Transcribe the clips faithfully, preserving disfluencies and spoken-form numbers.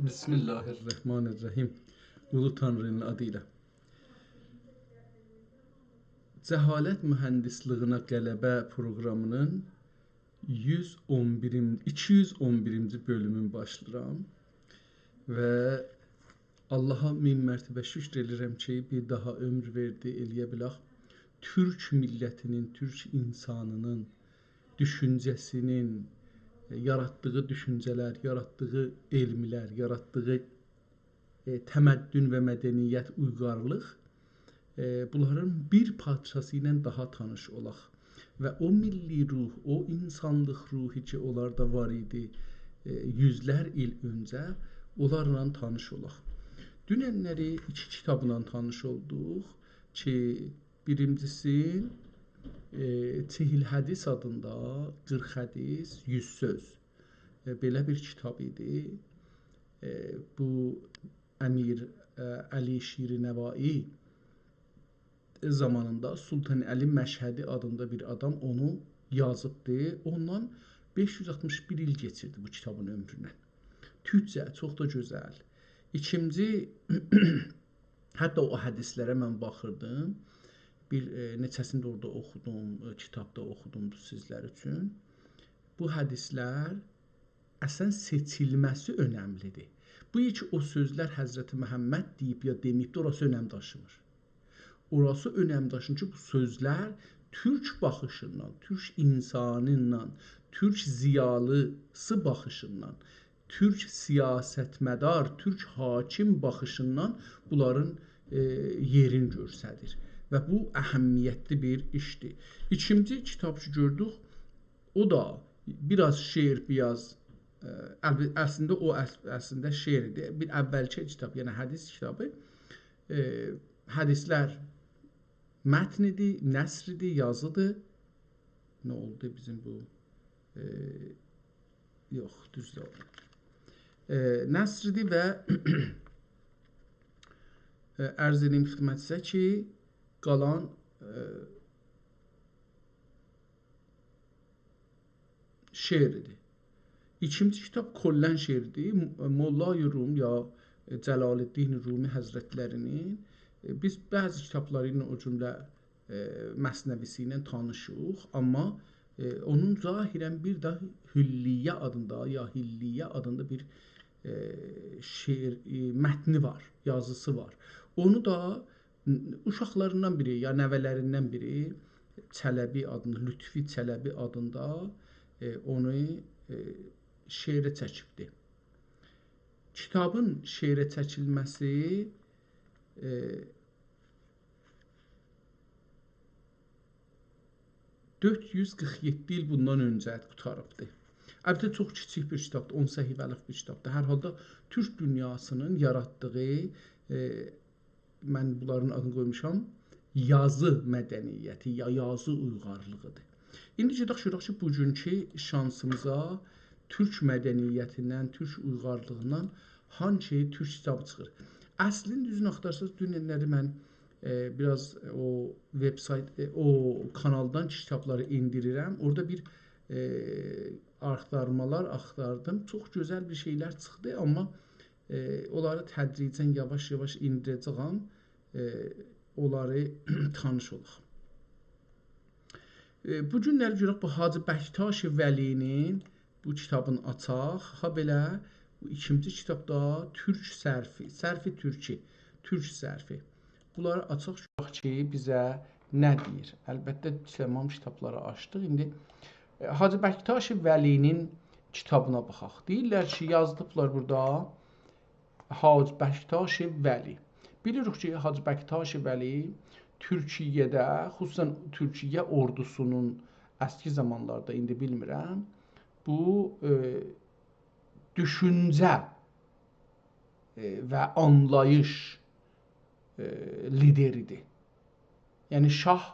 بسم الله الرحمن الرحیم. اولو تانری‌نین آدی ایله. جهالت مهندسلیگینه غلبه پروقرامی‌نین یوز اون بیرینجی، ایکی یوز اون بیرینجی بؤلومون باشلاییرام. و آللاها مین مرتبه شکر ائدیرم کی، بیر داها عؤمور وئردی، ائلیه بیلک تورک میللتی‌نین، تورک اینسانی‌نین دوشونجه‌سی‌نین، ائ، یاراتدیغی دوشونجه‌لر، یاراتدیغی علم‌لر، یاراتدیغی، ائ، تمدن و مدنیت، اویغارلیق، ائ، بونلارین بیر پارچاسی ایله داها تانیش اولاق. و او میللی روح، او اینسانلیق روحو کی، اونلاردا وار ایدی، ائ، یوزلر ایل اؤنجه، اونلارلا تانیش اولاق. دونن‌لری ایکی کیتابلا تانیش اولدوق کی، بیرینجیسی، ائ، «چهل حدیث» آدیندا، «قیرخ حدیث، یوز سؤز». ائ، بئله بیر کیتاب ایدی. ائ، بو امیر، ائ، علی شیرنوایی زامانیندا سلطان علی مشهدی آدیندا بیر آدام اونو یازیبدی. اوندان بئش یوز آلتمیش بیر ایل کئچیردی بو کیتابین عؤمروندن. تورکجه، چوخ دا گؤزل. ایکینجی، حتی او حدیث‌لره من باخیردیم. بیر، ائ، نئچه‌سینی ده اورادا اوخودوم، ائ، کیتابدا اوخودوم سیزلر اوچون. بو حدیث‌لر اصلاً سئچیلمه‌سی اؤنملی‌دیر. بو کی او سؤزلر حضرت محمد دئییب یا دئمه‌ییبدی، اوراسی اؤنم داشیمیر. اوراسی اؤنم داشیمیر کی، بو سؤزلر تورک باخیشیندان، تورک اینسانیندان، تورک ضیالی‌سی باخیشیندان، تورک سیاستمدار، تورک حاکم باخیشیندان بونلارین، ائ، یئرینی گؤستریر. و بو اهمیتلی بیر ایشدیر. ایکینجی کیتاب کی گؤردوک، او دا بیر آز شعر، بیر آز، ائ، ال-، اصلینده او اص-، اصلینده شعر ایدی. بیر اولکی کیتاب، یعنی حدیث کیتابی. ائ، حدیث‌لر متن ایدی، نثر ایدی، یازی‌دیر. نه اولدو بیزیم بو؟ ائ، یوخ، دوز ده اولدو. ائ، نثر ایدی و، ائ، عرض ائدیم خدمتینیزه کی، قالان، ائ، شعر ایدی. ایکینجی کیتاب کلاً شعر ایدی. م-، مولای روم یا، ائ، جلال‌الدین رومی حضرت‌لری‌نین، ائ، بیز بعضی کیتابلاری ایله، او جمله، ائ، مثنوی‌سی ایله تانیشیق، آمما، ائ، اونون ظاهراً بیر ده حلیه آدیندا، یا حلیه آدیندا بیر، ائ، شعر، ائ، متنی وار، یازی‌سی وار. اونو دا اوشاقلاریندان بیری، یا نوه‌لریندن بیری، چلبی آدیندا، لطفی چلبی آدیندا، ائ، اونو، ائ، شعره چکیبدی. کیتابین شعره چکیلمه‌سی، ائ، دؤرد یوز قیرخ یئددی ایل بوندان اؤنجه قوتاریبدی. البته، چوخ کیچیک بیر کیتابدیر، اون صفحه‌لیک بیر کیتابدیر. هر حالدا تورک دونیاسی‌نین یاراتدیغی، ائ، من بونلارین آدینی قویموشام، یازی مدنیتی، یا یازی اویغارلیغی‌دیر. ایندی گئدک گؤرک کی، بوگونکو شانسیمیزا تورک مدنیتیندن، تورک اویغارلیغیندان هانسی تورک کیتابی چیخیر. اصلینده، دوزونو آختارساز، دونن‌لری من، ائ، بیر آز او وبسایت، ائ، او کانالدان کیتابلاری ائندیریرم. اورادا بیر، ائ، آختارمالار آختاردیم. چوخ گؤزل بیر شئیلر چیخدی، آمما، ائ، اونلاری تدریجاً، یاواش-یاواش ائندیره‌جه‌یم. ائ، اونلاری تانیش اولاق. ائ، بو گونلری گؤرک بو حاجی بکتاش ولی‌نین بو کیتابینی آچاق. هابئله بو ایکینجی کیتاب دا تورک صرفی، صرف تورکی، تورک صرفی. بونلاری آچاق گؤرک کی، بیزه نه دئییر. البته، تمام کیتابلاری آچدیق. ایندی، ائ، حاجی بکتاش ولی‌نین کیتابینا باخاق. دئییرلر کی، یازدیبلار بورادا، حاج بکتاش ولی. بیلیریک کی، حاج بکتاش ولی تورکیه‌ده، خصوصاً تورکیه اوردوسونون اسکی زامانلاردا، ایندی بیلمیرم، بو، ائ، دوشونجه، ائ، و آنلاییش، ائ، لیدری‌دیر. یعنی شاه،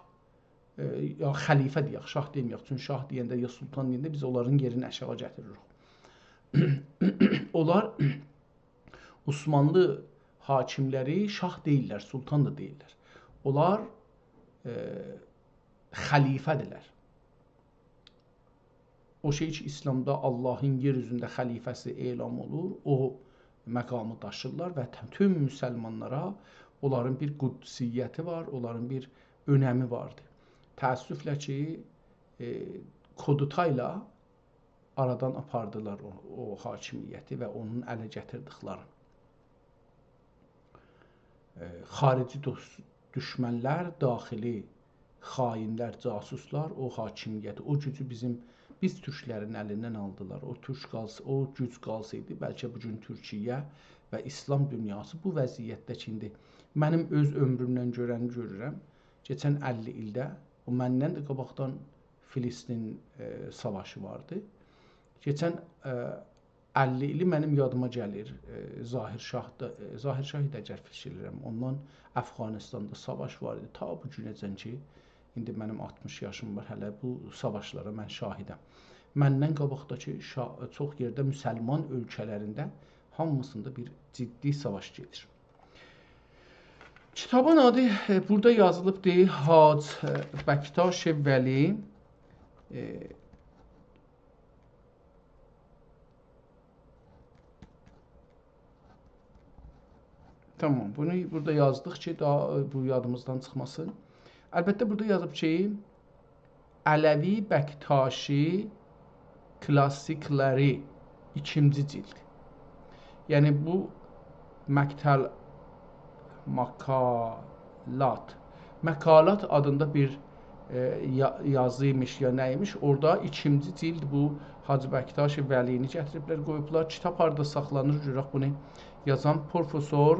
ائ، یا خلیفه دئیک، شاه دئمه‌یک. چونکی شاه دئینده یا سلطان دئینده بیز اونلارین یئرینی آشاغی گتیریریک. اونلار عثمانلی حاکم‌لری شاه دئییللر، سلطان دا دئییللر. اونلار، ائ، خلیفه‌دیرلر. او شئی کی، ایسلامدا آللاهین یئر اوزونده خلیفه‌سی اعلان اولور، او مقامی داشیرلار و ت-، توم مسلمانلارا اونلارین بیر قدسیتی وار، اونلارین بیر اؤنمی واردی. تأسفله کی، ائ، کودتایلا آرادان آپاردیلار او، او حاکمیتی و اونون اله گتیردیکلرین. ائ، خارجی دوست، دوشمنلر، داخلی خائنلر، جاسوسلار او حاکمیتی، او گوجو بیزیم، بیز تورکلرین الیندن آلدیلار. او تورک قالس-، او گوج قالسایدی، بلکه بو گون تورکیه و ایسلام دونیاسی بو وضعیتده کی، ایندی منیم اؤز عؤمرومدن گؤرنی گؤرورم. کئچن اللی ایلده، او مندن ده قاباقدان فلسطین، ائ، ساواشی واردی. کئچن، ائ، اللی ایلی منیم یادیما گلیر. ائ، ظاهر شاه دا، ائ، ظاهر شاه ایدی، اگر فیکیر ائلیرم. اوندان افغانستاندا ساواش وار ایدی. تا بو گونه‌جن کی، ایندی منیم آلتمیش یاشیم وار، هله بو ساواشلارا من شاهدم. مندن قاباقداکی شا-، چوخ یئرده مسلمان اؤلکه‌لرینده هامیسیندا بیر جدی ساواش گئدیر. کیتابین آدی، ائ، بورادا یازیلیبدیر، حاج، ائ، بکتاش ولی، ائ، تامام، بونو بورادا یازدیق کی، داها، ائ، بو یادیمیزدان چیخماسین. البته، بورادا یازیب کی، علوی بکتاشی کلاسیکلری، ایکینجی جلد. یعنی بو مقتل، مقالات، مقالات آدیندا بیر، ائ، یا-، یازی ایمیش یا نه ایمیش، اورادا ایکینجی جلد بو حاجی بکتاش ولی‌نی گتیریبلر، قویوبلار. کیتاب هاردا ساخلانیر، گؤرک بونو یازان پروفسور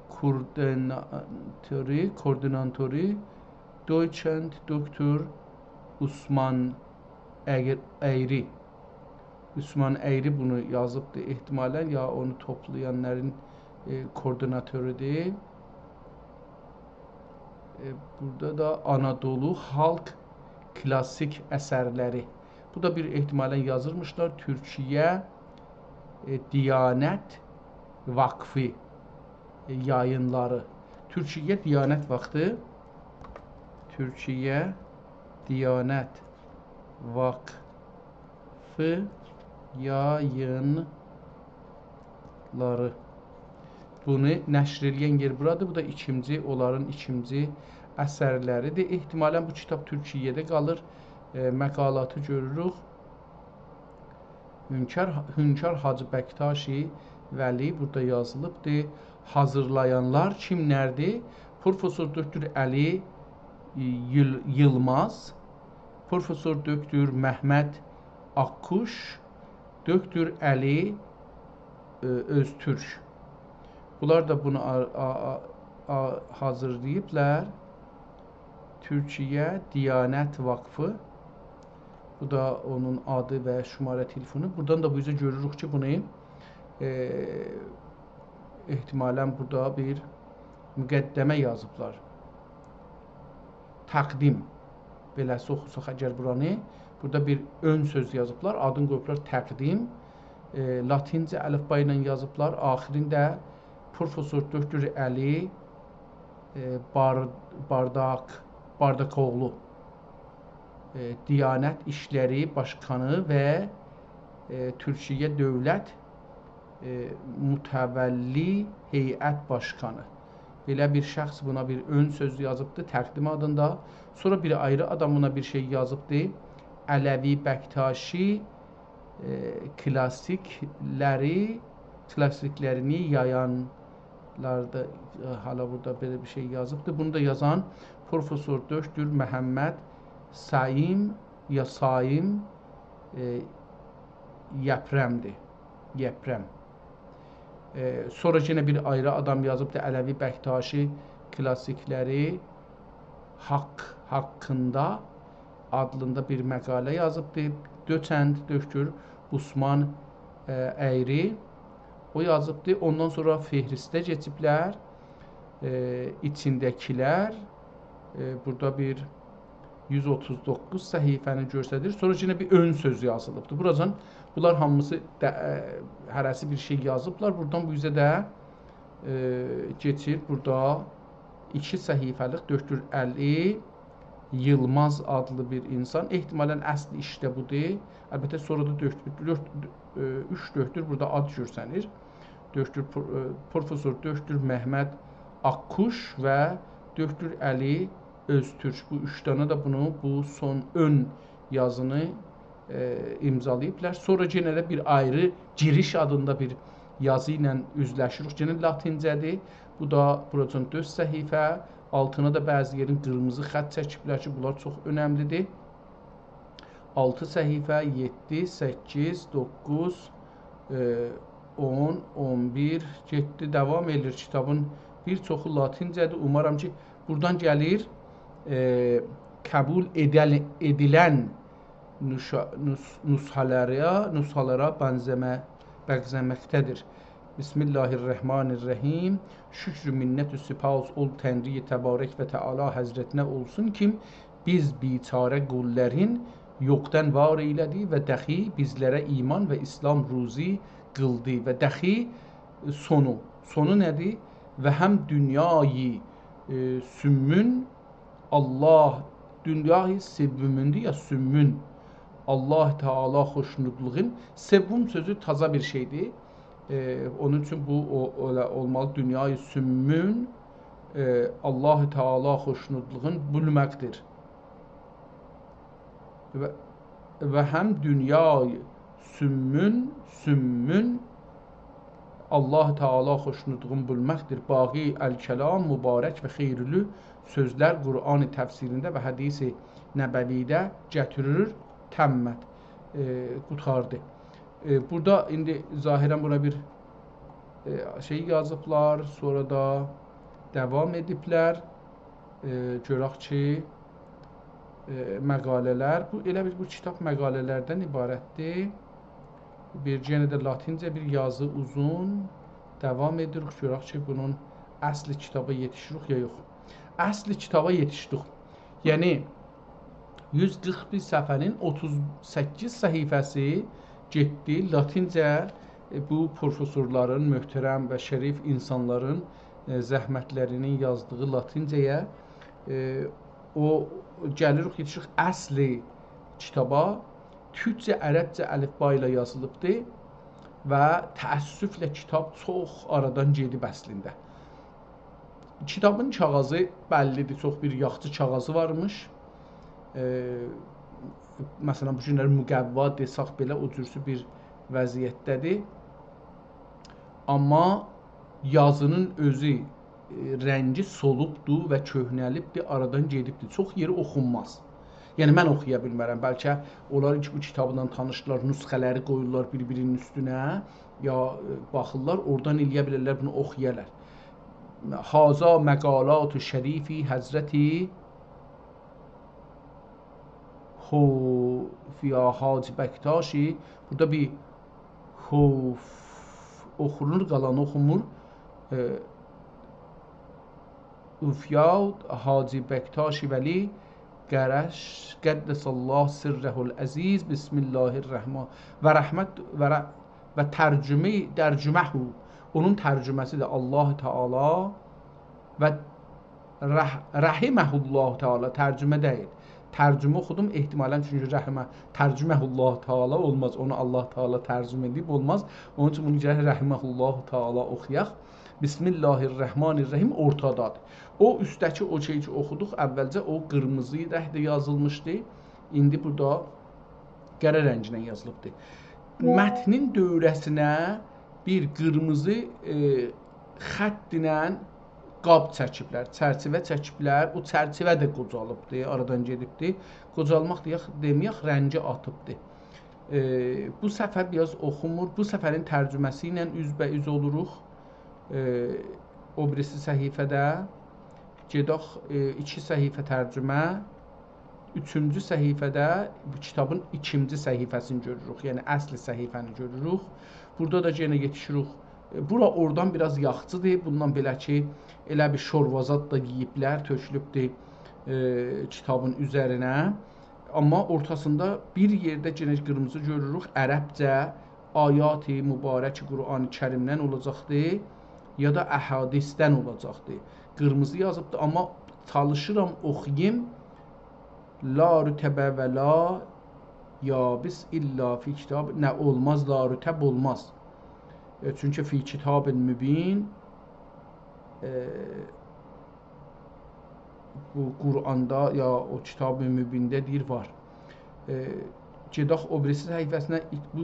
کوردیناتوری، کوردیناتوری، دویچنت دوکتور عثمان اگر-، ایری. عثمان ایری بونو یازیبدی احتمالاً، یا اونو توپلایانلارین، ائ، کوردیناتورویدی. ائ، بورادا دا آنادولو خالق کلاسیک اثرلری. بو دا بیر احتمالاً یازیرمیشلار. تورکیه، ائ، دیانت واکفی، ائ، یایینلاری. تورکیه دیانت واکفی، تورکیه دیانت واکفی یایینلاری. بونو نشر ائله‌ین یئر بورادیر. بو دا ایکینجی، اونلارین ایکینجی اثرلریدیر. احتمالاً بو کیتاب تورکیه‌ده قالیر. ائ، مقالاتی گؤروروک. هونکار، هونکار حاجی بکتاشی ولی بورادا یازیلیبدیر. حاضیرلایانلار کیملردیر؟ پروفسور دوکتور علی، ائ، ییل-، ییلماز، پروفسور دوکتور ممد آققوش، دوکتور علی، ائ، اؤزتورک. بونلار دا بونو آ-، آ-، آ-، آ-، حاضیرلاییبلار. تورکیه دیانت واکفی. بو دا اونون آدی و شماره تلفونو. بورادان دا بو اوزه گؤروروک کی، بونو، ائ، احتمالاً بورادا بیر مقدمه یازیبلار. تقدیم. بئله‌سی اوخوساق اگر بورانی، بورادا بیر اؤن سؤز یازیبلار، آدینی قویوبلار تقدیم. ائ، لاتینجه الفبا ایله یازیبلار. آخیرینده پروفسور دوکتور علی، ائ، بار-، بارداک، بارداک‌اوغلو، ائ، دیانت ایشلری باشقانی و، ائ، تورکیه دؤولت، ائ، متولی هیئت باشقانی. بئله بیر شخص بونا بیر اؤن سؤز یازیبدی، تقدیم آدیندا. سونرا بیر آیری آدام بونا بیر شئی یازیبدی. علوی بکتاشی، ائ، کلاسیکلری، کلاسیکلرینی یایانلاردا، ائ، حالا بورادا بئله بیر شئی یازیبدی. بونو دا یازان پروفسور دوکتور محمد سایم، یا سایم، ائ، یپرمدیر. یپرم. ائ، سونرا یئنه بیر آیری آدام یازیبدی، علوی بکتاشی کلاسیکلری حاق، حاقیندا آدلیندا بیر مقاله یازیبدی. دوچنت دوکتور عثمان، ائ، ایری او یازیبدی. اوندان سونرا فهرسته کئچیبلر. ائ، ایچینده‌کیلر، ائ، بورادا بیر یوز اوتوز دوققوز صفحه‌نی گؤستریر. سونرا یئنه بیر اؤن سؤز یازیلیبدیر. بوراجان بونلار هامیسی ده، ائ، هره‌سی بیر شئی یازیبلار. بورادان بو اوزه ده، ائ، کئچیر. بورادا ایکی صفحه‌لیک دوکتور علی ییلماز آدلی بیر اینسان. احتمالاً اصلی ایشده بودور. البته، سونرا دا دوکتور، دوکتور، ائ، اوچ دوکتور بورادا آد گؤرسنیر. دوکتور پرو-، ائ، پروفسور دوکتور ممد آک‌کوش و دوکتور علی اؤزتورک. بو اوچ دنه ده بونو، بو سون اؤن یازینی، ائ، امضالاییبلار. سونرا یئنه ده بیر آیری گیریش آدیندا بیر یازی ایله اوزلشیریک. یئنه لاتینجه‌دیر. بو دا بوراجان دؤرد صفحه. آلتینا دا بعضی یئرین قیرمیزی خط چکیبلر کی، بونلار چوخ اؤنملی‌دیر. آلتی صفحه، یئددی، سککیز، دوققوز، ائ، اون، اون بیر، گئتدی، داوام ائدیر. کیتابین بیر چوخو لاتینجه‌دیر. اومارام کی، بورادان گلیر، ائ، قبول ائدل-، ائدیلن نوشا-، نوس-، نوسخه‌لره، نوسخه‌لره بنزه‌مه-، بنزه‌مکده‌دیر. بسم الله الرحمن الرحیم. شکر و منت و سپاس اول تنری تبارک و تعالی حضرتینه اولسون کی، بیز بیچاره قوللارین یوخدان وار ائیله‌دی و داخی بیزلره ایمان و اسلام روزی قیلدی و داخی سونو، سونو نه‌دیر؟ و هم دونیای، ائ، سومون الله، دونیای سوموندور یا سومون، الله تعالی خوشنودلوغون، سومون سؤزو تازا بیر شئی‌دیر. ائ، اونون اوچون بو او-، ائله اولمالی، دونیای سومون، ائ، الله تعالی خوشنودلوغون بیلمکدیر. و، و هم دونیای سومون، سومون الله تعالی خوشنودلوغون بیلمکدیر. باقی الکلام مبارک و خیرلی سؤزلر قرآن تفسیرینده و حدیث نبوی‌ده گتیریر. تمت، ائ، قوتاردی. ائ، بورادا ایندی ظاهراً بورا بیر، ائ، شئی یازیبلار، سونرا دا داوام ائدیبلر. ائ، گؤرک کی، ائ، مقاله‌لر. بو، ائله بیل بو کیتاب مقاله‌لردن عبارتدیر. بیر، یئنه ده لاتینجه بیر یازی، اوزون. داوام ائدیریک، گؤرک کی، بونون اصل کیتابا یئتیشیریک یا یوخ. اصل کیتابا یئتیشدیک. یعنی، یوز قیرخ بیر صفحه‌نین اوتوز سککیز صفحه‌سی گئتدی لاتینجه، ائ، بو پروفسورلارین، محترم و شریف اینسانلارین، ائ، زحمتلرینین یازدیغی لاتینجه‌یه. ائ، او، گلیریک، یئتیشیریک اصل کیتابا. تورکجه، عربجه الفبا ایله یازیلیبدی و تأسفله کیتاب چوخ آرادان گئدیب اصلینده. کیتابین کاغیذی بللی‌دیر، چوخ بیر یاخشی کاغیذی وارمیش. ائ، مثلاً، بو گونلر مقوا دئسک بئله او جورسو بیر وضعیتده‌دیر. آمما یازینین اؤزو، ائ، رنگی سولوبدور و کؤهنه‌لیبدیر، آرادان گئدیبدیر. چوخ یئری اوخونماز. یعنی، من اوخویا بیلمرم. بلکه اونلار کی، بو کیتابلا تانیشدیلار، نسخه‌لری قویورلار بیر-بیرینین اوستونه، یا، ائ، باخیرلار، اورادان ائلیه بیلرلر، بونو اوخویالار. هذا مقالات شریف حضرت هوفیا حاجی بکتاشی. بورادا بیر هوف اوخونور، قالانی اوخونمور. ائ، هوفیا حاجی بکتاشی ولی قرش، قدس الله سره العزیز، بسم الله الرحمن و رحمت و ر-، و ترجمه، ترجمه، اونون ترجمه‌سی ده الله تعالی و رح-، رحمه الله تعالی، ترجمه دئییل. ترجمه اوخودوم، احتمالاً، چونکی رحمه، ترجمه الله تعالی اولماز، اونو الله تعالی ترجمه ائدیب اولماز. اونون اوچون بونو گرک رحمه الله تعالی اوخویاق. بسم الله الرحمن الرحیم اورتادادیر. او اوستده‌کی او شئی کی اوخودوق، اولجه او قیرمیزی رنگده یازیلمیشدی. ایندی بورادا قره رنگینن یازیلیبدیر. متنین دؤوره‌سینه بیر قیرمیزی، ائ، خط ایله قاب چکیبلر، چرچیوه چکیبلر. او چرچیوه ده قوجالیبدی، آرادان گئدیبدی. قوجالماق دئیک، دئمه‌یک، رنگی آتیبدی. ائ، بو صفحه بیر آز اوخونمور. بو صفحه‌نین ترجمه‌سی ایله اوزبه‌اوز اولوروق. ائ، او بیریسی صفحه‌ده گئدک، ائ، ایکی صفحه ترجمه. اوچونجو صفحه‌ده بو کیتابین ایکینجی صفحه‌سینی گؤروروک، یعنی اصل صفحه‌نی گؤروروک. بورادا دا یئنه یئتیشیریک. ائ، بورا اورادان بیر آز یاخچیدیر. بوندان بئله کی، ائله بیر شوروا زاد دا یئییبلر، تؤکولوبدور، ائ، کیتابین اوزرینه. آمما اورتاسیندا بیر یئرده یئنه قیرمیزی گؤروروک، عربجه آیات مبارک قرآن کریمدن اولاجاقدی، یا دا احادیثدن اولاجاقدی. قیرمیزی یازیبدی، آمما چالیشیرام اوخویوم. لا رطب و لا یابس الا فی کتاب. نه اولماز، لا رطب اولماز. ائ، چونکی «فی کتاب مبین»، ائ، بو قرآندا یا او کتاب مبینده دئییر، وار. ائ، گئدک او بیریسی صفحه‌سینه، ایلک بو،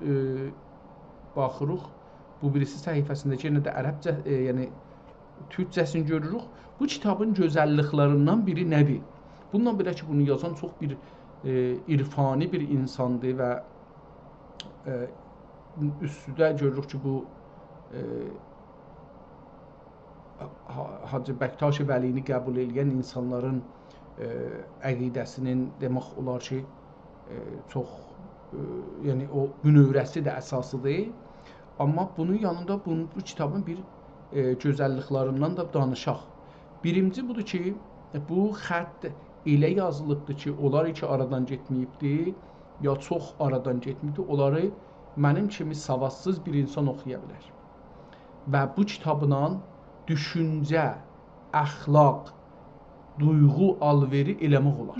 ائ، باخیریق. بو بیریسی صفحه‌سینده یئنه ده عربجه، ائ، یعنی تورکجه‌سینی گؤروروک. بو کتابین گؤزللیکلریندن بیری نه‌دیر؟ بوندان بئله کی، بونو یازان چوخ بیر، ائ، عرفانی بیر اینساندیر و، ائ، اوستو ده گؤروروک کی، بو، ائ، حا-، حاجی بکتاش ولی‌نی قبول ائله‌ین اینسانلارین، ائ، عقیده‌سینین، دئمک اولار کی، ائ، چوخ، ائ، یعنی او منوره‌سی ده اساسی‌دیر. آمما بونون یانیندا بونون، بو کتابین بیر، ائ، گؤزللیکلریندن ده دانیشاق. بیرینجی بودور کی، بو خط ائله یازیلیبدیر کی، اونلار کی آرادان گئتمه‌ییبدی، یا چوخ آرادان گئتمه‌ییبدی، اونلاری منیم کیمی سوادسیز بیر اینسان اوخویا بیلر. و بو کیتابلا دوشونجه، اخلاق، دویغو آل‌وئری ائله‌مک اولار.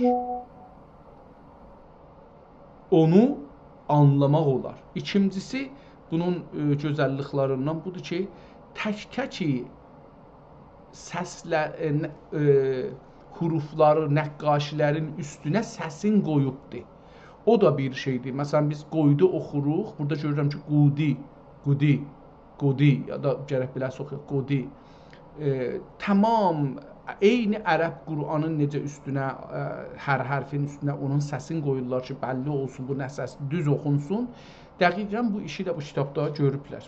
اونو آنلاماق اولار. ایکینجیسی، بونون، ائ، گؤزللیکلریندن بودور کی، تک‌تک سسله-، ائ، ن-، ائ، حروفلاری، نقاشی‌لرین اوستونه سسین قویوبدور. او دا بیر شئیدیر. مثلا، بیز «قویدو» اوخوروق، بورادا گؤرورم کی، «قودی»، «قودی»، «قودی»، یا دا گرک بئله اوخویاق، «قودی». ائ، تمام عینی عرب قرآنین نئجه اوستونه، ائ، هر حرفین اوستونه اونون سسین قویورلار کی، بللی اولسون بو نه سس، دوز اوخونسون. دقیقا بو ایشی ده بو کیتابدا گؤروبلر.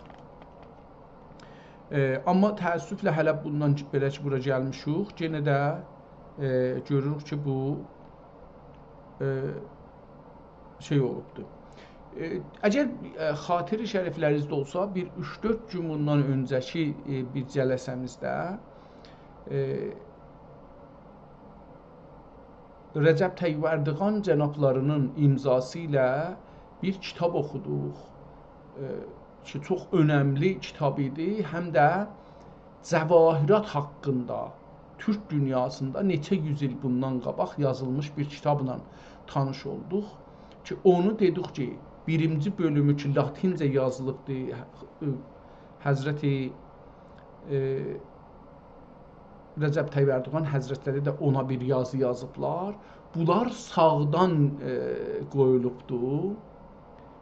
ائ، آمما تأسفله هله بوندان کی، بئله کی، بورا گلمیشیک، یئنه ده، ائ، گؤروروک کی، بو، ائ، شئی اولوبدور. ائ، اگر، ائ، خاطر شریفلرینیزده اولسا، بیر اوچ-دؤرد گون بوندان اؤنجه‌کی، ائ، بیر جلسه‌میزده، ائ، رجب طیب اردوغان جنابلاری‌نین امضاسی ایله بیر کیتاب اوخودوق. ائ، کی، چوخ اؤنملی کیتاب ایدی، هم ده جواهرات حاقیندا تورک دونیاسیندا نئچه یوز ایل بوندان قاباق یازیلمیش بیر کیتابلا تانیش اولدوق کی، اونو دئدیک کی، بیرینجی بؤلومو کی، لاتینجه یازیلیبدی، حضرت، ائ، رجب طیب اردوغان حضرتلری ده اونا بیر یازی یازیبلار. بونلار ساغدان، ائ، قویولوبدو.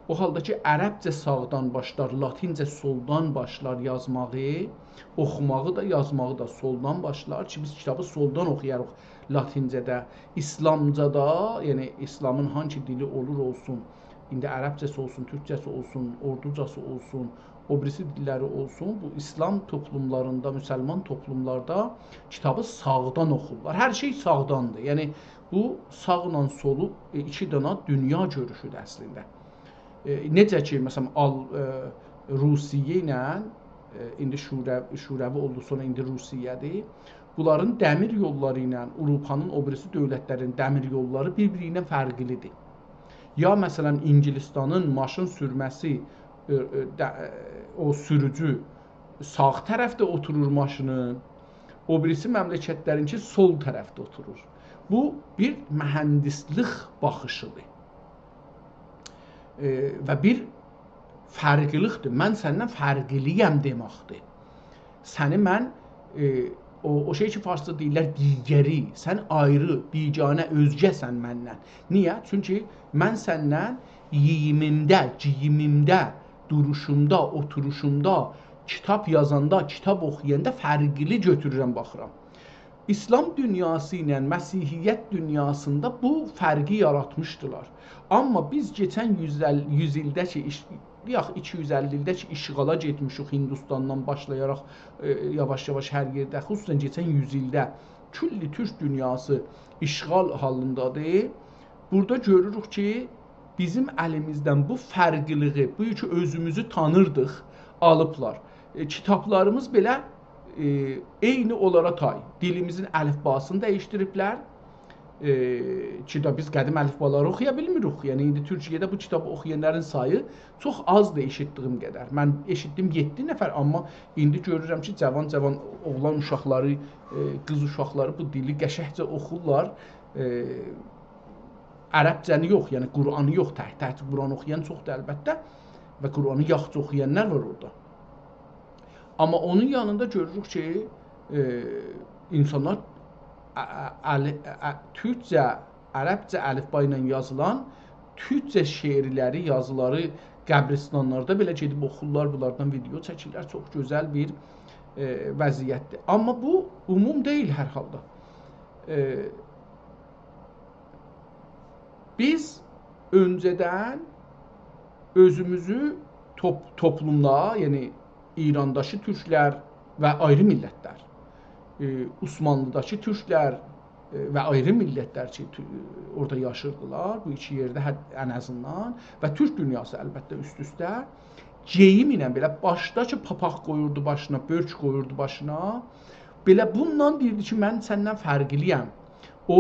او حالدا کی، عربجه ساغدان باشلار، لاتینجه سولدان باشلار یازماغی، اوخوماغی دا، یازماغی دا سولدان باشلار کی، بیز کیتابی سولدان اوخویاریق لاتینجه‌ده. ایسلامجادا، یعنی ایسلامین هانسی دیلی اولور اولسون، ایندی عربجه‌سی اولسون، تورکجه‌سی اولسون، اوردوجاسی اولسون، او بیریسی دیللری اولسون، بو ایسلام توپلوملاریندا، مسلمان توپلوملاردا کیتابی ساغدان اوخورلار. هر شئی ساغداندیر. یعنی، بو ساغلا سولو، ائ، ایکی دانا دونیا گؤروشودور اصلینده. ائ، نئجه کی، مثلا، آل-، ائ، روسیه ایله، ائ، ایندی شوره-، شوروی اولدو، سونرا ایندی روسیه‌دیر. بونلارین دمیر یوللاری ایله آوروپانین او بیریسی دؤولتلرینین دمیر یوللاری بیر-بیری ایله فرقلی‌دیر. یا، مثلا، اینگیلیستانین ماشین سورمه‌سی، ائ، ائ، ده-، ائ، او سوروجو ساغ طرفده اوتورور ماشینین، او بیریسی مملکتلرینکی سول طرفده اوتورور. بو بیر مهندسلیک باخیشی‌دیر. ائ، و بیر فرقلیلیکدیر. من سندن فرقلی‌یم دئمکدیر. سنی من، ائ، او، او شئی کی، فارسدا دئییرلر دیگری، سن آیری، بیگانه، اؤزگه‌سن مندن. نییه؟ چونکی من سندن یئییمیمده، گئییمیمده، دوروشومدا، اوتوروشومدا، کیتاب یازاندا، کیتاب اوخویاندا فرقلی گؤتورورم، باخیرام. ایسلام دونیاسی ایله مسیحیت دونیاسیندا بو فرقی یاراتمیشدیلار. آمما بیز کئچن یوز اللی، یوز ایلده کی، ایش-، یوخ، ایکی یوز اللی ایلده کی، اشغالا گئتمیشیک هندوستاندان باشلایاراق، ائ، یاواش-یاواش هر یئرده، خصوصا کئچن یوز ایلده کلّی تورک دونیاسی اشغال حالیندادیر. بورادا گؤروروک کی، بیزیم الیمیزدن بو فرقلیلیگی، بو کی اؤزوموزو تانیردیق، آلیبلار. ائ، کیتابلاریمیز بئله، ائ، عینی اونلارا تای. دیلیمیزین الیفباسینی دییشدیریبلر. ائ، کی دا بیز قدیم الیفبالاری اوخویا بیلمیریک. یعنی، ایندی تورکیه‌ده بو کیتابی اوخویانلارین سایی چوخ آزدیر ائشیتدیگیم قدر. من ائشیتدیم یئددی نفر، آمما ایندی گؤرورم کی، جاوان-جاوان اوغلان اوشاقلاری، ائ، قیز اوشاقلاری بو دیلی قشنگجه اوخورلار. ائ، عربجه‌نی یوخ، یعنی قرآنی یوخ، تک-تک قرآن اوخویان چوخدور البته و قرآنی یاخشی اوخویانلار وار اورادا. آمما اونون یانیندا گؤروروک کی، ائ، اینسانلار ا-، ا-، الی-، ا-، ا-، تورکجه، عربجه الفبا ایله یازیلان تورکجه شعرلری، یازیلاری قبرستانلاردا بئله گئدیب اوخورلار، بونلاردان ویدئو چکیرلر. چوخ گؤزل بیر، ائ، وضعیتدیر. آمما بو عموم دئییل هر حالدا. ائ، بیز اؤنجه‌دن اؤزوموزو توپ-، توپلومدا، یعنی ایرانداکی تورکلر و آیری میللتلر، ائ، عثمانلی‌داکی تورکلر، ائ، و آیری میللتلر کی، تو-، اورادا یاشیردیلار، بو ایکی یئرده حد-، ان آزیندان، و تورک دونیاسی البته اوست-اوسته، گئییم ایله بئله باشدا کی پاپاق قویوردو باشینا، بؤرک قویوردو باشینا، بئله بونونلا دئییردی کی، من سندن فرقلی‌یم. او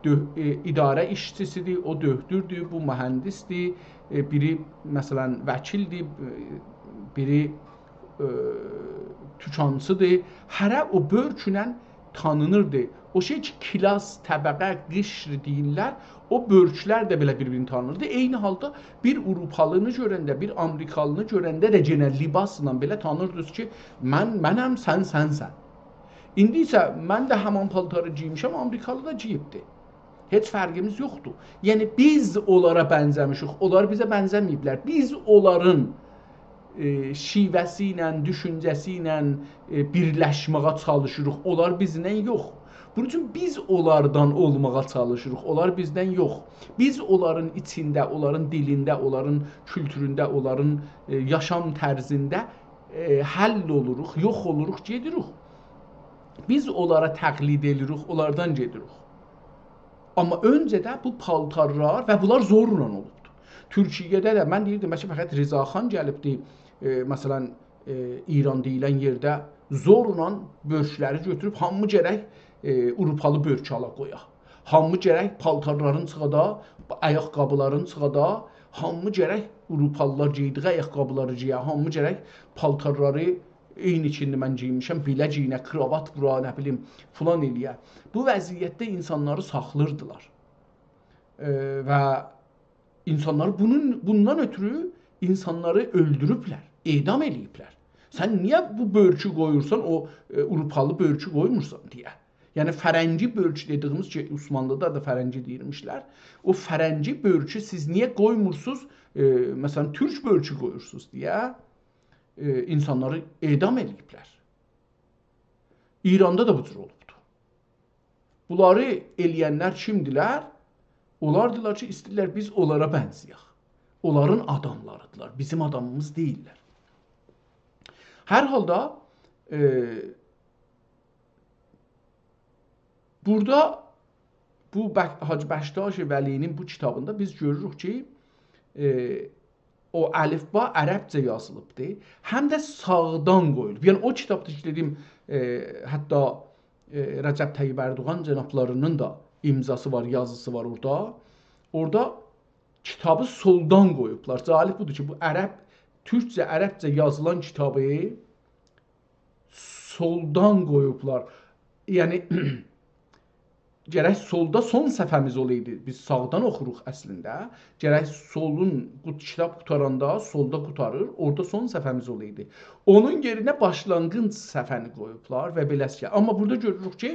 دؤ-، ائ، اداره ایشچیسیدیر، او دؤهتوردور، بو مهندسدیر، ائ، بیری، مثلا، وکیلدیر، ائ، بیری، ائ، توکانچیدیر. هره او بؤرکونن تانینیردی. او شئی کی، کلاس، طبقه، قشر دئییرلر، او بؤرکلر ده بئله بیر-بیرینی تانینیردی. عینی حالدا بیر آوروپالینی گؤرنده، بیر آمریکالینی گؤرنده ده یئنه لباسلا بئله تانیردینیز کی، من منم، سن سنسن. ایندی ایسه من ده همان پالتاری گئیمیشم، آمریکالی دا گئییبدی. هئچ فرقیمیز یوخدور. یعنی، بیز اونلارا بنزه‌میشیک، اونلار بیزه بنزه‌مه‌ییبلر. بیز اونلارین، ائ، شیوه‌سی ایله، دوشونجه‌سی ایله، ائ، بیرلشمه‌یه چالیشیریق. اونلار بیزله یوخ. بونون اوچون بیز اونلاردان اولماغا چالیشیریق، اونلار بیزدن یوخ. بیز اونلارین ایچینده، اونلارین دیلینده، اونلارین کولتورونده، اونلارین، ائ، یاشام طرزینده، ائ، حل اولوروق، یوخ اولوروق، گئدیریک. بیز اونلارا تقلید ائدیریک، اونلاردان گئدیریک. آمما اؤنجه ده بو پالتارلار و بونلار زورلا اولوبدور. تورکیه‌ده ده من دئییردیم، بلکه فقط رضاخان گلیبدی، ائ، مثلا، ائ، ایران دئییلن یئرده زورلا بؤرکلری گؤتوروب، هامی گرک، ائ، آوروپالی بؤرک آلا قویا. هامی گرک پالتارلارین چیخادا، آیاق‌قابیلارین چیخادا، هامی گرک آوروپالیلار گئیدیگی آیاق‌قابیلاری گئیه، هامی گرک پالتارلاری عینی کی ایندی من گئیمیشم، بئله گئیینه، کراوات وورا، نه بیلیم، فلان ائله‌یه. بو وضعیتده اینسانلاری ساخلیردیلار. ائ، و اینسانلاری بونون، بوندان اؤترو اینسانلاری اؤلدوروبلر، اعدام ائله‌ییبلر. سن نییه بو بؤرکو قویورسان، او، ائ، آوروپالی بؤرکو قویمورسان دئیه. یعنی، فرنگی بؤرک دئدیگیمیز کی، عثمانلی‌دا دا فرنگی دئییرمیشلر. او فرنگی بؤرکو سیز نییه قویمورسوز، ائ، مثلا، تورک بؤرکو قویورسوز دئیه، ائ، اینسانلاری اعدام ائله‌ییبلر. ایراندا دا بو جور اولوبدور. بونلاری ائله‌ینلر کیمدیلر؟ اونلاردیلار کی، ایسته‌ییرلر بیز اونلارا بنزه‌یک. اونلارین آداملاریدیلار، بیزیم آدامیمیز دئییللر. هر حالدا، ائ، بورادا بو بک-، حاجی بکتاش ولی‌نین بو کیتابیندا بیز گؤروروک کی، ائ، او الفبا عربجه یازیلیبدی، هم ده ساغدان قویولوب. یعنی، او کیتابدا کی، دئدیم، ائ، حتی، ائ، رجب طیب اردوغان جنابلاری‌نین دا امضاسی وار، یازیسی وار اورادا. اورادا کیتابی سولدان قویوبلار. جالب بودور کی، بو عرب، تورکجه، عربجه یازیلان کیتابی سولدان قویوبلار. یعنی، گرک سولدا سون صفحه‌میز اولایدی. بیز ساغدان اوخوروق اصلینده. گرک سولون، بو کیتاب قوتاراندا سولدا قوتاریر، اورادا سون صفحه‌میز اولایدی. اونون یئرینه باشلانغیج صفحه‌نی قویوبلار و بئله‌سی. آمما بورادا گؤروروک کی،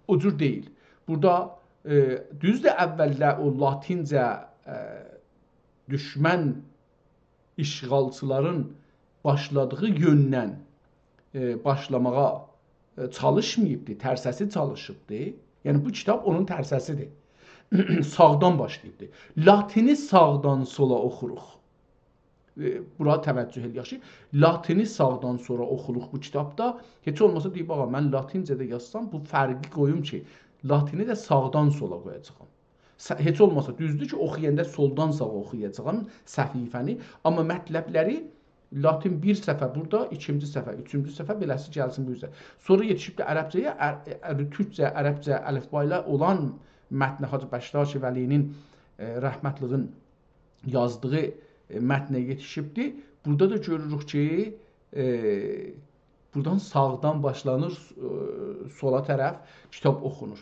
او جور دئییل. بورادا، ائ، دوزدور، اولده او لاتینجه، ائ، دوشمن اشغالچیلارین باشلادیغی یؤندن، ائ، باشلاماغا، ائ، چالیشماییبدی، ترسه‌سی چالیشیبدی. یعنی، بو کیتاب اونون ترسه‌سیدیر. ساغدان باشلاییبدی. لاتینی ساغدان سولا اوخوروق. ائ، بورا توجه ائله‌یک کی، لاتینی ساغدان سولا اوخوروق بو کیتابدا. هئچ اولماسا دئییب، «آغا، من لاتینجه ده یازسام، بو فرقی قویوم کی، لاتینی ده ساغدان سولا قویاجاغام.» س-، هئچ اولماسا، دوزدور کی، اوخویاندا سولدان ساغا اوخویاجاغام صفحه‌نی، آمما مطلبلری لاتین بیر صفحه بورادا، ایکینجی صفحه، اوچونجو صفحه، بئله‌سی گلسین بو اوزه. سونرا یئتیشیبدی عربجه‌یه، ع-، ع-، تورکجه، عربجه الفبا ایله اولان متنه، حاجی بکتاش ولی‌نین، ائ، رحمتلیگین یازدیغی، ائ، متنه یئتیشیبدی. بورادا دا گؤروروک کی، ائ، بورادان ساغدان باشلانیر، ائ، سولا طرف کیتاب اوخونور.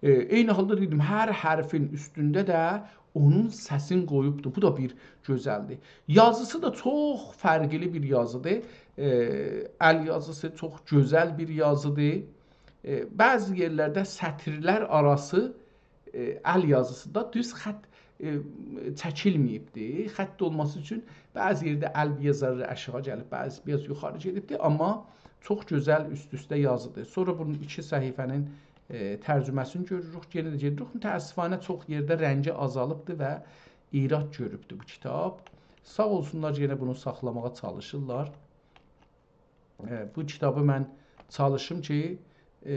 ائ، عینی حالدا دئدیم، هر حرفین اوستونده ده اونون سسین قویوبدور. بو دا بیر گؤزلدیر. یازیسی دا چوخ فرقلی بیر یازیدیر. ائ، ال یازیسی چوخ گؤزل بیر یازیدیر. ائ، بعضی یئرلرده سطیرلر آراسی، ائ، ال یازیسیندا دوز خط، ائ، چکیلمه‌ییبدیر. خط اولماسی اوچون بعضی یئرده ال بیر آز آشاغی گلیب، بعضی بیر آز یوخاری گئدیبدیر، آمما چوخ گؤزل اوست-اوسته یازیدیر. سونرا بونون ایکی صفحه‌نین، ائ، ترجمه‌سینی گؤروروک، یئنه ده گئدیریک. متأسفانه چوخ یئرده رنگی آزالیبدیر و ایراد گؤروبدور بو کیتاب. ساغ اولسونلار، یئنه بونو ساخلاماغا چالیشیرلار. ائ، بو کیتابی من چالیشیم کی، ائ،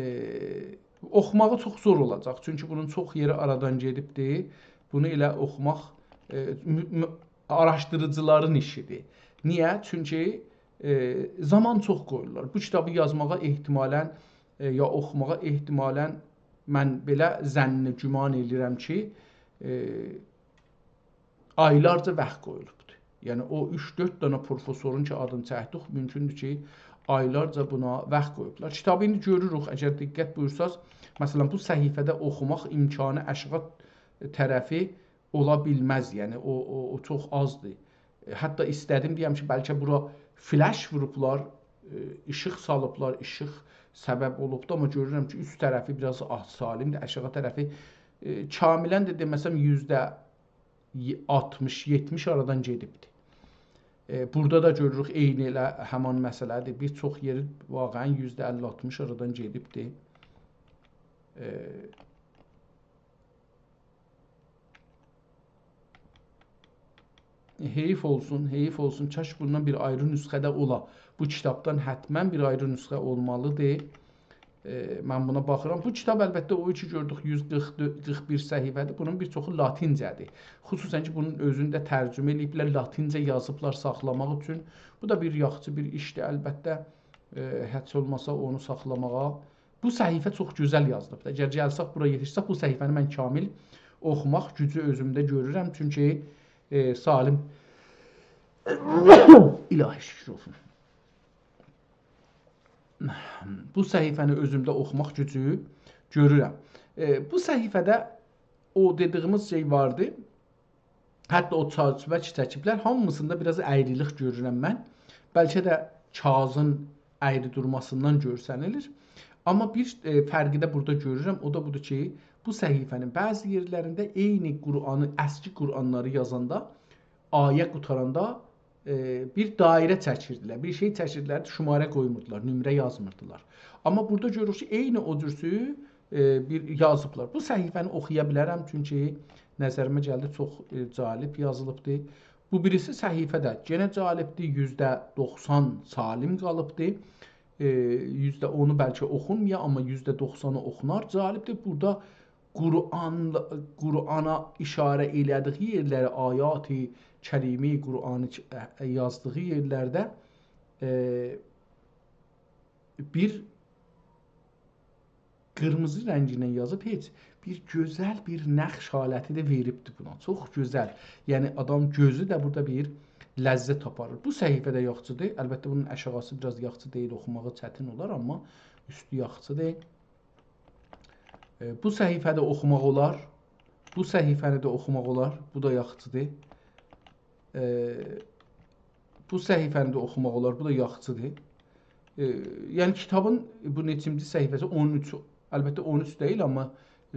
اوخوماغی چوخ زور اولاجاق. چونکی بونون چوخ یئری آرادان گئدیبدیر. بونو ائله اوخوماق، ائ، مو-، مو-، آراشدیریجیلارین ایشیدیر. نییه؟ چونکی، ائ، زامان چوخ قویورلار. بو کیتابی یازماغا احتمالاً، ائ، یا اوخوماغا احتمالاً من بئله ظن، گمان ائله‌ییرم کی، ائ، آیلارجا واخت قویولوبدور. یعنی او اوچ-دؤرد دنه پروفسورون کی، آدینی چکدیک، مومکوندور کی، آیلارجا بونا واخت قویوبلار. کیتابی ایندی گؤروروک، اگر دقت بویورساز، مثلاً، بو صفحه‌ده اوخوماق امکانی آشاغی طرفی اولا بیلمز، یعنی او، او، او چوخ آزدیر. ائ، حتی ایسته‌دیم دئیم کی، بلکه بورا فلش ووروبلار، ائ، ایشیق سالیبلار، ایشیق سبب اولوبدو، آمما گؤرورم کی، اوست طرفی بیر آز، آه، سالیمدیر، آشاغی طرفی، ائ، کاملاً ده دئمه‌سم یوزده آلتمیش، یئتمیش آرادان گئدیبدیر. ائ، بورادا دا گؤروروک، عینی ائله همان مسئله‌دیر. بیر چوخ یئری واقعاً یوزده اللی آلتمیش آرادان گئدیبدیر. ائ، حیف اولسون، حیف اولسون. کاش بوندان بیر آیری نسخه ده اولا. بو کیتابدان حتماً بیر آیری نسخه اولمالیدیر. ائ، من بونا باخیرام. بو کیتاب، البته، او کی گؤردوک، یوز قیرخ، قیرخ بیر صفحه‌دیر. بونون بیر چوخو لاتینجه‌دیر. خصوصاً کی، بونون اؤزونو ده ترجمه ائله‌ییبلر، لاتینجه یازیبلار ساخلاماق اوچون. بو دا بیر یاخشی بیر ایشدیر، البته. ائ، هئچ اولماسا اونو ساخلاماغا. بو صفحه چوخ گؤزل یازیلیبدیر. اگر گلسک، بورا یئتیشسک، بو صفحه‌نی من کامل اوخوماق گوجو اؤزومده گؤرورم. چونکی، ائ، سالم، الهی شکر اولسون. بو صفحه‌نی اؤزومده اوخوماق گوجو گؤرورم. ائ، بو صفحه‌ده او دئدیگیمیز شئی واردی. حتی او چرچیوه کی چکیبلر، هامیسیندا بیر آز اَیریلیک گؤرورم من. بلکه ده کاغیذین اَیری دورماسیندان گؤرسنیلیر. آمما بیر، ائ، فرقی ده بورادا گؤرورم. او دا بودور کی، بو صفحه‌نین بعضی یئرلرینده عینی قرآنی، اسکی قرآنلاری یازاندا، آیه قوتاراندا، ائ، بیر دایره چکیردیلر، بیر شئی چکیردیلر، شماره قویموردولار، نمره یازمیردیلار. آمما بورادا گؤروروک کی، عینی او جورسو، ائ، بیر یازیبلار. بو صفحه‌نی اوخویا بیلرم، چونکی نظریمه گلدی، چوخ، ائ، جالب یازیلیبدی. بو بیریسی صفحه‌ده یئنه جالبدیر، یوزده دوخسان سالم قالیبدی. ائ، یوزده اونو بلکه اوخونمایا، آمما یوزده دوخسانی اوخونار. جالبدیر، بورادا قرآن، قرآنا ایشاره ائله‌دیگی یئرلری، آیات کریمه قرآنی، ائ، یازدیغی یئرلرده، ائ، بیر قیرمیزی رنگینن یازیب، هئچ بیر گؤزل بیر نقش حالتی ده وئریبدی بونا. چوخ گؤزل. یعنی آدام گؤزو ده بورادا بیر لذت آپاریر. بو صفحه ده یاخشیدیر. البته بونون آشاغیسی بیر آز یاخشی دئییل، اوخوماغی چتین اولار، آمما اوستو یاخشیدیر. ائ، بو صفحه‌ده اوخوماق اولار. بو صفحه‌نی ده اوخوماق اولار. بو دا یاخشیدیر. ائ، بو صفحه‌نی ده اوخوماق اولار. بو دا یاخشیدیر. ائ، یعنی کیتابین بو نئچینجی صفحه‌سی؟ اون اوچ. البته اون اوچ دئییل، آمما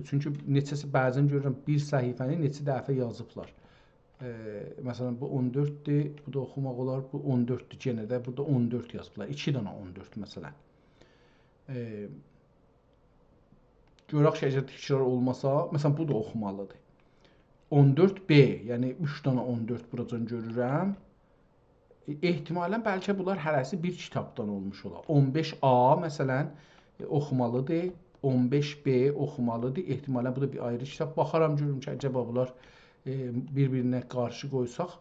چونکی نئچه‌سی، بعضاً گؤرورم بیر صفحه‌نی نئچه دفعه یازیبلار. ائ، مثلاً، بو اون دؤرددور، بو دا اوخوماق اولار، بو اون دؤرددور، یئنه ده بورادا اون دؤرد یازیبلار. ایکی دنه اون دؤرد، مثلاً. ائ، گؤرک کی، اگر تکرار اولماسا، مثلاً، بو دا اوخومالیدیر. اون دؤرد ب، یعنی اوچ دنه اون دؤرد بوراجان گؤرورم. ائ، احتمالاً بلکه بونلار هره‌سی بیر کیتابدان اولموش اولا. اون بئش آ، مثلاً، ائ، اوخومالیدیر، اون بئش ب اوخومالیدیر. احتمالاً بو دا بیر آیری کیتاب. باخارام، گؤروم کی، عجبا بونلار، ائ، بیر-بیرینه قارشی قویساق،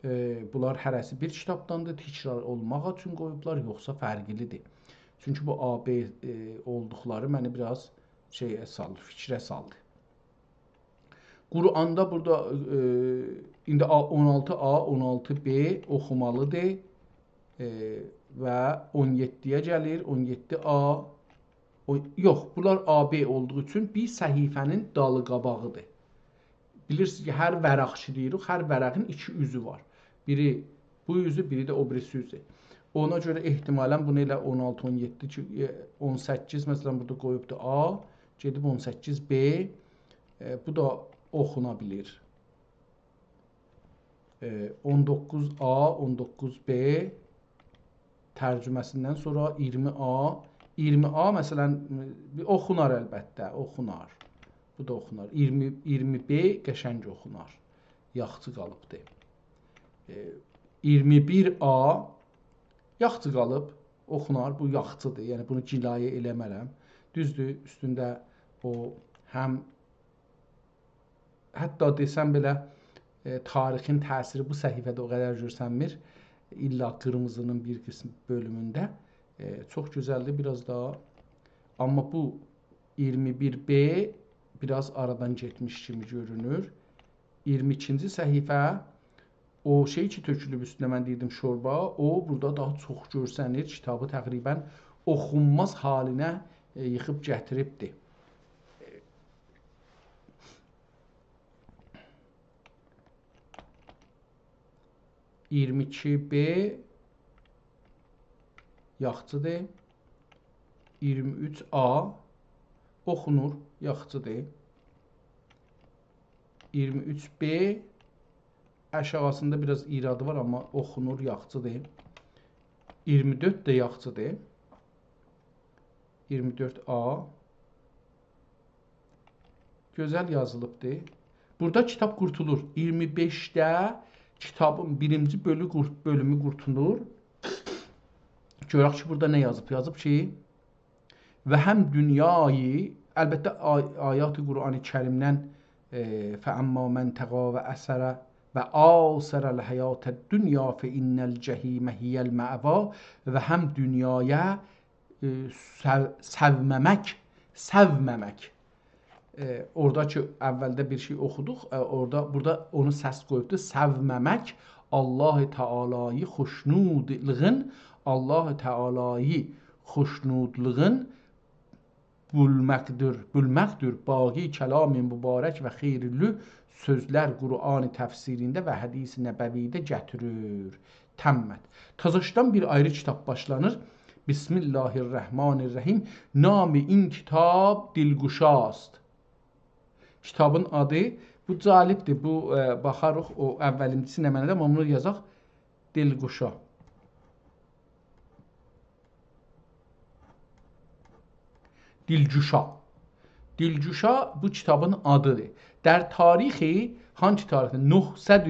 ائ، بونلار هره‌سی بیر کیتابداندیر، تکرار اولماق اوچون قویوبلار، یوخسا فرقلیدیر؟ چونکی بو آ ب، ائ، اولدوقلاری منی بیر آز شئیه سالدی، فیکره سالدی. قرآندا بورادا، ائ، ایندی آ، اون آلتی آ، اون آلتی ب اوخومالیدیر، ائ، و اون یئددی‌یه گلیر، اون یئددی آ، او، یوخ، بونلار آ ب اولدوغو اوچون بیر صفحه‌نین دالی قاباغیدیر. بیلیرسینیز کی، هر ورق کی دئییریک، هر ورقین ایکی اوزو وار. بیری بو اوزو، بیری ده او بیریسی اوزو. اونا گؤره احتمالاً بونو ائله اون آلتی، اون یئددی کی، ائ، اون سککیز، مثلاً، بورادا قویوبدو A، گئدیب اون سککیز B، ائ، بو دا اوخونا بیلیر. ائ، اون دوققوز A، اون دوققوز B ترجمه‌سیندن سونرا اییرمی A، اییرمی A، مثلاً، ائ، اوخونار البته، اوخونار. بو دا اوخونار. اییرمی، اییرمی B قشنگ اوخونار. یاخچی قالیبدی. ائ، اییرمی بیر A یاخچی قالیب، اوخونار، بو یاخچیدیر. یعنی بونو جنایه ائله‌مرم. دوزدور، اوستونده او هم، حتی دئسم بئله، ائ، تاریخین تأثیری بو صفحه‌ده او قدر گؤرسنمیر. الا قیرمیزی‌نین بیر قسم بؤلومونده. ائ، چوخ گؤزلدیر، بیر آز دا. آمما بو اییرمی بیر B بیر آز آرادان گئتمیش کیمی گؤرونور. اییرمی ایکینجی صفحه، او شئی کی تؤکولوب اوستونه، من دئییردیم شوربا، او بورادا داها چوخ گؤرسنیر، کیتابی تقریباً اوخونماز حالینه، ائ، ییخیب گتیریبدیر. اییرمی ایکی B یاخچیدیر. اییرمی اوچ A اوخونور، یاخچیدیر. اییرمی اوچ B آشاغیسیندا بیر آز ایرادی وار، آمما اوخونور، یاخچیدیر. اییرمی دؤرد ده یاخچیدیر. اییرمی دؤرد A. گؤزل یازیلیبدی. بورادا کیتاب قورتولور. اییرمی بئشده کیتابین بیرینجی بؤلو قورت-، بؤلومو قورتولور. گؤرک کی، بورادا نه یازیب؟ یازیب کی، «و هم دونیایی»، البته، آی-، آیات قرآن کریمدن، ائ، «فاما من طغی و آثر، و آثر الحیاة الدنیا فان الجحیم هی المأوی»، و هم دونیایا، ائ، سئو-، سئومه‌مک، سئومه‌مک. ائ، اورادا کی، اولده بیر شئی اوخودوق، ائ، اورادا، بورادا اونو سس قویوبدو. سئومه‌مک، الله تعالی‌یی خوشنودلوغون، الله تعالی‌یی خوشنودلوغون بولماقدیر، بولماقدیر. باقی کلام مبارک و خیرلو سؤزلر قرآن تفسیرینده و حدیث نبویده گتیریر. تمت. تازاشدان بیر آیری کیتاب باشلانیر. بسم الله الرحمن الرحیم. نام این کتاب دلگشاست. کیتابین آدی، بو جالبدیر، بو، ائ، باخاریق او اوّلینجیسی نمنه‌دیر، آمما بونو یازاق، دلگشا. دلگشا. دلگشا بو کیتابین آدیدیر. در تاریخ، هانگی تاریخده؟ نهصد،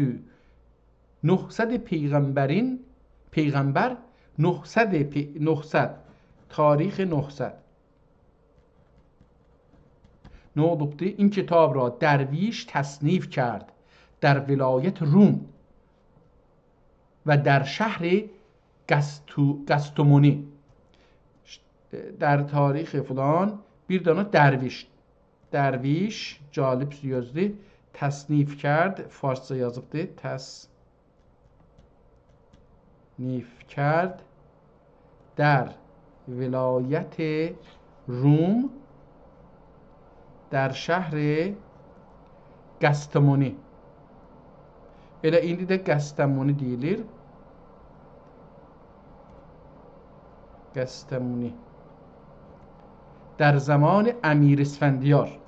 نهصد پیغمبرین، پیغمبر، نهصد پی-، نهصد، تاریخ نهصد. نه اولوبدو؟ این کتاب را درویش تصنیف کرد در ولایت روم و در شهر قستو-، قستمونی. در تاریخ فلان بیر دنه درویش، درویش، جالب سؤزدور، تصنیف کرد، فارسجا یازیبدی، تصنیف کرد، در ولایت روم، در شهر قستمونی. ائله ایندی ده قستمونی دئییلیر. قستمونی. در زمان امیر اسفندیار.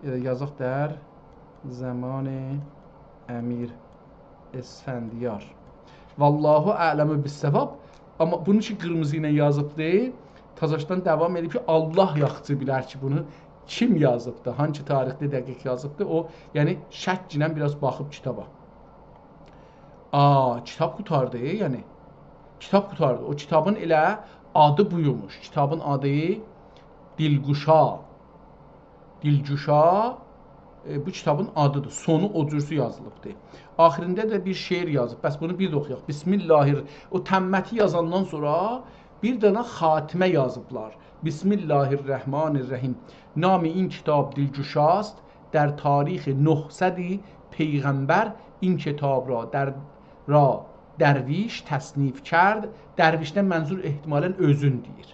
ائله یازاق، در زمان امیر اسفندیار. والله اعلم بالصواب. آمما بونو کی قیرمیزی ایله یازیبدی، تازاشدان داوام ائدیب کی، الله یاخشی بیلر کی، بونو کیم یازیبدی، هانگی تاریخده دقیق یازیبدی. او، یعنی، شک ایله بیر آز باخیب کیتابا. آ، کیتاب قوتاردی، یعنی. کیتاب قوتاردی. او کیتابین ائله آدی بویموش. کیتابین آدی دلگشا. دلگشا، ائ، بو کیتابین آدیدیر. سونو او جورسو یازیلیبدیر. آخیرینده ده بیر شعر یازیب. بس بونو بیر ده اوخویاق. بسم الله الر-، او تمتی یازاندان سونرا بیر دنه خاتمه یازیبلار. بسم الله الرحمن الرحیم. نام این کتاب دلگشاست. در تاریخ نهصد پیغمبر این کتاب را در، را درویش تصنیف کرد. درویشدن منظور احتمالاً اؤزون دئییر.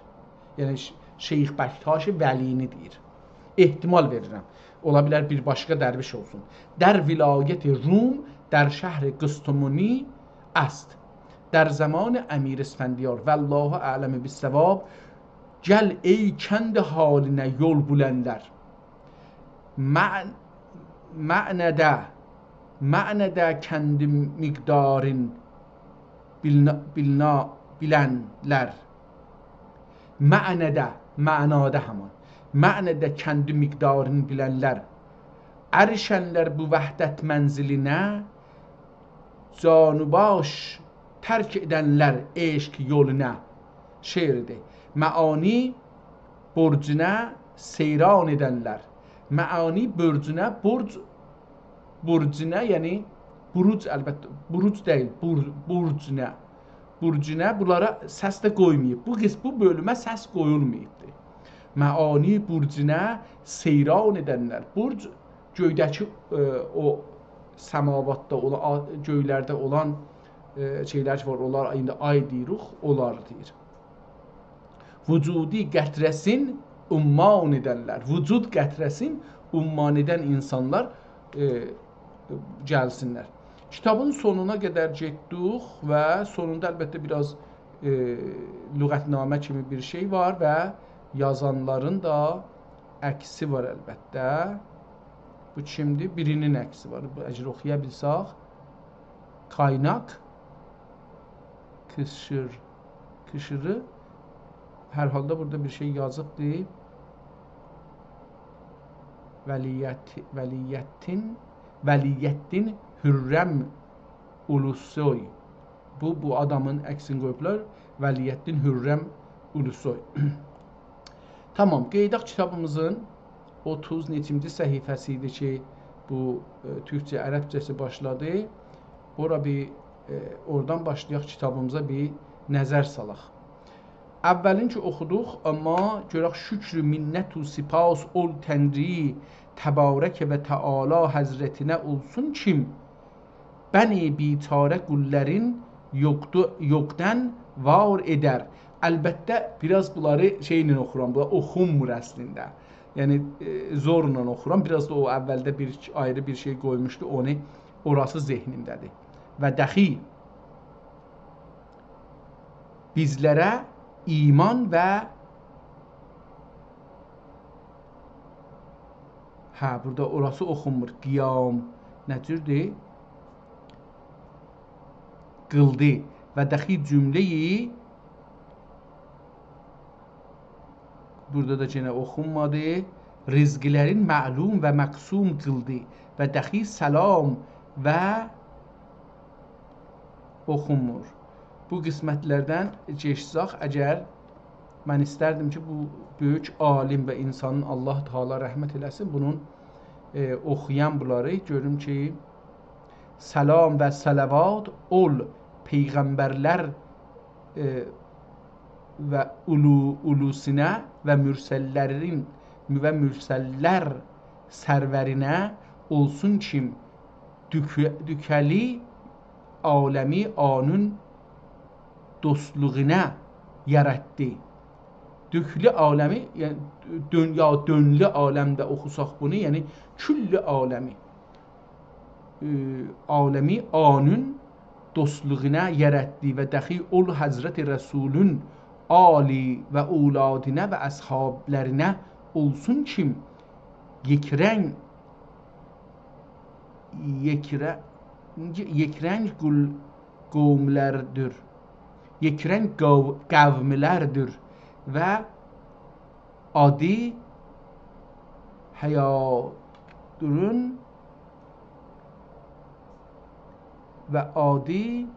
یعنی ش-، شیخ بکتاش ولی‌نی دئییر. احتمال وئریرم. اولا بیلر بیر باشقا درویش اولسون. در ولایت روم، در شهر قسطمونی است. در زمان امیر اسفندیار، والله اعلم بالصواب، گل ای کند حالینه یول بیلنلر. مع-، معنده، معنده کندی مقدارین بیلنا-، بیلنا-، بیلنلر. معنده، معنادا همان. معنده کندی مقدارین بیلنلر. اریشنلر بو وحدت منزلینه، جان و باش ترک ائدنلر عشق یولونا. شعردیر. معانی برجونه سیران ائدنلر. معانی برجونه، برج، برجونه، یعنی بروج، البته، بروج دئییل، بور-، برجونه. برجونه بونلارا سس ده قویماییب. بو قیس-، بو بؤلومه سس قویولماییبدیر. معانی برجونه سیران ائدنلر. برج گؤیده‌کی، ائ، او سماواتدا اولان، آ-، گؤیلرده اولان، ائ، شئیلر کی وار، اونلار ایندی آی دئییریک، اونلار دئییر. وجودی قطره‌سین عمان ائدنلر. وجود قطره‌سین عمان ائدن اینسانلار، ائ، گلسینلر. کیتابین سونونا قدر گئتدیک و سونوندا البته بیر آز، ائ، لغتنامه کیمی بیر شئی وار و یازانلارین دا عکسی وار البته. بو کیمدیر؟ بیرینین عکسی وار. بو، اگر اوخویا بیلسک، کایناک، کیشیر، کیشیری. هر حالدا بورادا بیر شئی یازیبدیر. ولیت-، ولیتین، ولیتین حرم اولوسوی. بو، بو آدامین عکسینی قویوبلار. ولیتین حرم اولوسوی. تامام، قئییداق کیتابیمیزین اوتوز نئچینجی صفحه‌سی ایدی کی، بو، ائ، تورکجه، عربجه‌سی باشلادی. اورا بیر، ائ، اورادان باشلایاق، کیتابیمیزا بیر نظر سالاق. اولین کی اوخودوق، آمما گؤرک: «شکر و منت و سپاس اول تنری تبارک و تعالی حضرتینه اولسون کیم بنی بیچاره قوللارین یوخدو-، یوخدان وار ائدر.» البته، بیر آز بونلاری شئیله اوخورام، بونلار اوخونمور اصلینده. یعنی، ائ، زورلا اوخورام. بیر آز دا او اولده بیر آیری بیر شئی قویموشدو، اونو، اوراسی ذهنیمده‌دیر. «و دخی بیزلره ایمان و»، هه، بورادا اوراسی اوخونمور. «قیام»، نه جوردور؟ «قیلدی.» «و دخی جمله‌یی»، بورادا دا یئنه اوخونمادی. «رزقلرین معلوم و مقسوم قیلدی.» «و دخی سلام و»، اوخونمور. بو قسمتلردن کئچسک، اگر من ایستردیم کی، بو بؤیوک عالم و اینسانین، الله تعالی رحمت ائله‌سین، بونون، ائ، اوخویان بونلاری گؤروم کی، «سلام و صلوات اول پیغمبرلر، ائ، و اولو-، اولوسینه و مرسللرین و مرسللر سرورینه اولسون کیم دوکو-، دوکلی عالمی آنون دوستلوغونا یاراتدی.» دوکلی عالمی، یعنی دؤن-، یا دؤنلو عالمده اوخوساق بونو، یعنی کل عالمی، ائ، عالمی آنون دوستلوغونا یاراتدی. «و دخی اول حضرت رسولون آلی و اولادینه و اصحابلارینه اولسون کیم یکرنگ، یکره-، یکرنگ قول-، قوملردیر. یکرنگ قو-، قوملردیر و آدی حیادرون و آدی،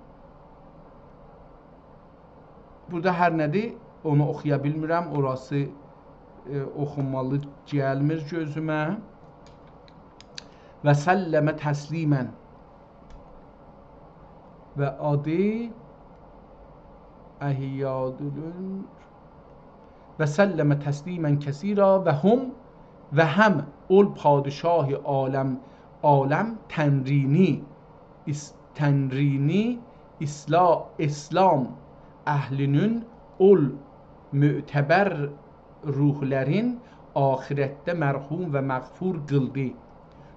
بورادا هر نه‌دیر، اونو اوخویا بیلمیرم، اوراسی، ائ، اوخونمالی گلمیر گؤزومه. «و سلم تسلیما». و آدی احیادولون «و سلم تسلیما کثیرا و هم»، و هم اول پادشاه عالم، عالم تنرینی، اس-، تنرینی، اسلا-، اسلام اهلینین اول معتبر روحلرین آخرتده مرحوم و مغفور قیلدی.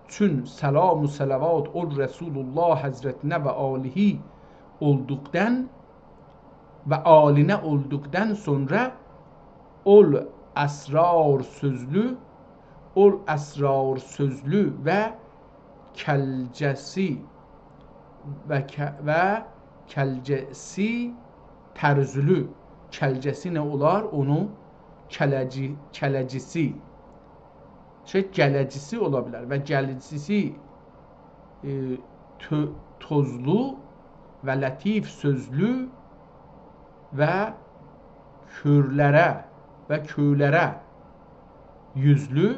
چون سلام و صلوات اول رسول‌الله حضرتینه و آله اولدوقدان و آلینه اولدوقدان سونرا اول اسرار سؤزلو، اول اسرار سؤزلو و کلجه‌سی و ک-، و کلجه‌سی ترزولو. کلجه‌سی نه اولار؟ اونون کلجی-، کلجیسی. شئی، گلجیسی اولا بیلر و گلجیسی، ائ، تو-، توزلو و لطیف سؤزلو و کؤرلره و کؤیلره یوزلو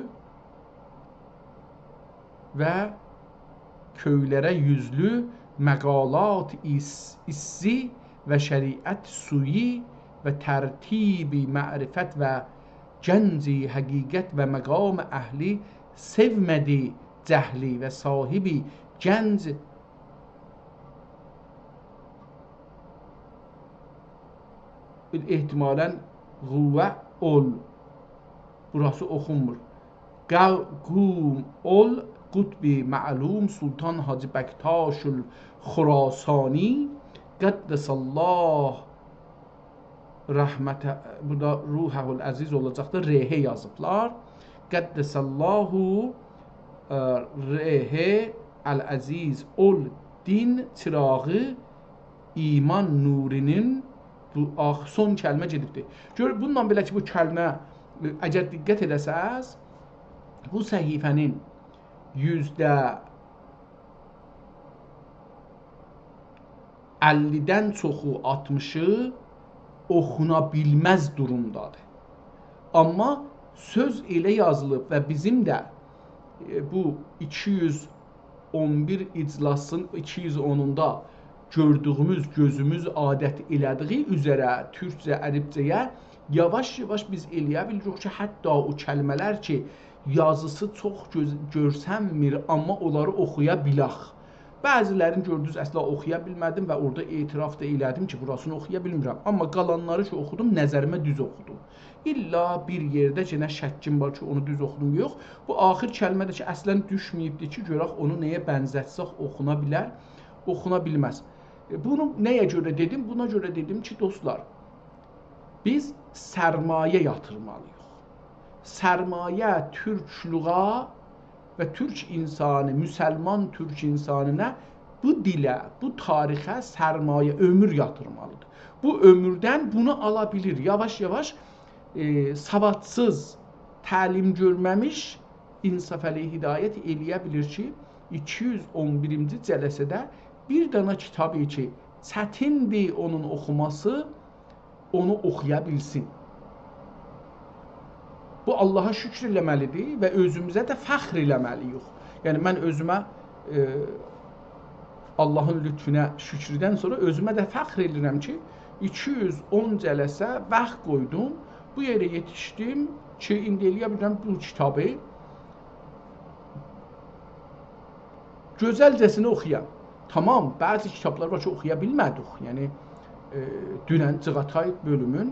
و کؤیلره یوزلو، مقالات ایس-، ایسسی و شریعت سویی و ترتیب معرفت و گنج حقیقت و مقام اهلی، سئومه‌دی جهلی و صاحب گنج احتمالاً قوه اول. بوراسی اوخونمور. قو-، قوم اول قطب معلوم سلطان حاجی بکتاش الخراسانی قدس الله رحمته، بورادا روحه العزیز اولاجاقدیر، ر ح یازیبلار. قدس الله، ائ، ر ح العزیز اول دین چیراغی ایمان نورینین، بو آخ-، سون کلمه گئدیبدیر. گؤر، بونونلا بئله کی، بو کلمه، ائ، اگر دقت ائله‌سز، بو صفحه‌نین یوزده اللی‌دن چوخو، آلتمیشی اوخونا بیلمز دورومدادیر. آمما سؤز ائله یازیلیب و بیزیم ده، ائ، بو ایکی یوز اون بیر اجلاسین ایکی یوز اونوندا گؤردویوموز، گؤزوموز عادت ائله‌دیگی اوزره تورکجه، عربجه‌یه یاواش-یاواش بیز ائلیه بیلیریک کی، حتی او کلمه‌لر کی، یازیسی چوخ گؤز-، گؤرسنمیر، آمما اونلاری اوخویا بیلک. بعضی‌لرینی گؤردونوز، اصلا اوخویا بیلمه‌دیم و اورادا اعتراف دا ائله‌دیم کی، بوراسینی اوخویا بیلمیرم. آمما قالانلاری کی اوخودوم، نظریمه دوز اوخودوم. الّا بیر یئرده یئنه شکّیم وار کی، اونو دوز اوخودوم، یوخ. بو آخر کلمه ده کی، اصلا دوشمه‌ییبدیر کی، گؤرک اونو نه‌یه بنزتسک اوخونا بیلر، اوخونا بیلمز. ائ، بونو نه‌یه گؤره دئدیم؟ بونا گؤره دئدیم کی، دوستلار، بیز سرمایه یاتیرمالی‌ییق. سرمایه تورکلوغا و تورک اینسانی، مسلمان تورک اینسانینا، بو دیله، بو تاریخه سرمایه، عؤمور یاتیرمالیدیر. بو عؤموردن بونو آلا بیلیر. یاواش-یاواش، ائ، سوادسیز، تعلیم گؤرمه‌میش انصافعلی هدایت ائلیه بیلیر کی، ایکی یوز اون بیرینجی جلسه‌ده بیر دانا کیتابی کی، چتیندیر اونون اوخوماسی، اونو اوخویا بیلسین. بو، آللاها شکر ائله‌مه‌لیدیر و اؤزوموزه ده فخر ائله‌مه‌لی‌ییک. یعنی، من اؤزومه، ائ، آللاهین لطفونه شکردن سونرا اؤزومه ده فخر ائدیرم کی، ایکی یوز اون جلسه واخت قویدوم، بو یئره یئتیشدیم کی، ایندی ائلیه بیلیرم بو کیتابی گؤزلجه‌سینه اوخویام. تامام، بعضی کیتابلار وار کی، اوخویا بیلمه‌دیک. یعنی، ائ، دونن جیغاتای بؤلومون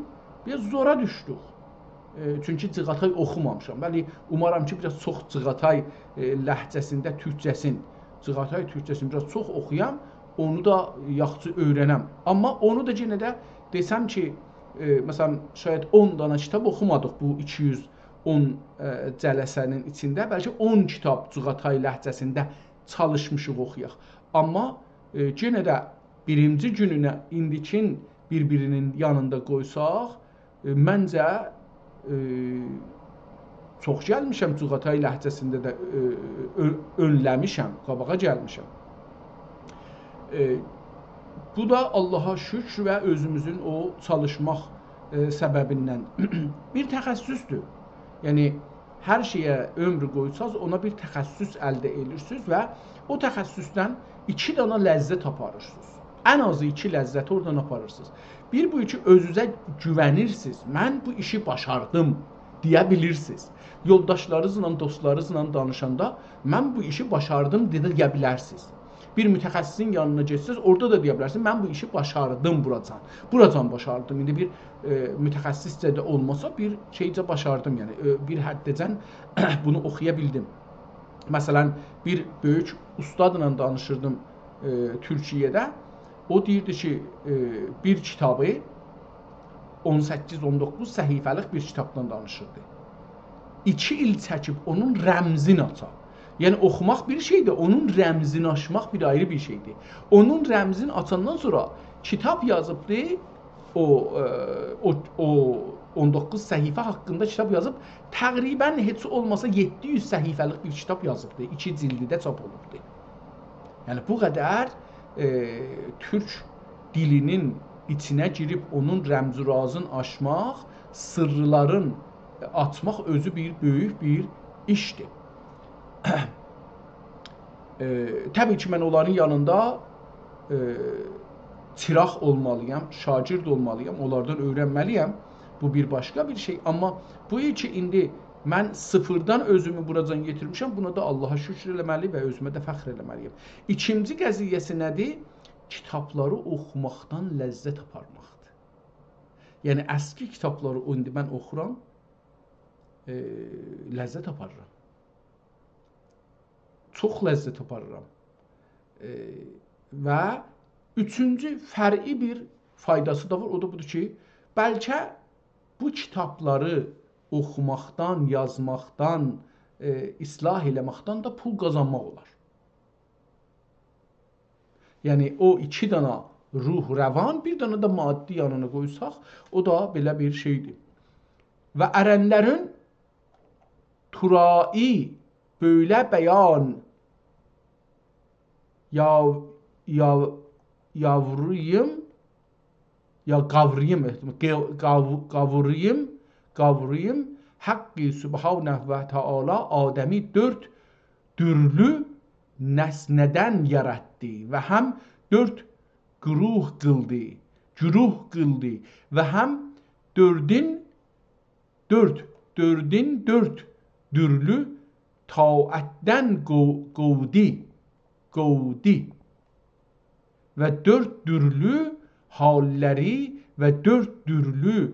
بیر آز زورا دوشدوک. ائ، چونکی جیغاتای اوخومامیشام. ولی اومارام کی، بیر آز چوخ جیغاتای، ائ، لهجه‌سینده تورکجه‌سین، جیغاتای تورکجه‌سین بیر آز چوخ اوخویام، اونو دا یاخشی اؤیرنم. آمما اونو دا یئنه ده دئسم کی، ائ، مثلا، شاید اون دانا کیتاب اوخومادیق بو ایکی یوز اون، ائ، جلسه‌نین ایچینده، بلکه اون کیتاب جیغاتای لهجه‌سینده چالیشمیشیق اوخویاق. آمما، ائ، یئنه ده بیرینجی گونونه ایندیکین بیر-بیرینین یانیندا قویساق، ائ، منجه، ائ، چوخ گلمیشم جیغاتای لهجه‌سینده ده، ائ، اؤ-، اؤنله‌میشم، قاباغا گلمیشم. ائ، بو دا آللاها شکر و اؤزوموزون او چالیشماق، ائ، سببیندن بیر تخصصدور. یعنی، هر شئیه عؤمور قویساز، اونا بیر تخصص الده ائدیرسینیز و او تخصصدن ایکی دانا لذت آپاریرسینیز. ان آزی ایکی لذتی اورادان آپاریرسینیز. بیر بو کی، اؤزونوزه گوونیرسینیز. «من بو ایشی باشاردیم» دئیه بیلیرسینیز. یولداشلارینیزلا، دوستلارینیزلا دانیشاندا «من بو ایشی باشاردیم» دئیه بیلرسینیز. بیر متخصصین یانینا گئتسز، اورادا دا دئیه بیلرسن: «من بو ایشی باشاردیم بوراجان. بوراجان باشاردیم.» ایندی بیر، ائ، متخصصجه ده اولماسا، بیر شئیجه باشاردیم، یعنی، ائ، بیر حدّه‌جن بونو اوخویا بیلدیم. مثلا، بیر بؤیوک اوستادلا دانیشیردیم، ائ، تورکیه‌ده. او دئییردی کی، ائ، بیر کیتابی اون سککیز، اون دوققوز صفحه‌لیک بیر کیتابدان دانیشیردی. ایکی ایل چکیب اونون رمزینی آچا. یعنی، اوخوماق بیر شئیدیر، اونون رمزینی آچماق بیر آیری بیر شئیدیر. اونون رمزینی آچاندان سونرا کیتاب یازیبدی، او، ائ، او، او اون دوققوز صفحه حاقیندا کیتاب یازیب، تقریبا هئچ اولماسا یئددی یوز صفحه‌لیک بیر کیتاب یازیبدی، ایکی جیلدی ده چاپ اولوبدو. یعنی، بو قدر، ائ، تورک دیلینین ایچینه گیریب، اونون رمز و رازین آچماق، سیرلارین آچماق اؤزو بیر بؤیوک بیر ایشدیر. ائ، طبیعی کی، من اونلارین یانیندا، ائ، چیراغ اولمالی‌یام، شاگرد اولمالی‌یام، اونلاردان اؤیرنمه‌لی‌یم. بو بیر باشقا بیر شئی. آمما بو کی، ایندی من صفردن اؤزومو بوراجان یئتیرمیشم، بونا دا آللاها شکر ائله‌مه‌لی و اؤزومه ده فخر ائله‌مه‌لی‌یم. ایکینجی قضیه‌سی نه‌دیر؟ کیتابلاری اوخوماقدان لذت آپارماقدیر. یعنی، اسکی کیتابلاری ایندی من اوخورام، ائ، لذت آپاریرام. چوخ لذت آپاریرام. ائ، و اوچونجو فرعی بیر فایداسی دا وار، او دا بودور کی، بلکه بو کیتابلاری اوخوماقدان، یازماقدان، ائ، اصلاح ائله‌مکدن ده پول قازانماق اولار. یعنی، او ایکی دانا روح روان، بیر دانا دا مادی یانینا قویساق، او دا بئله بیر شئیدیر. و ارنلرین تورایی بؤیله بیان یا، یا، یاورویوم، یا قاورییم، احتمال، قاو-، قاو-، قاورییم، قاورییم، حقی سبحانه و تعالی آدمی دؤرد دورلو نسنه‌دن یاراتدی و هم دؤرد گروه قیلدی، گروه قیلدی و هم دؤردون دؤرد، دؤردون دؤرد دورلو طاعتدن قو-، قوودی، قوودی. و دؤرد دورلو حاللری و دؤرد دورلو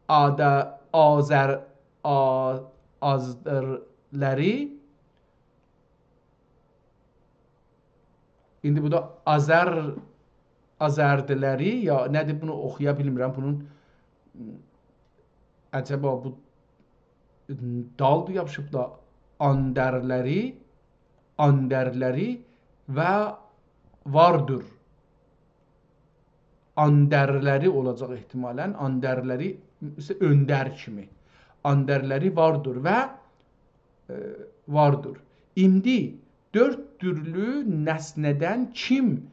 آدا-، آزر-، آ-، آزدرلری ایندی بو دا آزر، آزردلری، یا نه‌دیر، بونو اوخویا بیلمیرم. بونون، عجبا بو دالدیر یاپیشیب دا، آندرلری، آندرلری و واردور. آندرلری اولاجاق احتمالاً. آندرلری ایسه اؤندر کیمی. آندرلری واردور و، ائ، واردور. ایندی دؤرد دورلو نسنه‌دن کیم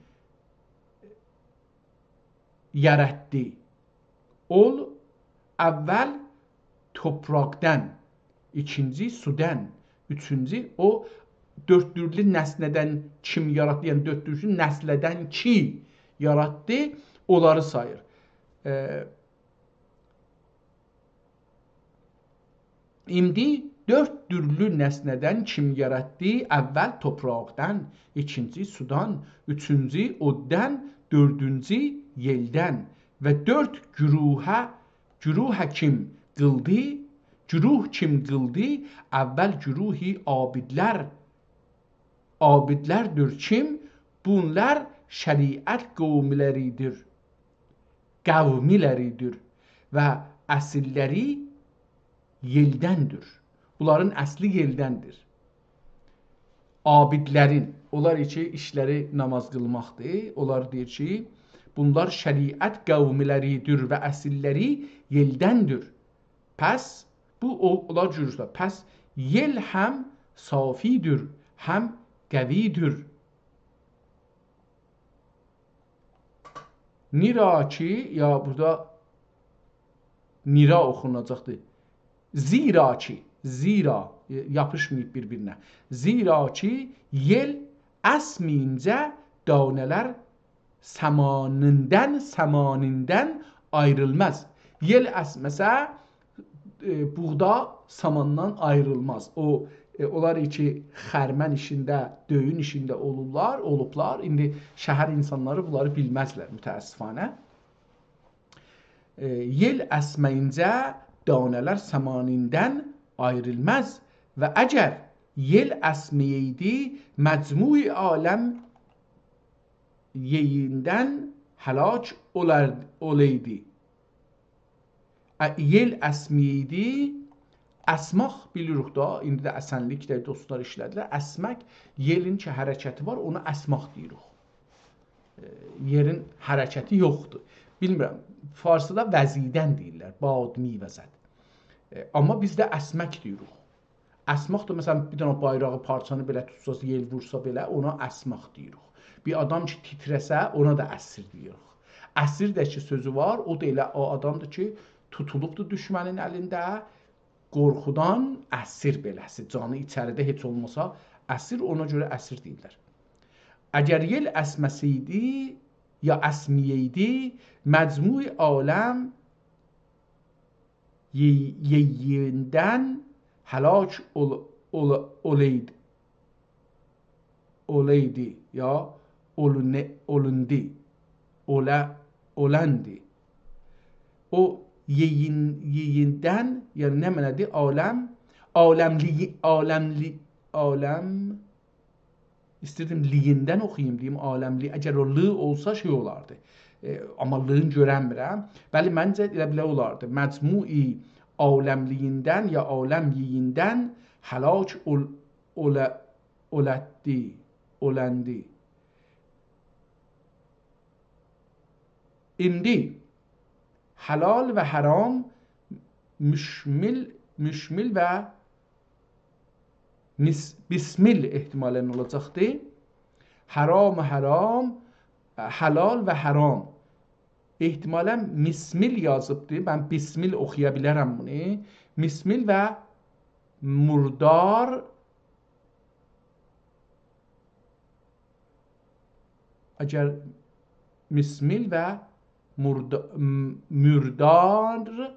یاراتدی؟ اول، اول توپراقدان، ایکینجی سودان، اوچونجو او دؤرد دورلو نسنه‌دن کیم یاراتدی؟ یعنی دؤرد دورلو نسله‌دن کی یاراتدی، اونلاری ساییر. ائ، ایندی دؤرد دورلو نسنه‌دن کیم یاراتدی؟ اول توپراقدان، ایکینجی سودان، اوچونجو اوددان، دؤردونجو یئلدن و دؤرد گروهه، گروهه کیم قیلدی؟ گروه کیم قیلدی؟ اول گروهی عابدلر، عابدلردیر کیم؟ بونلار شریعت قومیلریدیر، قومیلریدیر و اصللری یئلدندیر. بونلارین اصلی یئلدندیر. عابدلرین، اونلار کی ایشلری ناماز قیلماقدیر. اونلار دئییر کی، بونلار شریعت قومیلریدیر و اصللری یئلدندیر. پس بو، او، اونلار جوروسته. پس یئل هم صافیدیر، هم قویدیر. نیرا کی، یا بورادا نیرا اوخوناجاقدیر. زیرا کی، زیرا، ائ، یاپیشماییب بیر-بیرینه. زیرا کی، یئل اسمه‌یینجه دانه‌لر سامانیندان، سامانیندان آیریلماز. یئل اسمه‌سه، ائ، بوغدا ساماندان آیریلماز. او ائ، اونلار کی، خرمن ایچینده، دؤیون ایچینده اولورلار، اولوبلار. ایندی شهر اینسانلاری بونلاری بیلمزلر، متأسفانه. ائ، یئل اسمه‌یینجه دانه‌لر سمانیندن آیریلماز و اگر یئل اسمه‌یه‌یدی، مجموع عالم یئییندن هلاک اولار، اولایدی. ا، یئل اسمه‌یه‌یدی، اسماق بیلیریک دا، ایندی ده اسن‌لیک ده دوستلار ایشله‌دیلر. اسمک، یئلین کی حرکتی وار، اونا اسماق دئییریک. ائ، یئرین حرکتی یوخدور. بیلمیرم، فارسیدا وزیدن دئییرلر، باد می‌وزد. ائ، آمما بیز ده اسمک دئییریک. اسماق دا، مثلا، بیر دنه بایراغی، پارچانی بئله توتساز، یئل وورسا بئله، اونا اسماق دئییریک. بیر آدام کی تیتره‌سه، اونا دا اسیر دئییریک. اسیر ده کی سؤزو وار، او دا ائله او آدامدیر کی، توتولوبدور دوشمنین الینده، قورخودان اسیر بئله‌سی، جانی ایچریده هئچ اولماسا اسیر، اونا گؤره اسیر دئییرلر. اگر یئل اسمه‌سه‌یدی، یا اسمه‌یه‌یدی، مجموع عالم یئ-، یئییندن هلاک اول-، اول-، اولئید-، اولئیدی، یا اولونه-، اولوندی، اوله-، اولندی. او یئیین-، یئییندن، یعنی نمنه‌دیر؟ عالم، عالملیگی-، عالملی-، عالم، ایستیردیم لییندن اوخویوم، دئییم عالملی. اگر او ل اولسا شئی اولاردی. ائ، آمما لین گؤرنمیرم. بلی، منجه ائله بیله اولاردی. مجموع عالملیگیندن یا عالملیگیندن هلاک اول-، اوله-، اولتدی، اولندی. ایندی حلال و حرام مشمل، مشمل و مس-، بسمل احتمالاً اولاجاقدی. حرام، حرام، حلال و حرام. احتمالاً مسمل یازیبدی. من بسمل اوخویا بیلرم بونو. مسمل و مردار، اگر مسمل و مرد-، م-، مردار،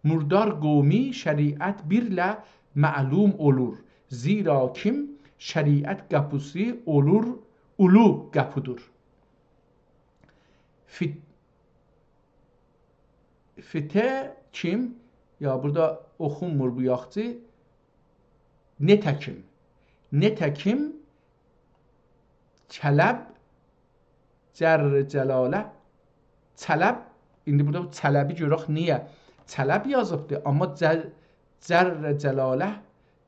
مردار قومی شریعت بیرله معلوم اولور. زیرا کیم شریعت قاپیسی اولور، اولو قاپیدیر. فت-، فته کیم، یا بورادا اوخونمور بو یاخچی، نتکیم. نتکیم طلب جر جلاله، طلب، ایندی بورادا بو طلبی گؤرک نییه طلب یازیبدی، آمما جل-، جر جلاله،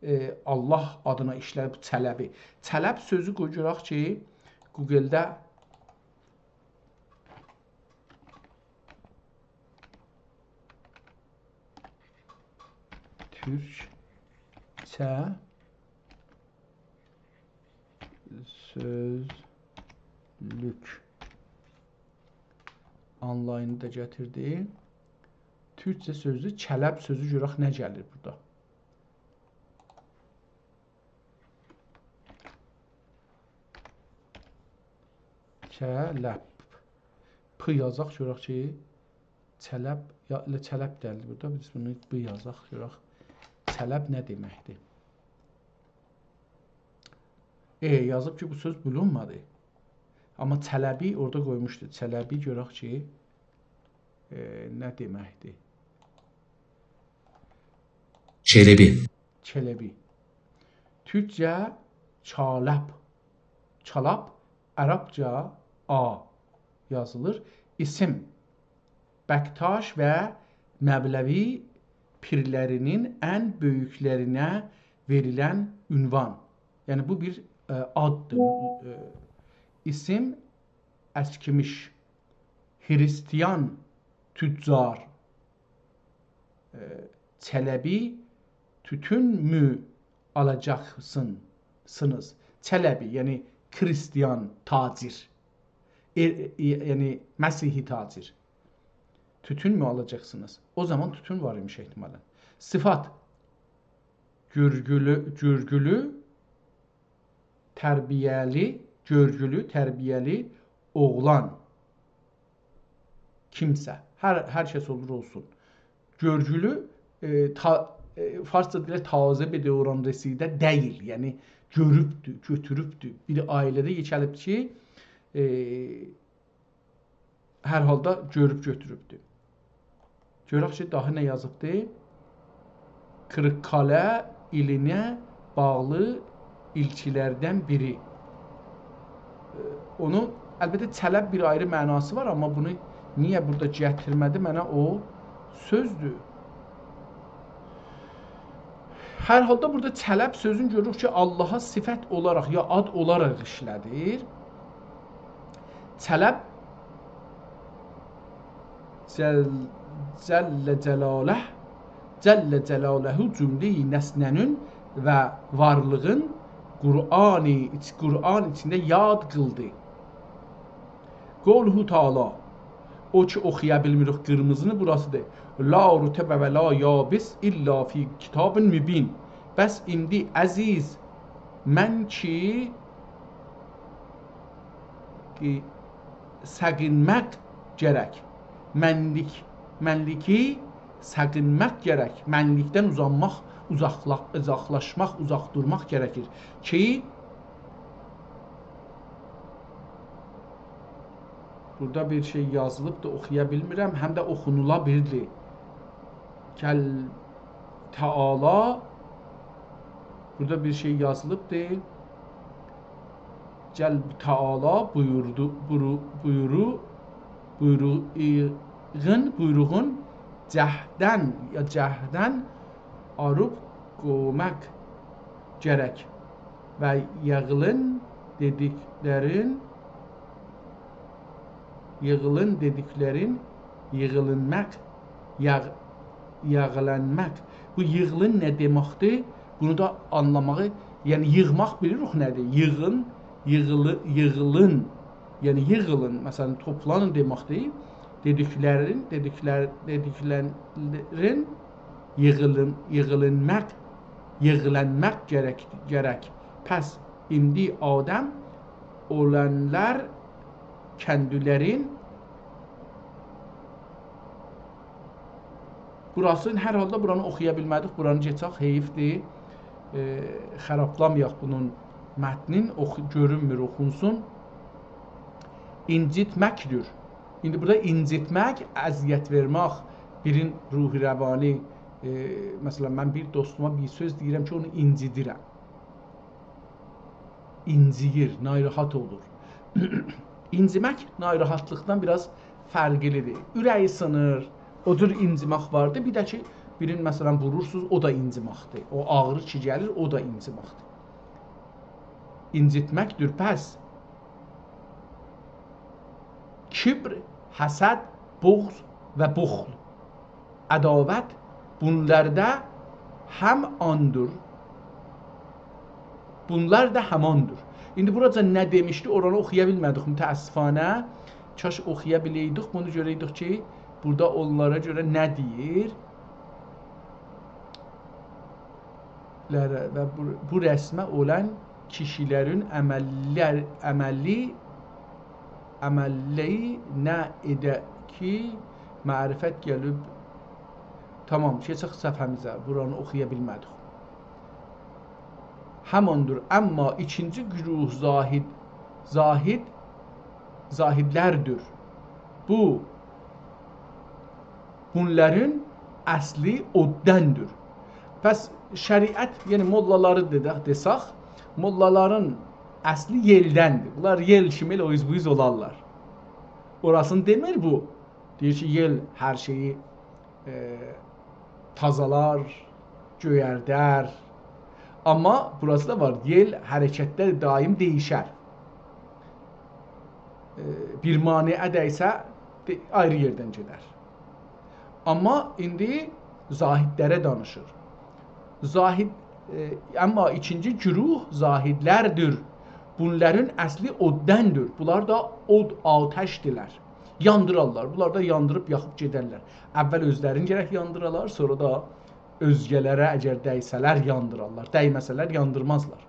ائ، الله آدینا ایشله‌دیب بو طلبی. طلب سؤزو قوی گؤرک کی، گوگلده تورکجه سؤزلوک. آنلاینی دا گتیردی. تورکجه سؤزلوک، طلب سؤزو گؤرک نه گلیر بورادا. طلب. پ یازاق، گؤرک کی، طلب، یا، ائله طلب گلدی بورادا. بیز بونو ب یازاق، گؤرک طلب نه دئمکدیر. ائ، یازیب کی، بو سؤز بولونمادی. آمما طلبی اورادا قویموشدو. طلبی گؤرک کی، ائ، نه دئمکدیر؟ چلبی. چلبی. تورکجه چالاب. چالاب، عربجه آ یازیلیر. اسم، بکتاش و مولوی پیرلرینین ان بؤیوکلرینه وئریلن عنوان. یعنی، بو بیر، ائ، آددیر. ائ، اسم اسکیمیش، هریستیان تجار، ائ، چلبی، توتون مو آلاجاقسین-، سینیز؟ چلبی، یعنی هریستیان تاجر. ائ، ائ، یعنی مسیحی تاجر. توتون مو آلاجاقسینیز؟ او زامان توتون وار ایمیش احتمالاً. صفت، گؤرگولو، گؤرگولو، تربیه‌لی، گؤرگولو، تربیه‌لی اوغلان. کیمسه، هر، هر کس اولور اولسون. گؤرگولو، ائ، تا-، ائ، فارسجا دئییرلر «تازه به دوران رسیده» دئییل. یعنی گؤروبدور، گؤتوروبدور. بیر عائله‌ده یئکه‌لیب کی، ائ، هر حالدا گؤروب گؤتوروبدور. گؤرک کی، داها نه یازیبدی؟ کریک‌کاله ایلینه باغلی ایلچی‌لردن بیری. ائ، اونون، البته، چلب بیر آیری معناسی وار، آمما بونو نییه بورادا گتیرمه‌دی؟ منه او سؤزدور. هر حالدا بورادا چلب سؤزون گؤروروک کی، آللاها صفت اولاراق یا آد اولاراق ایشله‌دیر. چلب جل-، جل جلاله، جل جلاله جمله‌ی نسنه‌نین و وارلیغین قرآنی ایچ-، قرآن ایچینده یاد قیلدی. قوله تعالی، او کی اوخویا بیلمیریک قیرمیزینی، بوراسیدیر. «لا رطب و لا یابس الا فی کتاب مبین.» پس ایندی عزیز، من کی، ائ، ساقینماق گرک. منلیک، منلیکی ساقینماق گرک. منلیکدن اوزانماق، اوزاقلا-، اوزاقلاشماق، اوزاق دورماق گرکیر. کی، بورادا بیر شئی یازیلیبدیر، اوخویا بیلمیرم، هم ده اوخونولا بیلدی. کل تعالی، بورادا بیر شئی یازیلیبدیر. جل تعالی بویوردو، بورو-، بویورو-، بویروغون، بویروغون جهدن، یا جهدن آروب قووماق گرک و ییغیلین دئدیکلرین، ییغیلین دئدیکلرین ییغیلینماق، یاغ-، یاغلانماق. بو ییغیلین نه دئمکدیر؟ بونو دا آنلاماغی، یعنی ییغماق بیلیریک نه‌دیر؟ ییغین، ییغیلی-، ییغیلین، یعنی ییغیلین، مثلا، توپلانین دئمکدیر. دئدیکلرین، دئدیکلر-، دئدیکلرین ییغیلین-، ییغیلینماق، ییغیلانماق گرک، گرک. پس ایندی آدم اولانلار کندیلرین، بوراسینی، هر حالدا بورانی اوخویا بیلمه‌دیک، بورانی گئچک، حئیفدیر. ائ، خارابلامایاق بونون متنین، اوخو-، گؤرونمور، اوخونسون. اینجیتمکدیر. ایندی بورادا اینجیتمک، اذیت وئرمک، بیرین روحی روانی، ائ، مثلا، من بیر دوستوما بیر سؤز دئییرم کی، اونو اینجیدیرم. اینجییر، ناراحت اولور. اینجیمک ناراحتلیقدان بیر آز فرقلیدیر. اوره‌یی سینیر، او جور اینجیمک واردیر. بیر ده کی، بیرین، مثلا، وورورسونوز، او دا اینجیمکدیر. او آغری کی گلیر، او دا اینجیمکدیر. اینجیتمکدیر. پس کبر، حسد، بغض و بخل، عداوت، بونلار دا هماندیر. بونلار دا هماندیر. ایندی بوراجا نه دئمیشدی، اورانی اوخویا بیلمه‌دیک، متأسفانه. کاش اوخویا بیلئیدیک، بونو گؤرئیدیک کی، بورادا اونلارا گؤره نه دئییر. لره و بو، بو رسمه اولان کیشیلرین عمللر، عملی، عمللیی نه ائده کی، معرفت گلیب. تامام، کئچک صفحه‌میزه، بورانی اوخویا بیلمه‌دیک. هماندیر، اما ایکینجی گروه زاهد، زاهد، زاهدلردیر. بو بونلارین اصلی اوددندیر. پس شریعت، یعنی موللالاری دئدک، دئسک، موللالارین اصلی یئلدندیر. بونلار یئل کیمی ائله او اوز بو اوز اولارلار. اوراسینی دئمیر بو. دئییر کی، یئل هر شئیی، ائ، تازالار، گؤیردر. آمما بوراسی دا وار، یئل حرکتده دائم دییشر. ائ، بیر مانعه دیسه، دئ-، آیری یئردن گئدر. آمما ایندی زاهدلره دانیشیر. زاهد، ائ، اما ایکینجی گروه زاهدلردیر. بونلارین اصلی اوددندیر. بونلار دا اود، آتشدیرلر. یاندیرارلار. بونلار دا یاندیریب یاخیب گئدرلر. اول اؤزلرینی گرک یاندیرالار، سونرا دا اؤزگه‌لره اگر دیسه‌لر یاندیرارلار. دیمه‌سه‌لر یاندیرمازلار.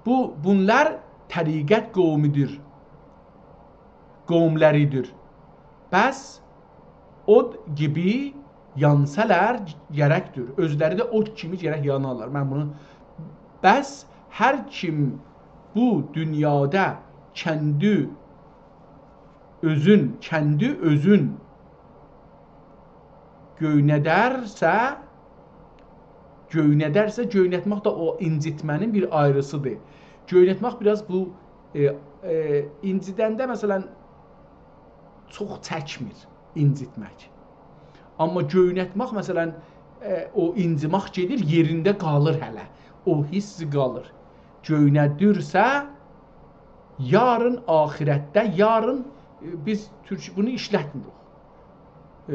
بو، بونلار طریقت قومودور، قوملریدیر. پس اود گیبی یانسالار گرکدیر. اؤزلری ده اوت کیمی گرک یانالار. من بونو، بس هر کیم بو دونیادا کندی اؤزون، کندی اؤزون گؤینه‌درسه، گؤینه‌درسه، گؤینه‌تمک ده او اینجیتمه‌نین بیر آیریسیدیر. گؤینه‌تمک بیر آز بو، ائ، ائ، اینجیدنده، مثلا، چوخ چکمیر اینجیتمک. آمما گؤینه‌تمک، مثلا، ائ، او اینجیمک گئدیر، یئرینده قالیر هله. او حس قالیر. گؤینه‌دیرسه، یارین آخرتده، یارین، ائ، بیز تورک بونو ایشلتمیریک. ائ،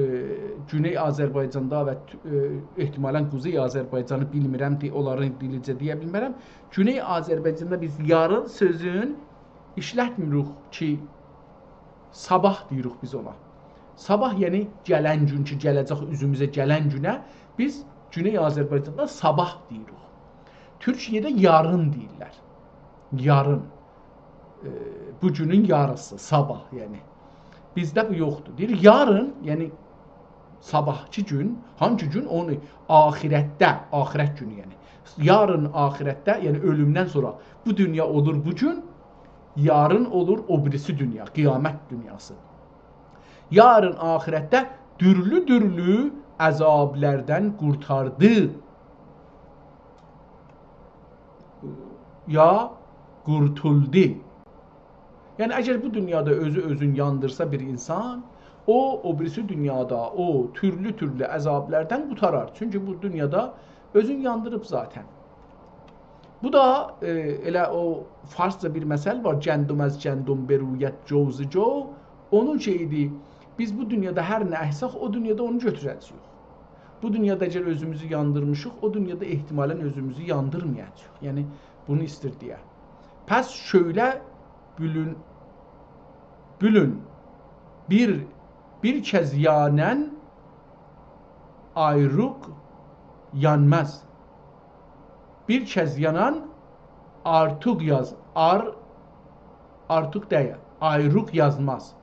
گونئی آذربایجاندا و تو-، ائ، احتمالا قوزئی آذربایجانی بیلمیرم، دی-، اونلارین دیلیجه دئیه بیلمرم. گونئی آذربایجاندا بیز یارین سؤزون ایشلتمیریک کی، صاباح دئییریک بیز اونا. صاباح، یعنی گلن گون کی، گله‌جک اوزوموزه گلن گونه بیز گونئی آذربایجاندا صاباح دئییریک. تورکیه‌ده یارین دئییرلر. یارین. ائ، بو گونون یاریسی، صاباح، یعنی. بیزده بو یوخدور. دئییر، یارین، یعنی صاباحکی گون، هانگی گون؟ اونو آخرتده، آخرت گونو، یعنی. یارین آخرتده، یعنی اؤلومدن سونرا بو دونیا اولور بو گون، یارین اولور او بیریسی دونیا، قیامت دونیاسی. یارین آخرتده تورلو-تورلو عذابلاردان قورتاردی. یا قورتولدو. یعنی، اگر بو دونیادا اؤزو اؤزون یاندیرسا بیر اینسان، او، او بیریسی دونیادا او تورلو-تورلو عذابلاردان قوتارار. چونکی بو دونیادا اؤزون یاندیریب ذاتاً. بو دا، ائ، ائله او فارسجا بیر مثل وار، «گندم از گندم بروید جوز جو». اونون شئییدی، بیز بو دونیادا هر نه اکسک، او دونیادا اونو گؤتوره‌جه‌ییک. بو دونیادا اگر اؤزوموزو یاندیرمیشیق، او دونیادا احتمالاً اؤزوموزو یاندیرمایاجاغیق. یعنی، بونو ایستیر دئیه. پس شعله بولون، بولون، بیر، بیر کز یانان آیروق یانماز. بیر کز یانان آرتوق یاز، آر، آرتوق دئییل، آیروق یازماز.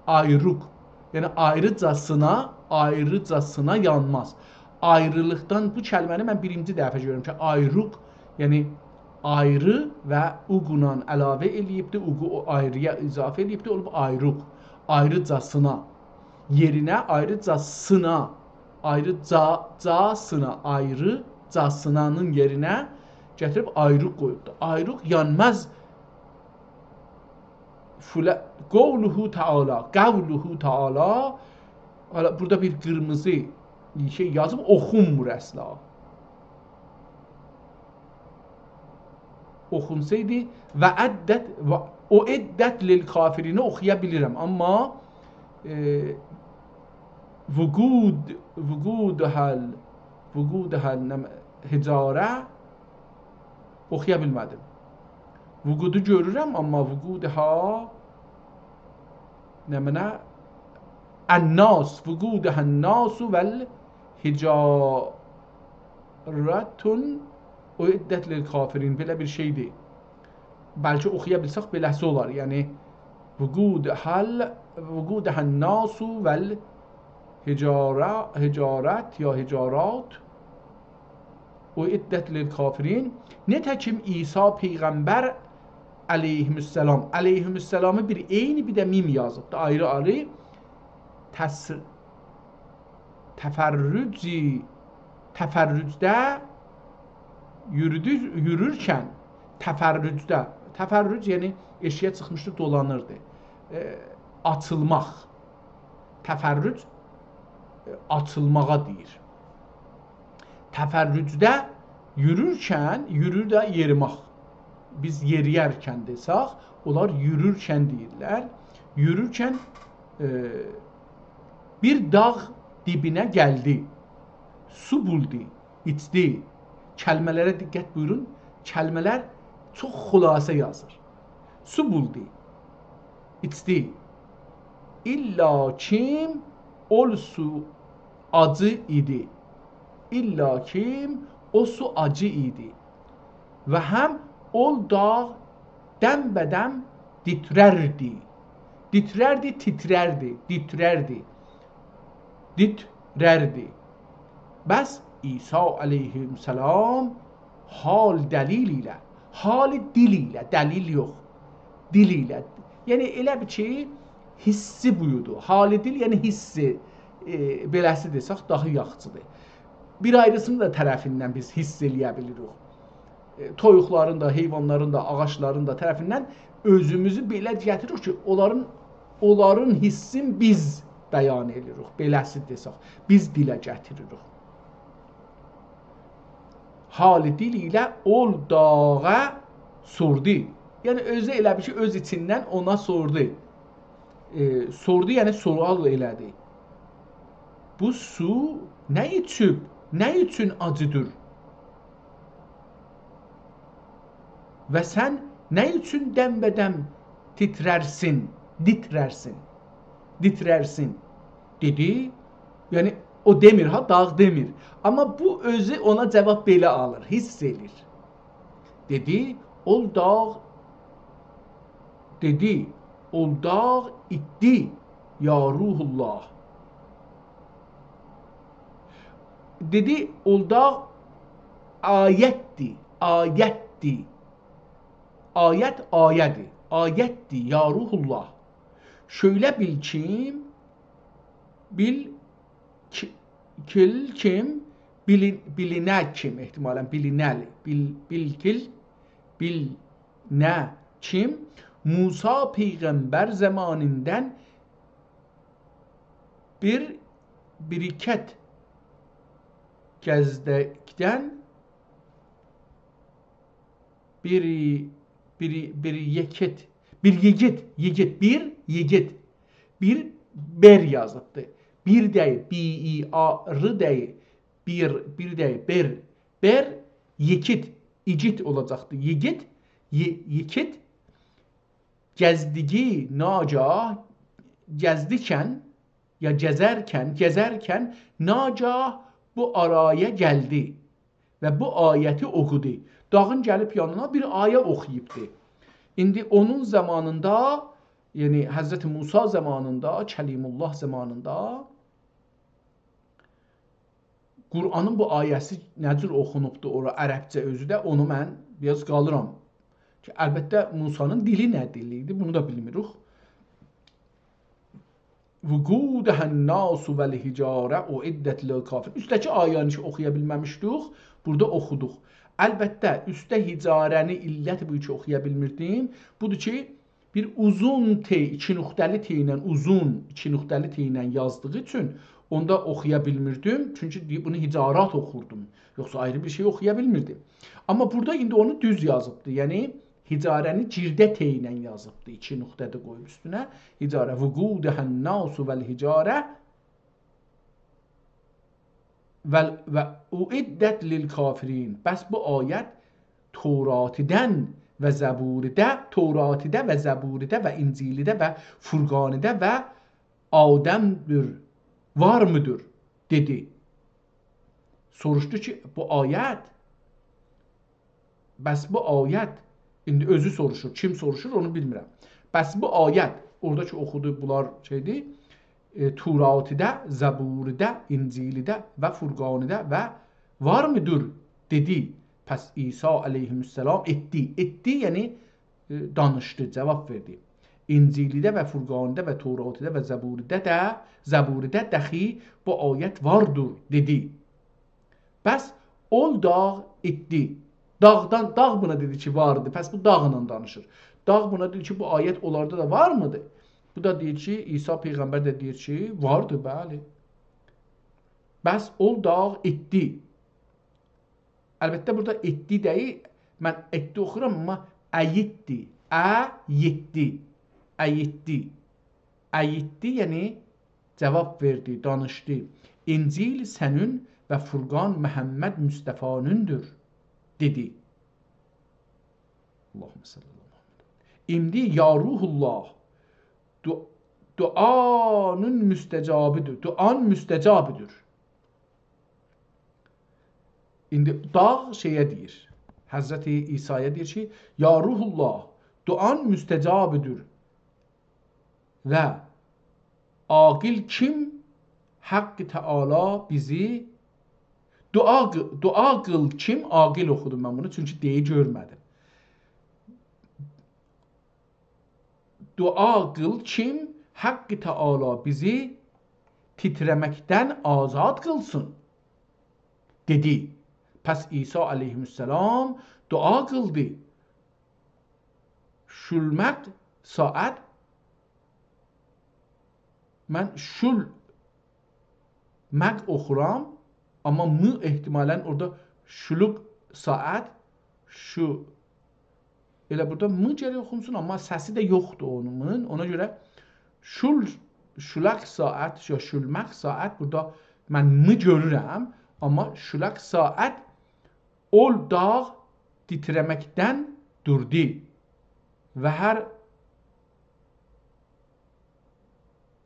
آیروق. یعنی آیریجاسینا، آیریجاسینا یانماز. آیریلیقدان، بو کلمه‌نی من بیرینجی دفعه گؤرورم کی، آیروق، یعنی آیری و اوقونان علاوه ائله‌ییبدی، اوقو او آیری‌یا اضافه ائله‌ییبدی، اولوب آیروق. آیریجاسینا. یئرینه آیریجاسینا، آیریجا-، جاسینا، آیریجاسینانین یئرینه گتیریب آیروق قویوبدو. آیروق یانماز. فلا-، قوله تعالی، قوله تعالی. حالا بورادا بیر قیرمیزی شئی یازیب، اوخونمور اصلا. اوخونسایدی، «و اعدت»، و «اعدت للکافرین» اوخویا بیلیرم، آمما، ائ، وقود، وقودها ال-، وقودها النم-، حجاره اوخویا بیلمه‌دیم. وقودو گؤرورم، آمما وقودها نمنه؟ الناس، وقودها الناس والحجارة اعدت للکافرین. بئله بیر شئیدیر. بلکه اوخویا بیلسک، بئله‌سی اولار. یعنی، وقودها ال-، وقودها الناس والحجارة، حجارت یا حجارات، اعدت للکافرین. نئته‌کیم عیسی پیغمبر علیه‌السلام، علیه‌السلامی بیر عین، بیر ده میم یازیبدی، آیری-آیری. تس-، تفرجی، تفرجده یورودور، یورورکن، تفرجده، تفرج، یعنی ائشیگه چیخمیشدی، دولانیردی. ائ، آچیلماق. تفرج، ائ، آچیلماغا دئییر. تفرجده یورورکن، یورور ده یئریماق. بیز یئریرکن دئسک، اونلار یورورکن دئییرلر. یورورکن، ائ، بیر داغ دیبینه گلدی. سو بولدو، ایچدی. کلمه‌لره دقت بویورون. کلمه‌لر چوخ خلاصه یازیر. سو بولدو، ایچدی. لاکین او سو آجی ایدی. لاکین او سو آجی ایدی. و هم او داغ دم‌به‌دم تیترردی. تیترردی، تیترردی، تیترردی. تیترردی. بس عیسی علیه‌السلام حال دلیل ایله، حال دیل ایله، دلیل یوخ، دیل ایله. یعنی ائله بیل کی، حسی بویودو. حال دیل، یعنی حسی، ائ، بئله‌سی دئسک، داها یاخشیدیر. بیر آیریسینین دا طرفیندن بیز حس ائلیه بیلیریک. ائ، تویوقلارین دا، حیوانلارین دا، آغاجلارین دا طرفیندن اؤزوموزو بئله گتیریریک کی، اونلارین، اونلارین حسین بیز بیان ائدیریک، بئله‌سی دئسک، بیز دیله گتیریریک. حال دیل ایله اول داغا سوردو. یعنی اؤزو ائله بیل کی، اؤز ایچیندن اونا سوردو. ائ، سوردو، یعنی سؤال ائله‌دی. بو سو نه ایچیب، نه اوچون آجیدیر؟ و سن نه اوچون دم‌به‌دم تیتررسین، دیتررسین، دیتررسین؟ دئدی، یعنی او دئمیر ها، داغ دئمیر. آمما بو اؤزو اونا جاواب بئله آلیر، حس ائله‌ییر. دئدی، اول داغ، دئدی، اول داغ ایتدی، یا روح‌الله. دئدی، اول داغ آیتدی، آیتدی. آیت، آیه‌دی. آیتدی، یا روح‌الله. شؤیله بیل کیم، بیل کی-، کیل کیم، بیلین-، بیلینه کیم، احتمالاً بیلینه‌لی، بیل-، بیل کیل، بیلینه کیم، موسی پیغمبر زامانیندان بیر، بیر ییگیت گزدکدن، بیر، بیر، بیر ییگیت، بیر ییگیت، ییگیت، بیر ییگیت، بیر بر یازیبدی. بیر دئییل، بی، ای، آ، ر دئییل، بیر، بیر دئییل، بر، بر، ییگیت، ایگیت اولاجاقدی. ییگیت، ی-، ییگیت، گزدیگی ناگاه، گزدیکن، یا گزرکن، گزرکن، ناگاه بو آرایا گلدی و بو آیتی اوخودو. داغین گلیب یانینا بیر آیه اوخویوبدو. ایندی اونون زامانیندا، یعنی حضرت موسی زامانیندا، کلیم‌الله زامانیندا، قرآنین بو آیه‌سی نه جور اوخونوبدو اورا عربجه اؤزو ده، اونو من بیر آز قالیرام. کی، البته، موسی‌نین دیلی نه دیل ایدی، بونو دا بیلمیریک. «وقودها الناس والحجارة أعدت للكافرين». اوسته‌کی آیه‌نی کی اوخویا بیلمه‌میشدیک، بورادا اوخودوق. البته، اوسته حجاره‌نی علت بو کی اوخویا بیلمیردیم، بودور کی، بیر اوزون ت، ایکی نقطه‌لی ت ایله، اوزون ایکی نقطه‌لی ت ایله یازدیغی اوچون اوندا اوخویا بیلمیردیم. چونکی دئییب بونو حجارات اوخوردوم. یوخسا آیری بیر شئی اوخویا بیلمیردیم. آمما بورادا ایندی اونو دوز یازیبدی. یعنی حجاره‌نی گیرده ت ایله یازیبدی. ایکی نقطه ده قویوب اوستونه. حجارة، «وقودها الناس والحجارة و، و أعدت للكافرين». بس بو آیت توراتیدن و زبوریده، توراتیده و زبوریده و انجیلیده و فرقانیده و آدم‌دیر، وارمی‌دیر؟ دئدی. سوروشدو کی، بو آیت، بس بو آیت، ایندی اؤزو سوروشور، کیم سوروشور، اونو بیلمیرم. بس بو آیت، اورادا کی اوخودو، بونلار شئیدیر، ائ، توراتیده، زبوریده، انجیلیده و فرقانیده و وارمی‌دیر؟ دئدی. پس عیسی علیه‌السلام ائتدی. ائتدی، یعنی، ائ، دانیشدی، جاواب وئردی. انجیلیده و فرقانیده و توراتیده و زبوریده ده، زبوریده داخی بو آیت واردیر، دئدی. بس اول داغ ائتدی. داغدان، داغ بونا دئدی کی، واردی. پس بو داغلا دانیشیر. داغ بونا دئدی کی، بو آیت اونلاردا دا وارمی‌دی؟ بو دا دئییر کی، عیسی پیغمبر ده دئییر کی، واردی، بلی. بس اول داغ ائتدی. البته، بورادا ائتدی دئییل، من ائتدی اوخورام، آمما ایتدی، ایتدی، ایتدی، ایتدی، یعنی جاواب وئردی، دانیشدی. انجیل سنین و فرقان محمد مصطفی‌نیندیر، دئدی. اللهم صل علی محمد. ایندی یا روح‌الله، دو-، دعانین مستجابی‌دیر، دعان مستجابی‌دیر. ایندی داغ شئیه دئییر، حضرت عیسی‌یا دئییر کی، یا روح‌الله، دعان مستجابی‌دیر و عاقل کیم حق تعالی بیزی دعا قی-، دعا قیل کیم، عاقل اوخودوم من بونو، چونکی دئیی گؤرمه‌دیم. دعا قیل کیم، حق تعالی بیزی تیتره‌مکدن آزاد قیلسین، دئدی. پس عیسی علیه‌السلام دعا قیلدی. شولمک ساعت، من شول مک اوخورام، آمما م احتمالاً اورادا شولوق ساعت، شو، ائله بورادا م گرک اوخونسون، آمما سسی ده یوخدور اونون. اونا گؤره شول، شولک ساعت، یا شولمک ساعت، بورادا من م گؤرورم، آمما شولک ساعت اول داغ تیتره‌مکدن دوردو. و هر،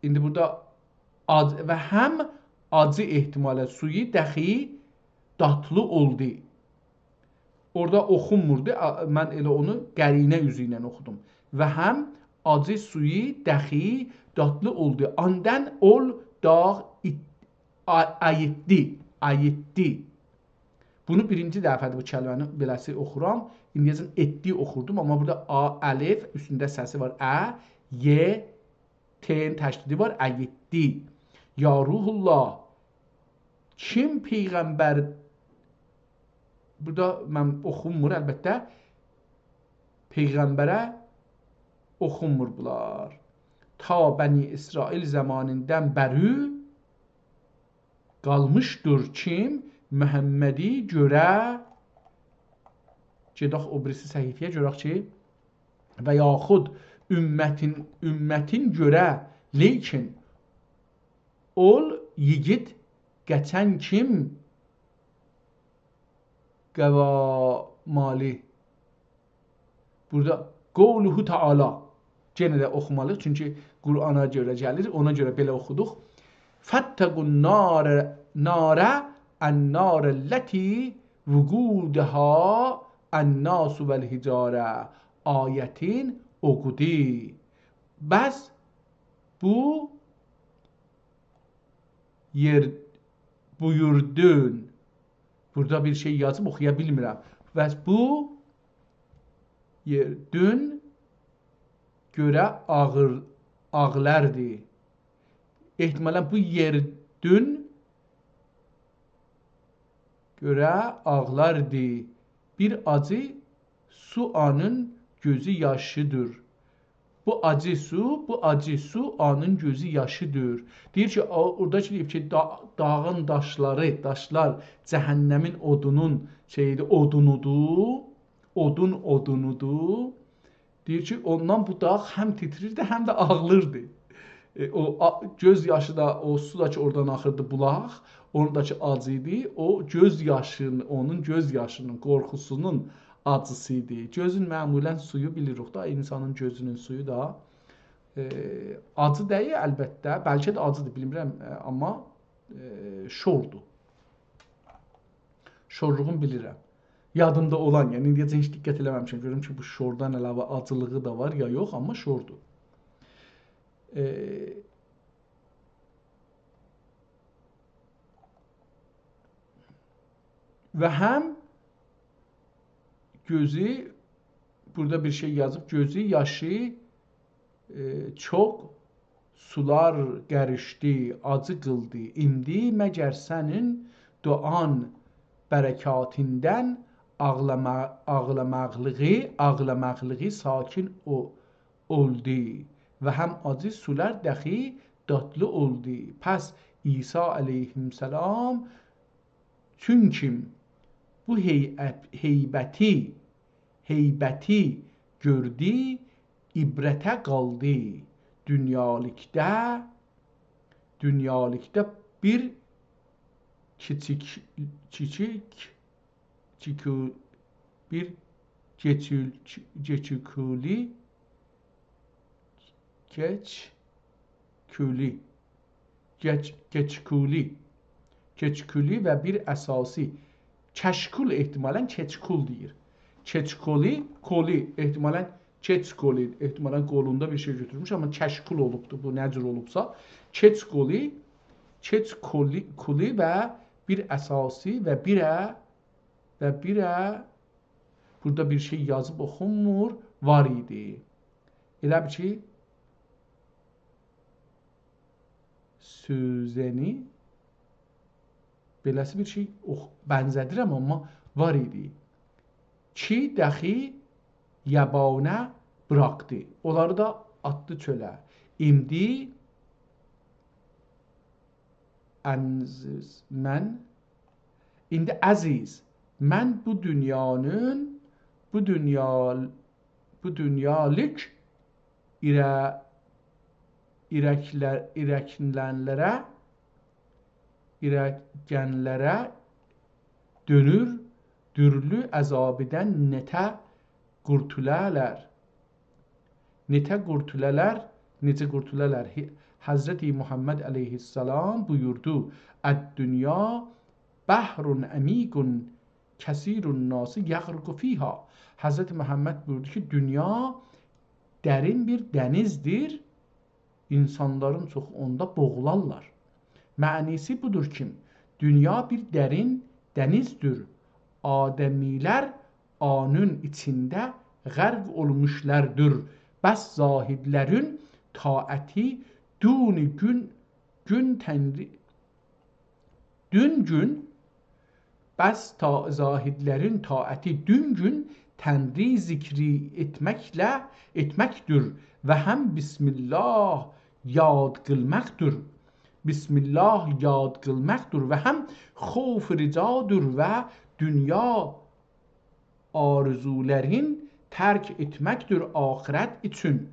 ایندی بورادا آج-، و هم آجی احتمالاً سویو دخی دادلی اولدو. اورادا اوخونموردو، آ-، من ائله اونو قرینه اوزو ایله اوخودوم. و هم آجی سویو دخی دادلی اولدو. آندن اول داغ ایت-، آ-، آییتدی، آییتدی. بونو بیرینجی دفعه‌دیر بو کلمه‌نی بئله‌سی اوخورام. ایندیه‌جن ائتدی اوخوردوم، آمما بورادا آ الف، اوستونده سسی وار، ا، ی، ت‌نین تشدیدی وار، ائتدی. یا روح الله، کیم پیغمبر، بورادا من اوخونمور البته، پیغمبره اوخونمور بونلار. تا بنی اسرائیل زامانیندان بری قالمیشدیر کیم محمدی گؤره، گئدک او بیریسی صفحه‌یه گؤرک کی، و یاخود امتین، امتین گؤره، لیکن اول ییگیت قئچن کیم قوامالی. بورادا قوله تعالی. یئنه ده اوخومالی‌ییق، چونکی قرآنا گؤره گلیر، اونا گؤره بئله اوخودوق. فاتقوا النار، نار، النار التي وقودها الناس والحجارة آیتین اوخودو. بس بو یئر بویوردون. بورادا بیر شئی یازیب، اوخویا بیلمیرم. پس بو یئردون گؤره آغیر، آغلاردی. احتمالاً بو یئردون گؤره آغلاردی. بیر آجی سو آنین گؤزو یاشیدیر. بو آجی سو، بو آجی سو آنین گؤزو یاشیدیر. دئییر کی، او، اورادا کی، دئییب کی، دا-، داغین داشلاری، داشلار جهنمین اودونون شئییدیر، اودونودور، اودون اودونودور. دئییر کی، اوندان بو داغ هم تیتریردی، هم ده آغلیردی. ائ، او آ-، گؤز یاشی دا، او سو دا کی، اورادان آخیردی، بولاق، اونون دا کی، آجی ایدی. او گؤز یاشین، اونون گؤز یاشینین، قورخوسونون آجیسی ایدی. گؤزون معمولاً سویو بیلیریک دا، اینسانین گؤزونون سویو دا، ائ، آجی دئییل البته، بلکه ده آجیدیر، بیلمیرم، ائ، آمما، ائ، شوردور. شورلوغون بیلیرم. یادیمدا اولان، یعنی ایندیه‌جن هئچ دقت ائله‌مه‌میشم. گؤروم کی، بو شوردان علاوه آجیلیغی دا وار، یا یوخ، آمما شوردور. ائ، و هم گؤزو، بورادا بیر شئی یازیب، گؤزو یاشی، ائ، چوخ سولار قاریشدی، آجی قیلدی. ایندی مگر سنین دعان برکاتیندان آغلاما-، آغلاماقلیغی، آغلاماقلیغی ساکین او-، اولدو و هم آجی سولار دخی دادلی اولدو. پس عیسی علیه‌السلام، چونکی بو هیئت-، هیبتی، هیبتی گؤردو، عبرته قالدی. دونیالیقدا، دونیالیقدا بیر کیچیک، کیچیک چیکو-، بیر کئچیل-، کئچیکولی، کئچکولی، کئچ-، کئچکولی، کئچکولی و بیر اساسی، کشکول احتمالاً کئچکول دئییر. کئچکولی، کولی احتمالاً کئچکولی، احتمالاً قولوندا بیر شئی گؤتورموش، آمما کشکول اولوبدو بو، نه جور اولوبسا. کئچکولی، کئچکولی، کولی و بیر اساسی و بیره، و بیره، بورادا بیر شئی یازیب اوخونمور، وار ایدی. ائله بیل کی، سؤزنی، بئله‌سی بیر شئی اوخ-، بنزه‌دیرم، آمما وار ایدی. کی دخی یابانه بوراخدی. اونلاری دا آتدی چؤله. ایندی عزیز من، ایندی عزیز من بو دونیانین، بو دونیا، بو دونیالیق ایره-، ایرکلر-، ایرکنلنلره، ایرکنلره دؤنور، دورلو عذابیدن نئجه قورتولالار. نئجه قورتولالار، نئجه قورتولالار. ح-، حضرت محمد علیه‌السلام بویوردو: «الدنیا بحر عمیق کثیر الناس یغرق فیها.» حضرت محمد بویوردو کی، دونیا درین بیر دنیزدیر، اینسانلارین چوخو اوندا بوغولارلار. معنی‌سی بودور کی، دونیا بیر درین دنیزدیر. آدمی‌لر اونون ایچینده غرق اولموشلاردیر. بس زاهدلرین طاعتی دونی گون، گون تنری-، دون گون، بس تا-، زاهدلرین طاعتی دون گون تنری ذکری ائتمکله، ائتمکدیر و هم بسم الله یاد قیلماقدیر. بسم الله یاد قیلماقدیر و هم خوف رجادیر و دونیا آرزولارین ترک ائتمکدیر آخرت اوچون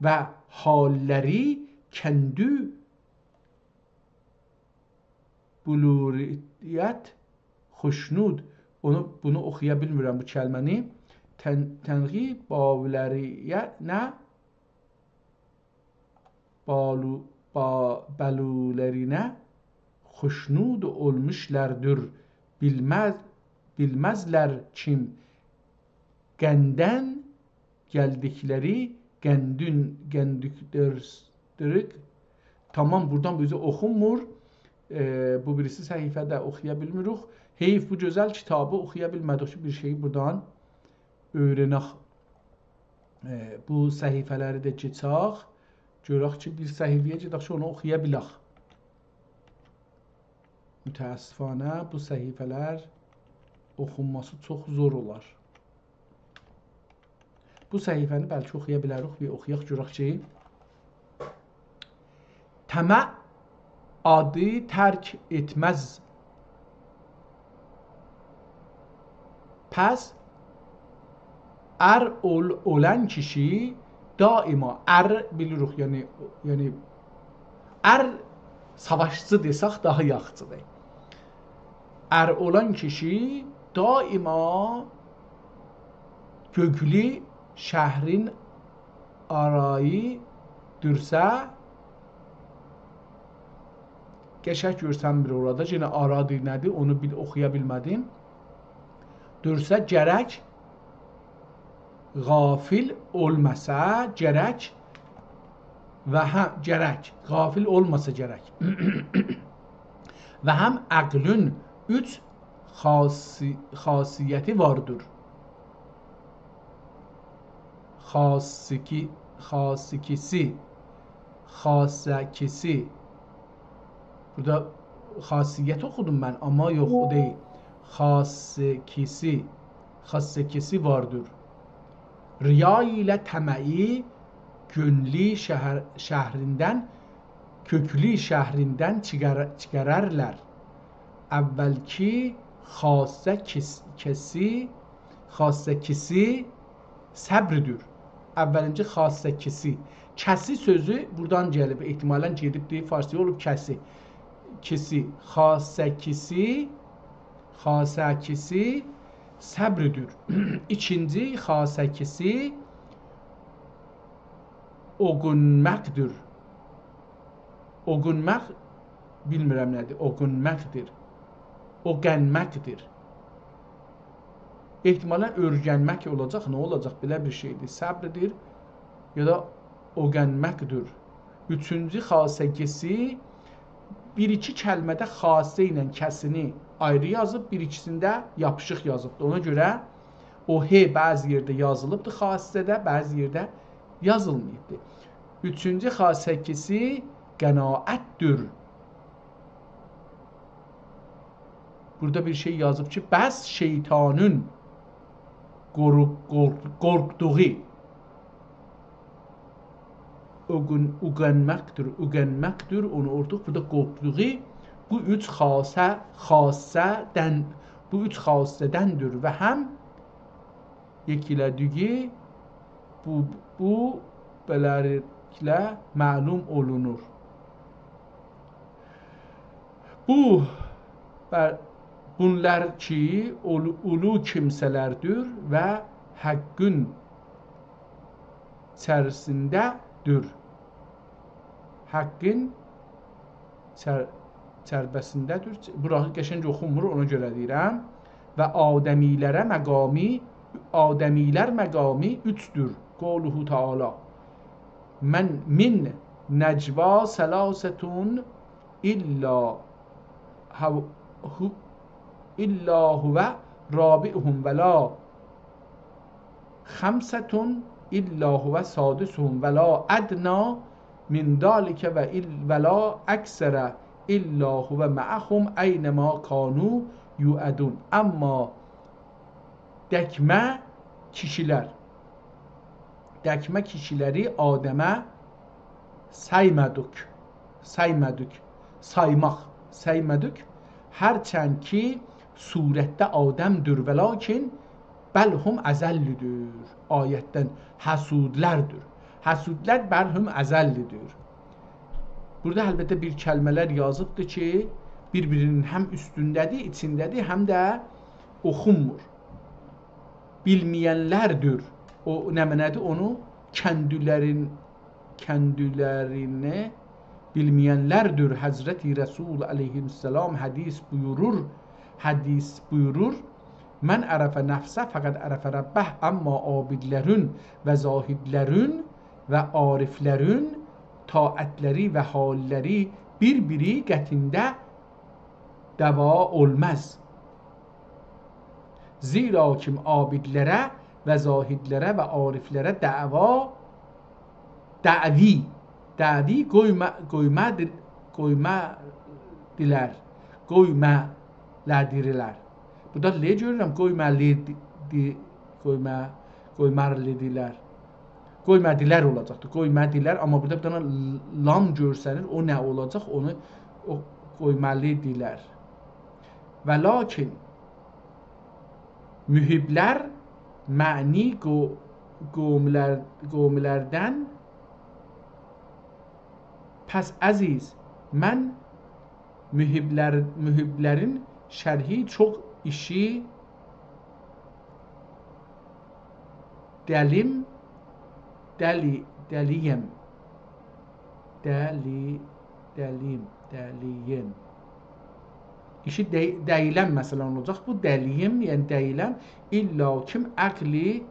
و حاللاری کندی بلوریت خشنود. اونو، بونو اوخویا بیلمیرم بو کلمه‌نی. تن-، تنقی باولریت نه؟ بالو-، با-، بلولرینه خشنود اولموشلاردیر. بیلمز-، بیلمزلر کیم قندن گلدیکلری گندون، گندیکدرسدیریک. تامام، بورادان بو اوزه اوخونمور. ائ، بو بیریسی صفحه‌ده اوخویا بیلمیریک. حیف، بو گؤزل کیتابی اوخویا بیلمه‌دیک کی، بیر شئیی بورادان اؤیرنک. ائ، بو صفحه‌لری ده کئچک. گؤرک کی، بیر صفحه‌یه گئدک کی، اونو اوخویا بیلک. متأسفانه بو صفحه‌لر اوخونماسی چوخ زور اولار. بو صفحه‌نی بلکه اوخویا بیلریک، بیر اوخویاق گؤرک کی، طمع آدی ترک ائتمز. پس ار اول-، اولان کیشی دائما، ار بیلیریک، یعنی، یعنی ار ساواشچی دئسک داها یاخشیدیر. ار اولان کیشی دائما گؤکلو شهرین آرایی دورسا، قشنگ گؤرسنمیر اورادا. یئنه آرا دئییر نه‌دیر، اونو بیل-، اوخویا بیلمه‌دیم. دورسا گرک غافل اولماسا گرک و هم گرک، غافل اولماسا گرک. و هم عقلین اوچ خاصی-، خاصیتی واردیر. خاصیکی-، خاصیکیسی، خاصکیسی. بورادا خاصیت اوخودوم من، آمما یوخ، او دئییل. خاصکیسی، خاصکیسی واردیر. ریا ایله طمعی گؤنلو شهر-، شهریندن، کؤکلو شهریندن چیخار-، چیخارارلار. اولکی خاصه کیس-، کیسی، خاصه کیسی صبردیر. اولینجی خاصه کیسی. کسی سؤزو بورادان گلیب، احتمالاً گئدیبدی، فارسی‌یا اولوب کسی. کیسی، خاصه کیسی، خاصه کیسی صبردیر. ایکینجی خاصه کیسی اوگونماقدیر. اوگونماق، بیلمیرم نه‌دیر، اوگونماقدیر. اوگنمکدیر. احتمالاً اؤرگنمک اولاجاق، نه اولاجاق؟ بئله بیر شئیدیر. صبردیر یا دا اوگنمکدیر. اوچونجو خاصه کیسی بیر-ایکی کلمه‌ده خاصه ایله کسینی آیری یازیب، بیر-ایکیسینده یاپیشیق یازیبدی. اونا گؤره او «ه» بعضی یئرده یازیلیبدی خاصه‌ده، بعضی یئرده یازیلماییبدی. اوچونجو خاصه کیسی قناعت‌دور. بورادا بیر شئی یازیب کی، بس شیطانین قورو-، قورق-، قورقدوغو، اوقون-، اوقنمکدیر، اوقنمکدیر، اونو اوردوق، بورادا قورقدوغو بو اوچ خاصه، خاصه‌دن، بو اوچ خاصه‌دندیر و هم یئکیله‌دیگی بو، بو بئله‌لیکله معلوم اولونور. بو، بر-، بونلار کی، اولو، اولو کیمسه‌لردیر و حقین ایچریسینده‌دیر. حقین چر-، چربه‌سینده‌دیر. بورا قشنگ اوخونمور، اونا گؤره دئییرم. و آدمی‌لره مقامی، آدمی‌لر مقامی اوچدور. قوله تعالی: من، من نجوی ثلاثة إلا هو، هو، إلا هو رابعهم ولا خمسة إلا هو سادسهم ولا أدنی من ذلك و إل-، ولا أکثر إلا هو معهم أینما کانوا یوعدون. اما دکمه کیشی‌لر، دکمه کیشی‌لری آدمه سایمادیق، سایمادیق، سایماق، سایمادیق. هرچند کی صورتده آدم‌دور، ولکن بل هم اضل‌دور. آیتدن حسودلردیر. حسودلر بل هم اضل‌دور. بورادا البته بیر کلمه‌لر یازیبدیر کی، بیر-بیرینین هم اوستونده‌دیر، ایچینده‌دیر، هم ده اوخونمور. بیلمه‌ینلردیر. او نمنه‌دیر؟ اونو کندی‌لرین، کندی‌لرینی بیلمه‌ینلردیر. حضرت رسول علیه‌السلام حدیث بویورور، حدیث بویورور: «من عرف نفسه فقد عرف ربه.» اما عابدلرین و زاهدلرین و عارفلرین طاعتلری و حاللری بیر-بیری قطعینده دعوا اولماز. زیرا کی عابدلره و زاهدلره و عارفلره دعوا، دعوی، دعوی قویما، قویما دیر-، قویما دیلر، قویما لدیرلر. بورادا «ل» گؤرورم، قویما لی دی-، دی-، قویما، قویما لی دیلر. قویمادیلر اولاجاقدیر، قویمادیلر، اما بورادا بیر دنه ل-، لام گؤرسنیر، او نه اولاجاق، اونو، او قویمالی‌دیرلر. ولکن محبلر، معنی قو-، قوملر، قوملردن، پس عزیز، من محبلر، محبلرین شرحی چوخ ایشی دلیم، دلی، دلی‌یم. دلی، دلیم، دلی‌یم. ایشی دی-، دییلم، مثلا، اولاجاق. بو دلی‌یم، یعنی دییلم، الا کیم عقلی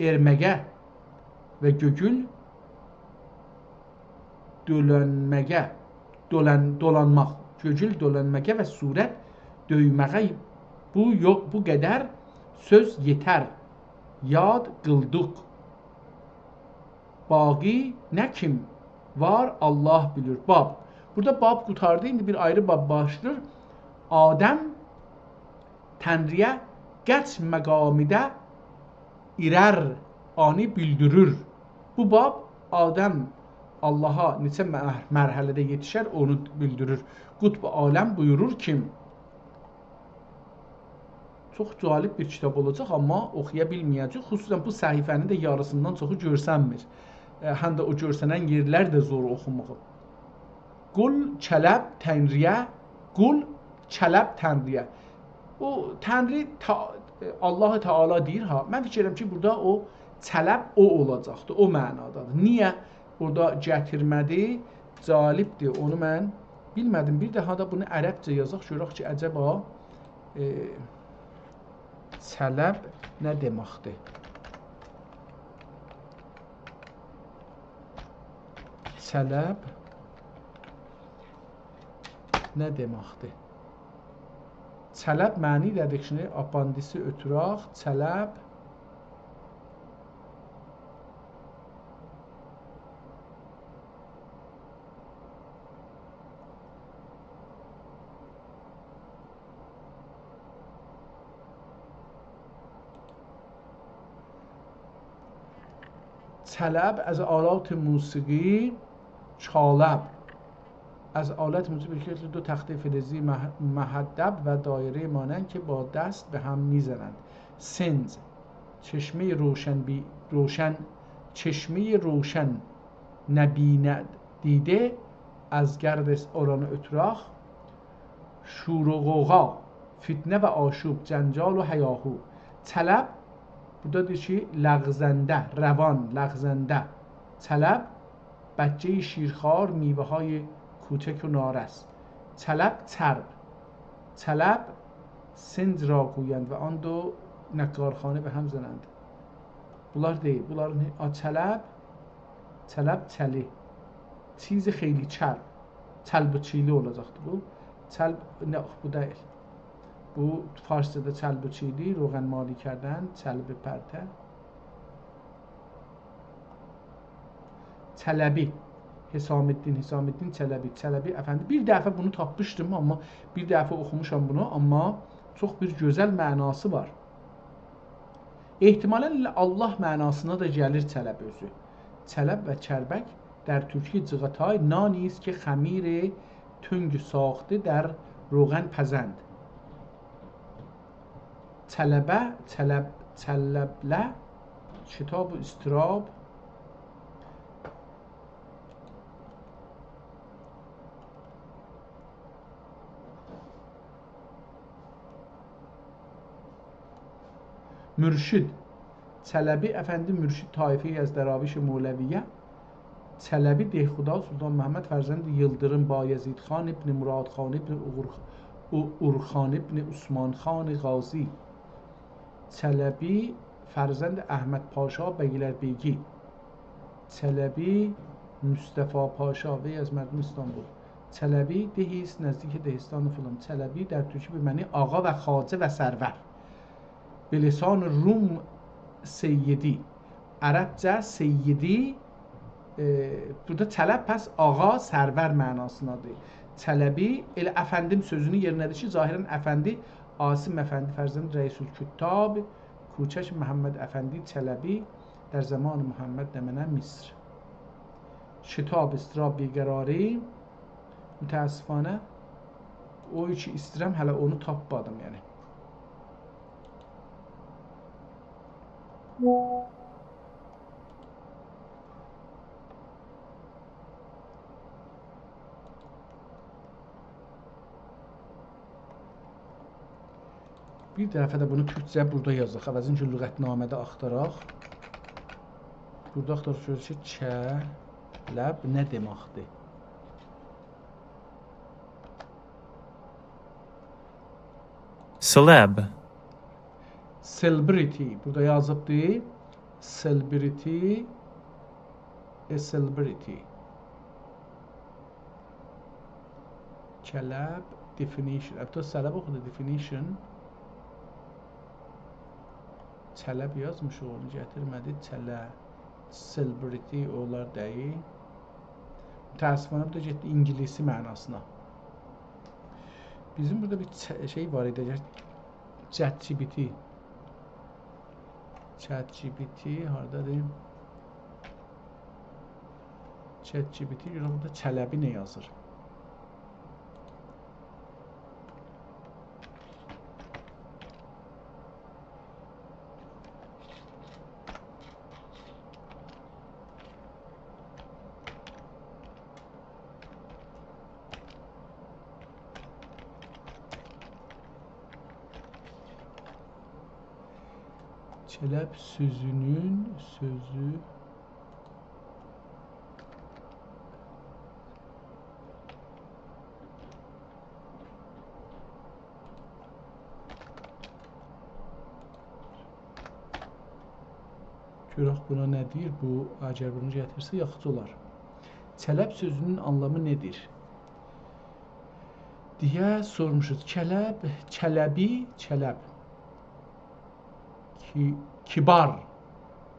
ائرمه‌یه و گؤیول دؤلنمه‌یه، دولان-، دولانماق، گؤیول دولانماغا و صورت دؤیمه‌یه بو یو-، بو قدر سؤز یئتر، یاد قیلدیق. باقی نه کیم وار، الله بیلیر. باب. بورادا باب قوتاردی، ایندی بیر آیری باب باشلاییر. آدم تنری‌یه قئچ مقامیده ایرر، آنی بیلدیریر. بو باب آدم اللها نئچه مر-، مرحله‌ده یئتیشر، اونو بیلدیریر. قطب عالم بویورور کی، چوخ جالب بیر کیتاب اولاجاق، اما اوخویا بیلمه‌یه‌جه‌ییک. خصوصا بو صفحه‌نین ده یاریسیندان چوخو گؤرسنمیر. ائ، هم ده او گؤرسنن یئرلر ده زور اوخوماغی. قول، طلب تنری‌یه، قول، طلب تنری‌یه. او تنری تا-، الله تعالی دئییر ها. من فیکیر ائدیرم کی، بورادا او طلب او اولاجاقدی، او معنادادیر. نییه بورادا گتیرمه‌دی؟ جالبدیر، اونو من بیلمه‌دیم. بیر داها دا بونو عربجه یازاق، گؤرک کی، عجبا، ائ، طلب نه دئمکدیر؟ طلب. نه دئمکدیر؟ چلب معنی دئدیک شیمدی، آپاندیسی اؤتوراق، چلب. چلب از آلات موسیقی، چالب از آلات موسیقی بشکل دو تخته فلزی مح-، محدب و دایره مانند که با دست به هم می‌زنند. سنج، چشمهٔ روشن بی-، روشن، چشمهٔ روشن نبیند دیده از گرد اوران اؤتوراق، شور و غوغا، فتنه و آشوب، جنجال و هیاهو. چلب، بورادا دئییر کی، لغزنده، روان، لغزنده. چلب، بچهٔ شیرخوار، میوه‌های کوچک و نارس. چلب، چرب. چلب، سنج را گویند و آن دو نقارخانه به هم زنند. بونلار دئییل، بونلارین هه-، آ، چلب، چلب، چلی. چیز خیلی چرب. چلب و چیلی اولاجاقدی بو. چلب، نه، بو دئییل. بو فارسجادا چلب و چیلی، روغن‌مالی کردن، چلب پرته. چلبی. حسام‌الدین، حسام‌الدین چلبی، چلبی افندی. بیر دفعه بونو تاپمیشدیم، آمما بیر دفعه اوخوموشام بونو، آمما چوخ بیر گؤزل معناسی وار. احتمالاً ائله الله معناسینا دا گلیر چلب اؤزو. چلب و چربک در ترکی جیغاتای، نانی است که خمیر تنگ ساخته در روغن پزند. چلبه، چلب، چلبله، شتاب و اضطراب. مرشد، چلبی افندی مرشد طایفه‌ای از دراویش مولویه. چلبی دهخدا سلطان محمد فرزند ییلدیریم بایزید خان ابن مراد خان ابن اوغور-، او-، اورخان ابن عثمان خان غازی. چلبی فرزند احمد پاشا بیگلر بیگی. چلبی مصطفی پاشا، وی از مردم استانبول. چلبی دهی است نزدیک دهستان فلان. چلبی در ترکی به معنی آقا و خواجه و سرور. به لسان روم سیدی. عربجه سیدی، ائ، بورادا چلب پس آقا، سرور معناسیندادیر. چلبی، ائله افندیم سؤزونون یئرینه‌دیر کی، ظاهراً افندی، عاصم افندی، فرزند رئیس الکتاب، کوچک محمد افندی چلبی، در زمان محمد نمنه مصر. شتاب، اضطراب، بی‌قراری، متأسفانه او کی ایسته‌ییرم، هله اونو تاپمادیم، یعنی. بیر دفعه ده بونو تورکجه بورادا یازاق. عوضین کی لغت‌نامه‌ده آختاراق. بورادا آختاراق گؤرک کی، چلب نه دئمکدیر؟ Celeb. Celebrity. بورادا یازیبدی. Celebrity. A celebrity. چلب، definition. البته، چلب اوخودو، definition. چلب یازمیشیق، اونو گتیرمه‌دی. چله، celebrity، اونلار دئییل. متأسفانه، بو دا گئتدی اینگیلیسی معناسینا. بیزیم بورادا بیر چه-، شئی وار ایدی، اگر ChatGPT. ChatGPT هاردادیر؟ ChatGPT، گؤرک بورادا چلبی نه یازیر. چلب سؤزونون سؤزو. گؤرک بونا نه دئییر؟ بو، اگر بونو گتیرسه، یاخشی اولار. چلب سؤزونون آنلامی نه‌دیر؟ دئیه سورموشوز. کلب، کلبی، کلب. کی-، کیبار،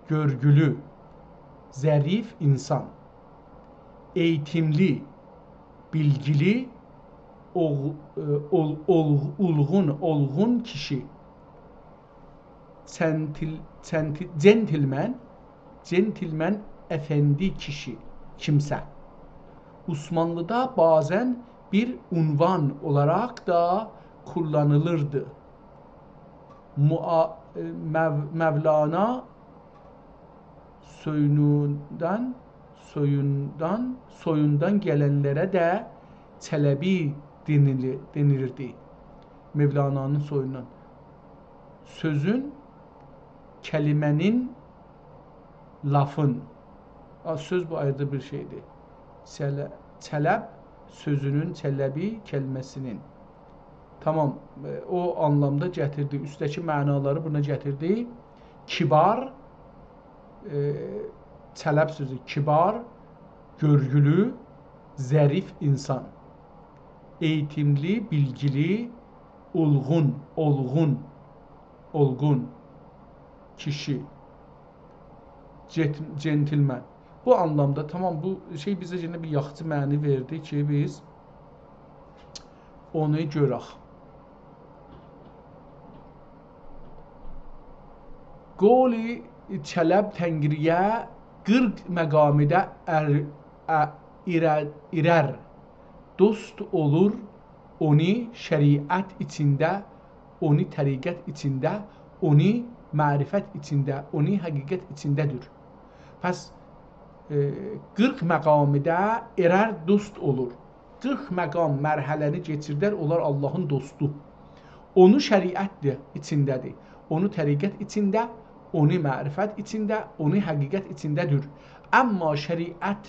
گؤرگولو، ظریف اینسان. ائییتیملی، بیلگیلی، اوغ-، ائ، اول-، اول-، اولغون، اولغون کیشی. سنتیل-، سنتی-، جنتلمن، جنتلمن افندی کیشی، کیمسه. عثمانلیدا بعضاً بیر عنوان اولاراق دا کوللانیلیردی. موا-، مو-، مولانا سویوندان، سویوندان، سویوندان گلنلره ده چلبی دئنیلی-، دئنیردی. مولانانین سویوندان. سؤزون، کلمه‌نین، لافین. آ، سؤز بو آیری بیر شئیدیر. چله-، چلب سؤزونون، چلبی کلمه‌سینین. تامام، ائ، او آنلامدا گتیردی. اوستده‌کی معنالاری بونا گتیردی. کیبار، ائ، چلب سؤزو کیبار، گؤرگولو، ظریف اینسان. ائییتیملی، بیلگیلی، اولغون، اولغون، اولغون کیشی. جت-، جنتلمن. بو آنلامدا، تامام، بو شئی بیزه یئنه بیر یاخشی معنی وئردی کی، بیز اونو گؤرک. قولی چلب تنگری‌یه قیرخ مقامیده ار-، ا-، ایرر، ایرر دوست اولور، اونو شریعت ایچینده، اونو طریقت ایچینده، اونو معرفت ایچینده، اونو حقیقت ایچینده دور. پس، ائ، قیرخ مقامیده ایرر دوست اولور. قیرخ مقام مرحله‌نی کئچیردر، اولار آللاهین دوستو. اونو شریعت ده ایچینده‌دیر. اونو طریقت ایچینده، اونو معرفت ایچینده، اونو حقیقت ایچینده دور. اما شریعت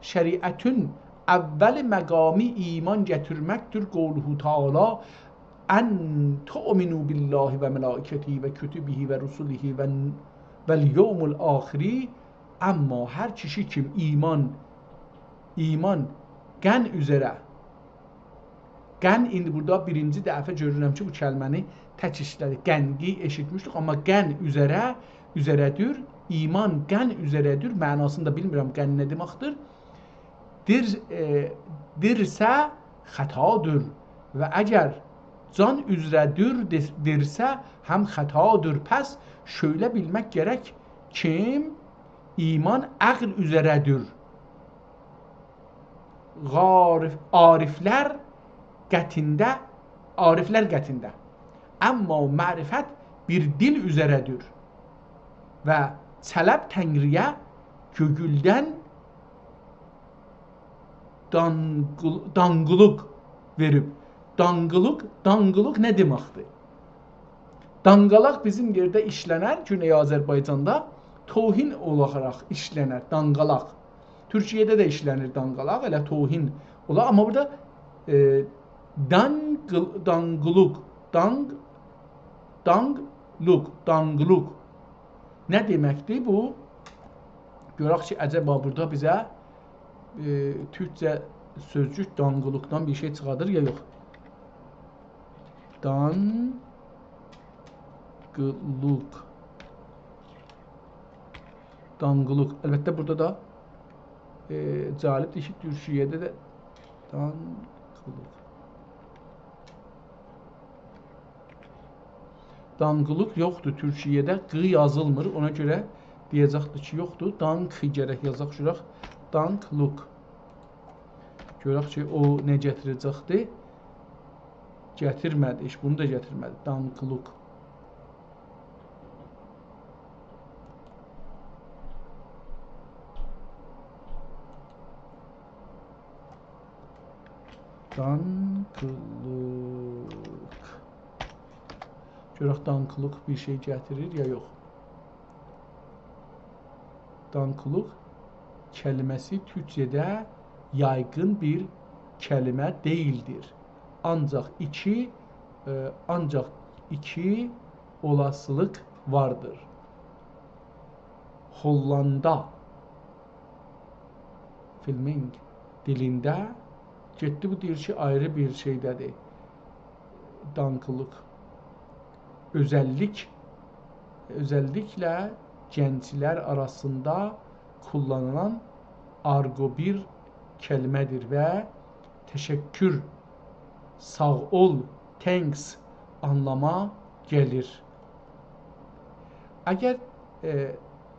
شریعتون اول مقامی ایمان گتیرمکدیر. قوله تعالی: «أن تؤمنوا بالله و ملائکته و کتبه و رسله و، و الیوم الآخر.» اما هر کیشی کی ایمان، ایمان، قن اوزره، قن، ایندی بورادا بیرینجی دفعه گؤرورم کی، بو کلمه‌نی تک ایشله‌دی. قنقی ائشیتمیشدیک، اما قن اوزره، اوزره‌دیر، ایمان قن اوزره‌دیر، معناسینی دا بیلمیرم، قن نه دئمکدیر. دیر-، ائ، دیرسه خطادیر و اگر جان اوزره‌دیر دئ-، دیرسه هم خطادیر. پس شؤیله بیلمک گرک کی، ایمان عقل اوزره‌دیر. عارف-، عارفلر قطعینده، عارفلر قطعینده. اما معرفت بیر دیل اوزره‌دیر و چلب تنگری‌یه گؤیولدن دانقل-، دانقولوق وئریب. دانقولوق، دانقولوق نه دئمکدیر؟ دانقالاق بیزیم یئرده ایشله‌نر، گونئی آذربایجاندا توهین اولاراق ایشله‌نر دانقالاق. تورکیه‌ده ده ایشله‌نیر دانقالاق، ائله توهین اولا. اما بورادا، ائ، دانقل-، دانقولوق، دانق-، دانقلوق، دانقولوق. نه دئمکدیر بو؟ گؤرک کی، عجبا بورادا بیزه، ائ، تورکجه سؤزجوک دانقولوقدان بیر شئی چیخادیر یا یوخ. دانقولوق. دانقولوق. البته، بورادا دا، ائ، جالبدیر کی، تورکیه‌ده ده دانقولوق. دانقولوق یوخدور تورکیه‌ده، ق یازیلمیر. اونا گؤره دئیه‌جکدیر کی، یوخدور. دانک گرک یازاق، گؤرک. دانقولوق. گؤرک کی، او نه گتیره‌جکدیر. گتیرمه‌دی، هئچ بونو دا گتیرمه‌دی. دانقولوق. دانقولوق. گؤرک دانقولوق بیر شئی گتیریر یا یوخ. دانقولوق کلمه‌سی تورکجه‌ده یایغین بیر کلمه دئییلدیر. آنجاق ایکی، ائ، آنجاق ایکی اولاسیلیق واردیر. هوللاندا، فلمینگ دیلینده گئتدی، بو دئییر کی، آیری بیر شئیده‌دیر. دانقیلیق. اؤزللیک، اؤزللیکله گنجلر آراسیندا کوللانیلان آرقو بیر کلمه‌دیر و تشکر، ساغ اول، thanks آنلاما گلیر. اگر، ائ،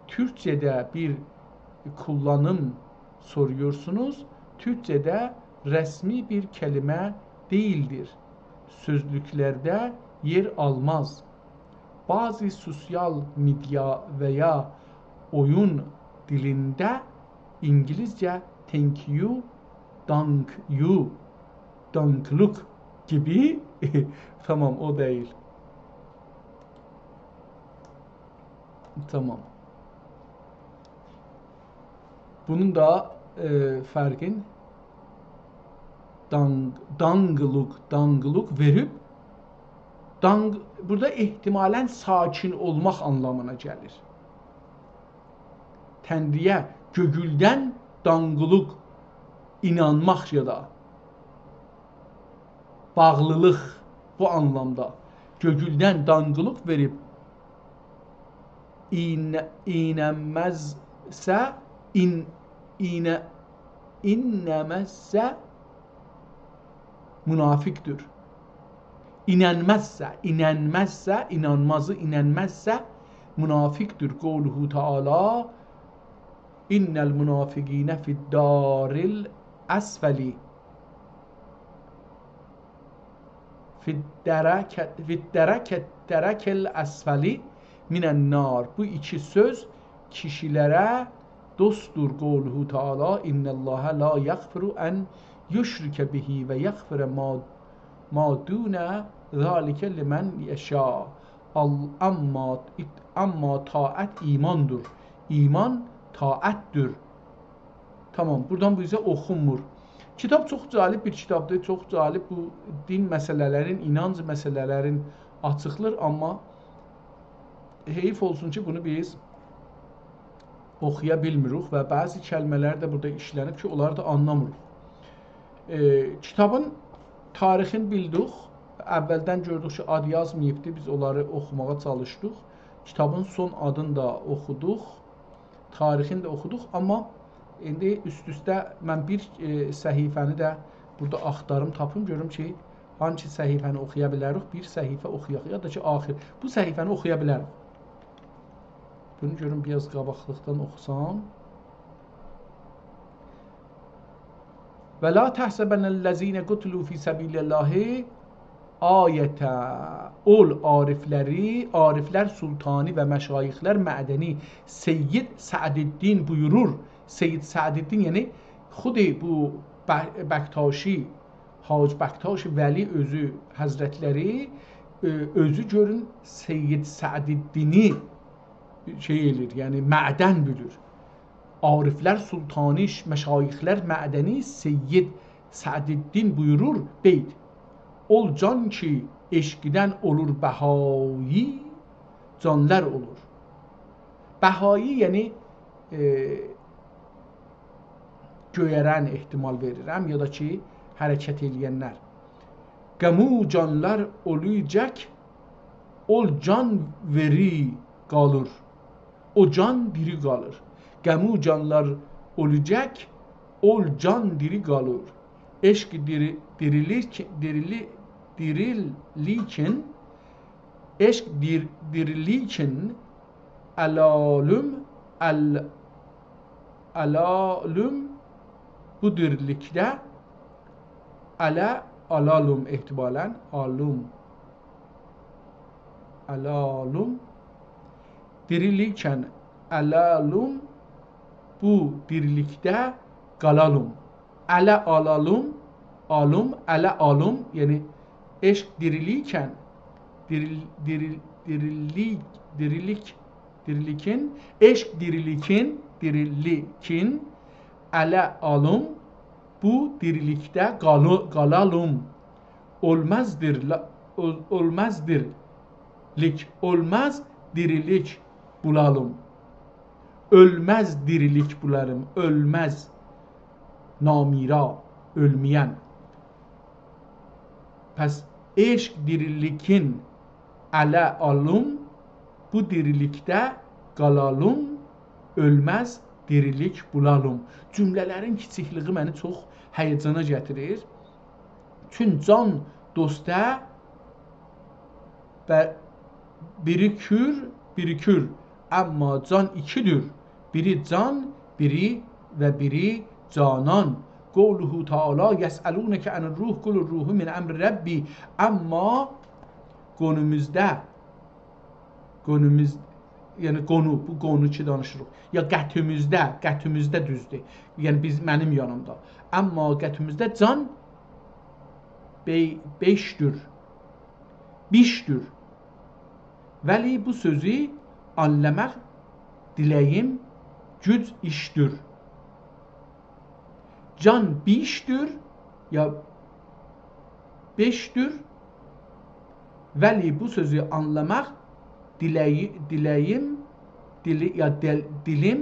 تورکجه‌ده بیر کوللانیم سورویورسونوز، تورکجه‌ده رسمی بیر کلمه دئییلدیر. سؤزلوکلرده یئر آلماز. بعضی سوسیال مئدیا و یا اویون دیلینده اینگیلیسجه thank you، thank you، دانقیلیق گیبی. تامام، او دئییل. تامام. بونون دا، ائ، فرقین دانق-، دانقیلیق، دانقیلیق وئریب، دانق-، بورادا احتمالاً ساکین اولماق آنلامینا گلیر. تنری‌یه گؤیولدن دانقیلیق، اینانماق یا دا باغلیلیق بو آنلامدا. گؤیولدن دانقیلیق وئریب، این-، ایننمزسه، این-، اینه-، ایننمزسه منافقدیر. ایننمزسه، ایننمزسه، اینانمازی ایننمزسه منافقدیر. قوله تعالی: «إن المنافقين في الدار الأسفل، في الدرك، في الدرك، الدرك الأسفل من النار.» بو ایکی سؤز کیشیلره دوستدور. قوله تعالی: «إن الله لا يغفر أن يشرك به ويغفر ما، ما دون ذلك لمن يشاء.» آل-، اما، اما طاعت ایماندیر. ایمان طاعتدیر. تامام، بورادان بو ایزه اوخونمور. کیتاب چوخ جالب بیر کیتابدیر، چوخ جالب، بو دین مسئله‌لرین، اینانج مسئله‌لرین آچیقلیر، آمما حئیف اولسون کی، بونو بیز اوخویا بیلمیریک و بعضی کلمه‌لر ده بورادا ایشلنیب کی، اونلاری دا آنلامیریق. ائ، کیتابین تاریخینی بیلدیک، اولدن گؤردوک کی، آد یازماییبدی، بیز اونلاری اوخوماغا چالیشدیق. کیتابین سون آدینی دا اوخودوق. تاریخینی ده اوخودوق، آمما ایندی اوست-اوسته من بیر، ائ، صفحه‌نی ده بورادا آختاریم، تاپیم، گؤروم کی، هانسی صفحه‌نی اوخویا بیلریک، بیر صفحه اوخویاق، یا دا کی، آخر. بو صفحه‌نی اوخویا بیلریک. بونو گؤروم، بیر آز قاباقلیقدان اوخوسام. «ولا تحسبن الذين قتلوا في سبيل الله أمواتا.» اول عارفلری، عارفلر سلطانی و مشایخلر معدنی سید سعدالدین بویورور. سید سعدالدین، یعنی خود بو ب-، بکتاشی، حاج بکتاش ولی اؤزو حضرتلری، ائ، اؤزو گؤرون سید سعدالدینی شئی ائله‌ییر، یعنی معدن بیلیر. عارفلر سلطانی، مشایخلر معدنی سید سعدالدین بویورور، بیت: «اول جان کی عشقدن اولور بهایی، جانلار اولور.» بهایی، یعنی، ائ، گؤیرن احتمال وئریرم، یا دا کی، حرکت ائله‌ینلر. «قمو جانلار اولاجاق، اول جان دیری قالیر.» او جان دیری قالیر. «قمو جانلار اولاجاق، اول جان دیری قالیر.» عشق دیری-، دیریلیک، دیریلی-، دیریلیکین، عشق دیر-، دیریلیکین، الالوم، ال-، الالوم، بو دیریلیکده، اله، الالوم احتمالاً، الالوم، الالوم، دیریلیکن، الالوم، بو دیریلیکده قالالوم. اله آلالوم، آلوم، اله آلوم، یعنی عشق دیریلیکن، دیریل-، دیریل-، دیریلیک، دیریلیک، دیریلیکین، عشق دیریلیکین، دیریلیکین، اله آلوم، بو دیریلیکده قالو-، قالالوم. اؤلمزدیر لا-، اؤل-، اؤلمزدیرلیک، اؤلمز دیریلیک بولالیم. اؤلمز دیریلیک بولالیم، اؤلمز. نامیرا، اؤلمه‌ین. پس عشق دیریلیگین اله آلیم، بو دیریلیکده قالالیم، اؤلمز دیریلیک بولالیم. جمله‌لرین کیچیکلیگی منی چوخ هیجانا گتیریر. چون جان دوسته و بیری کور، بیری کور. اما جان ایکیدیر. بیری جان، بیری و بیری جانان. قوله تعالی: «یسألونک عن الروح، قل الروح من امر ربی.» اما قونوموزدا، قونوموز، یعنی قونو، بو قونو کی دانیشیریق. یا قطعیمیزده، قطعیمیزده دوزدور. یعنی بیز، منیم یانیمدا. اما قطعیمیزده جان بی-، بیشدور. بیشدور. ولی بو سؤزو آنلاماق دیله‌ییم گوج ایشدور. جان بیشدور، یا بیشدور. ولی بو سؤزو آنلاماق دیله‌یی-، دیله‌ییم، دیلی، یا دل-، دیلیم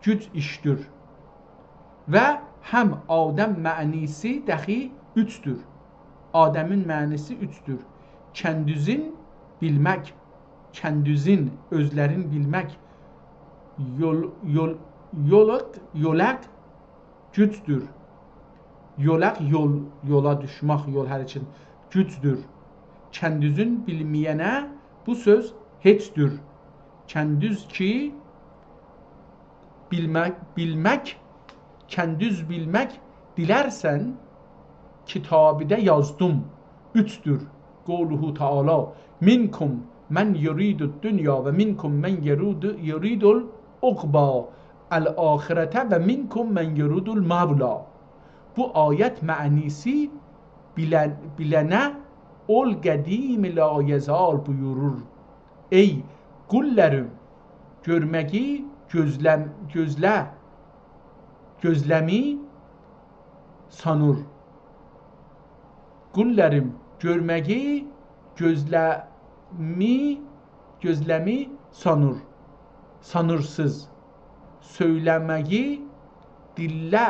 گوج ایشدور. و هم آدم معنی‌سی دخی اوچدور. آدمین معنی‌سی اوچدور. کندوزون بیلمک، کندوزون، اؤزلرین بیلمک، یول، یول، یولق، یولق گوجدور. یولق، یول، یولا دوشمک، یول حرکت، گوجدور. کندوزون بیلمه‌ینه بو سؤز هئچدور. کندوز کی بیلمک، بیلمک، کندوز بیلمک دیلرسن، کیتابیده یازدیم، اوچدور. قوله تعالی: «منکم من یرید الدنیا و منکم من یرید، یرید العقبی، الآخرة، و منکم من یرید المولا.» بو آیت معنی‌سی بیلن-، بیلنه «اول قدیم لا یزال» بویورور: «ای قوللاریم، گؤرمه‌یی گؤزلم-، گؤزله، گؤزله‌می سانیر.» قوللاریم، گؤرمه‌یی گؤزله‌می، گؤزله‌می سانیر، سانیرسینیز. سؤیله‌مه‌یی دیلله،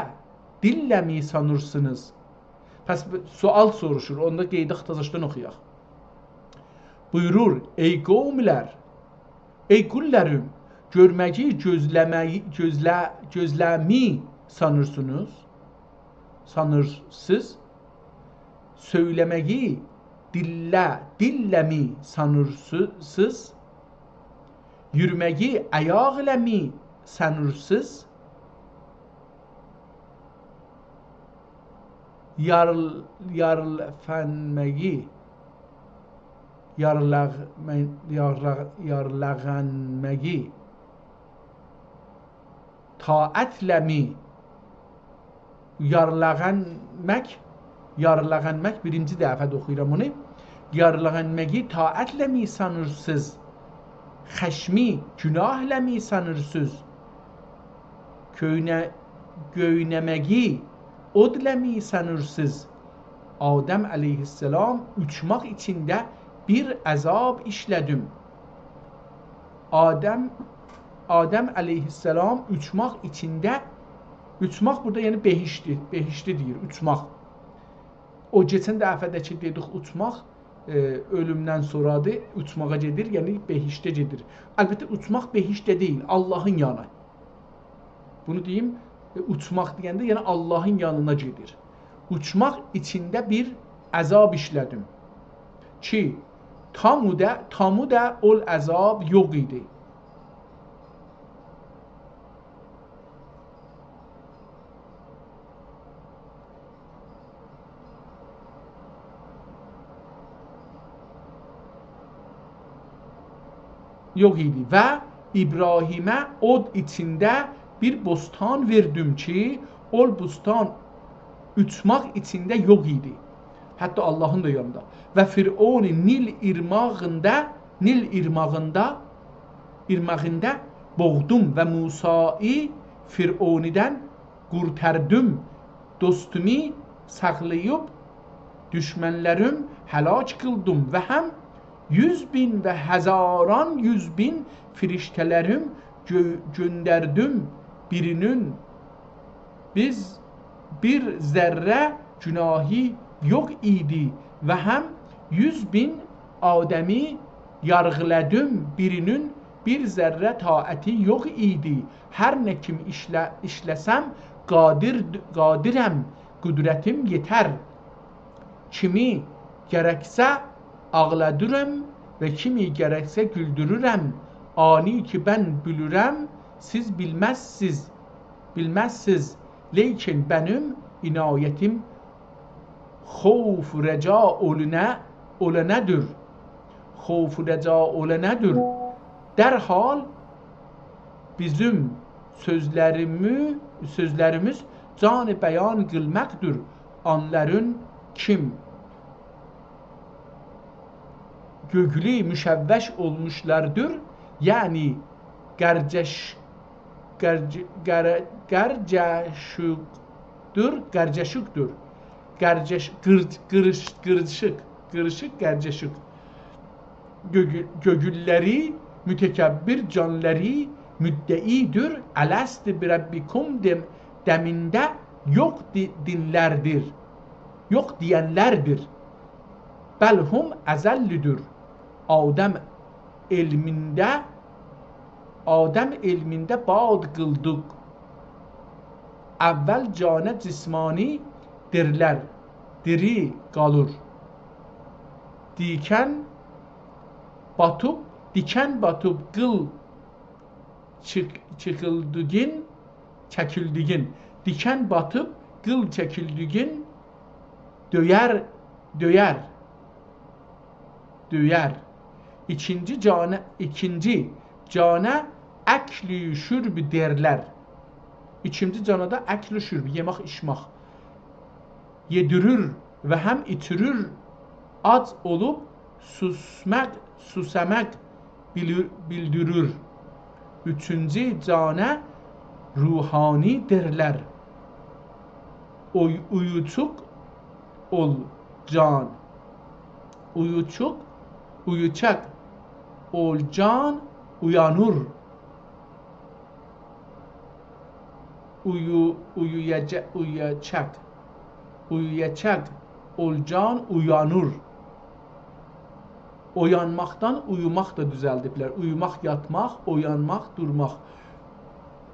دیلله‌می سانیرسینیز. پس بو سؤال سوروشور، اوندا قاییداق تازاشدان اوخویاق. بویورور: «ای قوملار، ای قوللاریم، گؤرمه‌یی گؤزله‌مه‌یی، گؤزله-، گؤزله‌می سانیرسینیز؟» سانیرسینیز؟ سؤیله‌مه‌یی دیلله، دیلله‌می سانیرسینیز؟ یورومه‌یی آیاق ایله‌می سانیرسینیز؟ یارل-، یارلفنمه‌یی، یارلاغ-، من-، یارلاغ-، یارلاغنمه‌یی طاعتله‌می، یارلاغنمک، یارلاغنمک، بیرینجی دفعه‌دیر اوخویورام اونو. یارلاغنمه‌یی طاعتله‌می سانیرسینیز؟ خشمی گوناهله‌می سانیرسینیز؟ کؤینه-، گؤینه‌مه‌یی اودله‌می سانیرسینیز؟ آدم علیه‌السلام اوچماق ایچینده بیر عذاب ایشله‌دیم. آدم، آدم علیه‌السلام اوچماق ایچینده، اوچماق بورادا یعنی بهشتی، بهشتی دئییر، اوچماق. او کئچن دفعه‌ده کی دئدیک اوچماق، ائ، اؤلومدن سونرادیر، اوچماغا گئدیر، یعنی بهشته گئدیر. البته اوچماق بهشته دئییل، آللاهین یانی. بونو دئییم، ائ، اوچماق دئینده، یعنی آللاهین یانینا گئدیر. اوچماق ایچینده بیر عذاب ایشله‌دیم کی، تامودا، تامودا اول عذاب یوخ ایدی. یوخ ایدی. و ابراهیمه اود ایچینده بیر بوستان وئردیم کی، او بوستان اوچماق ایچینده یوخ ایدی. حتی آللاهین دا یانیندا. و فرعونی نیل ایرماغیندا، نیل ایرماغیندا، ایرماغیندا بوغدوم و موسانی فرعونیدن قورتاردیم، دوستومو ساخلاییب دوشمنلریم هلاک قیلدیم و هم یوز بین و هزاران یوز بین فرشته‌لریم گؤ-، گؤندردیم، بیرینین بیز بیر ذره گوناهی یوخ ایدی و هم یوز مین آدمی یارغیلادیم، بیرینین بیر ذره طاعتی یوخ ایدی. هر نه کیم ایشله-، ایشله‌سم، قادر، قادرم، قدرتیم یئتر. کیمی گرکسه آغلادیرام و کیمی گرکسه گولدورورم. آنی کی من بیلیرم، سیز بیلمزسیز، بیلمزسیز. لیکن منیم عنایتیم خوف و رجا اولونا-، اولانادیر. خوف و رجا اولانادیر. درحال بیزیم سؤزلریمی-، سؤزلریمیز جان بیان قیلماقدیر. آنلارین کیم گؤگلو مشوش اولموشلاردیر، یعنی گرجش-، گرج-، گره-، گرجشوقدور، گرجشوقدور. گرجش-، قیرج-، قیریش-، قیریشیق، قیریشیق گرجشوق. گؤگو-، گؤگوللری متکبر، جانلاری مدعی‌دیر. «الست بربکم» دئم-، دئمینده یوخ دی-، دینلردیر، یوخ دئینلردیر. «بل هم اضل‌دور». آدم علمینده، آدم علمینده باد قیلدیق. اول جانه جسمانی دیرلر، دیری قالیر. دیکن باتیب، دیکن باتیب قیل چیخ-، چیخیلدیگین، چکیلدیگین. دیکن باتیب قیل چکیلدیگین، دؤیر، دؤیر، دؤیر. ایکینجی جانه، ایکینجی جانه اکل و شرب دئرلر. ایکینجی جانا دا اکل و شرب، یئمک، ایچمک. یئدیریر و هم ایچیریر، آج اولوب سوسماق، سوساماق بیلی-، بیلدیریر. اوچونجو جانه روحانی دئرلر. اوی-، اویوچوق اول جان. اویوچوق، اویوچاق اول جان اویانیر. اویو-، اویویاجا-، اویویاچاق. اویویاچاق اول جان اویانیر. اویانماقدان اویوماق دا دوزلدیبلر. اویوماق، یاتماق، اویانماق، دورماق.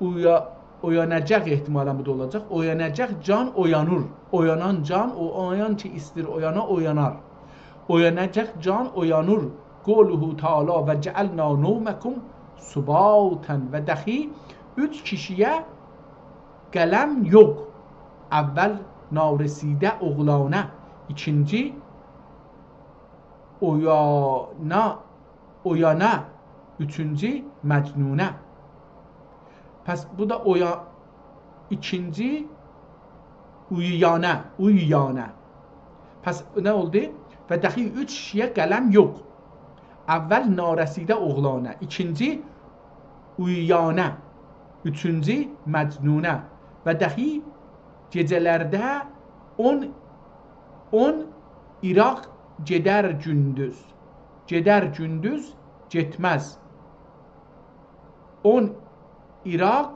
اویا-، اویاناجاق، احتمالاً بو دا اولاجاق. اویاناجاق جان اویانیر. اویانان جان، او، اویانان کی ایستیر اویانا، اویانار. اویاناجاق جان اویانیر. قوله تعالی: «و جعلنا نومکم سباتا». و داخی اوچ کیشی‌یه قلم یوخ. اول نارسیده اوغلانا، ایکینجی اویانا، اویانا، اوچونجو مجنونه. پس بو دا اویا-، ایکینجی اویویانا، اویویانا. پس نه اولدو؟ و داخی اوچ کیشی‌یه قلم یوخ. اول نارسیده اوغلانا، ایکینجی اویویانا، اوچونجو مجنونه. و داخی گئجه‌لرده اون، اون ایراق گئدر گوندوز، گئدر گوندوز گئتمز. اون ایراق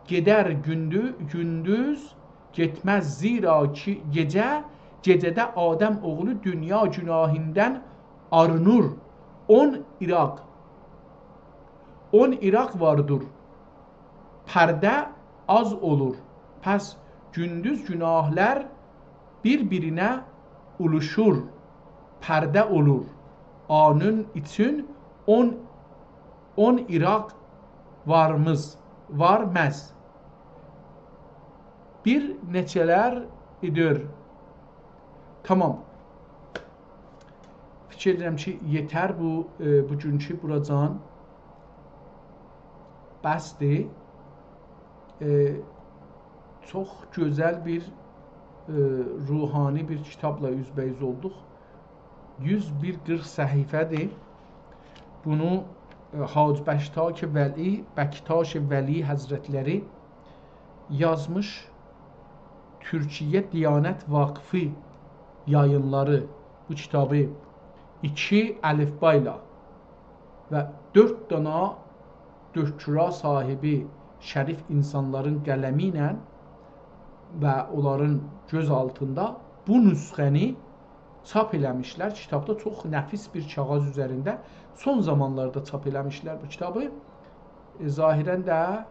گئدر گوندو-، گوندوز گئتمز، زیرا کی گئجه، گئجه‌ده آدم اوغلو دونیا گوناهیندان آرینیر. اون ایراق، اون ایراق واردیر. پرده آز اولور. پس گوندوز گوناهلار بیر-بیرینه اولوشور، پرده اولور. اونون اوچون اون، اون ایراق وارمیز، وارمز. بیر نئچه‌لر ایدیر. تامام. فیکیر ائدیرم کی، یئتر بو، ائ، بوگونکو بوراجان بسدیر. ائ، چوخ گؤزل بیر، ائ، روحانی بیر کیتابلا اوزبه‌اوز اولدوق. یوز بیر قیرخ صفحه‌دیر. بونو، ائ، حاج بکتاش ولی، بکتاش ولی حضرتلری یازمیش. تورکیه دیانت واقفی یایینلاری بو کیتابی ایکی الفبا ایله و دؤرد دانا دکترا صاحیبی شریف اینسانلارین قلمی ایله و اونلارین گؤز آلتیندا بو نسخه‌نی چاپ ائله‌میشلر. کیتابدا چوخ نفیس بیر کاغیذ اوزرینده. سون زامانلاردا چاپ ائله‌میشلر بو کیتابی. ائ، ظاهراً ده، ائ،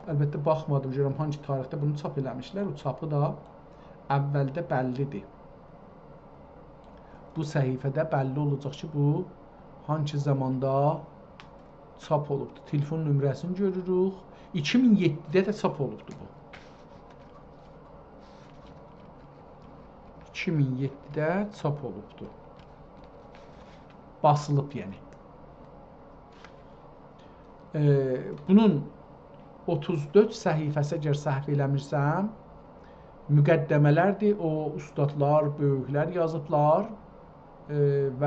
البته، باخمادیم گؤروم هانگی تاریخده بونو چاپ ائله‌میشلر. او چاپی دا اولده بللی‌دیر. بو صفحه‌ده بللی اولاجاق کی، بو هانگی زاماندا چاپ اولوبدور. تلفون نمره‌سینی گؤروروک. ایکی مین یئددیده ده چاپ اولوبدور بو. ایکی مین یئددیده چاپ اولوبدور. باسیلیب، یعنی. ائ، بونون اوتوز دؤرد صفحه‌سی، اگر سهو ائله‌میرسم، مقدمه‌لردیر. او اوستادلار، بؤیوکلر یازیبلار. ائ، و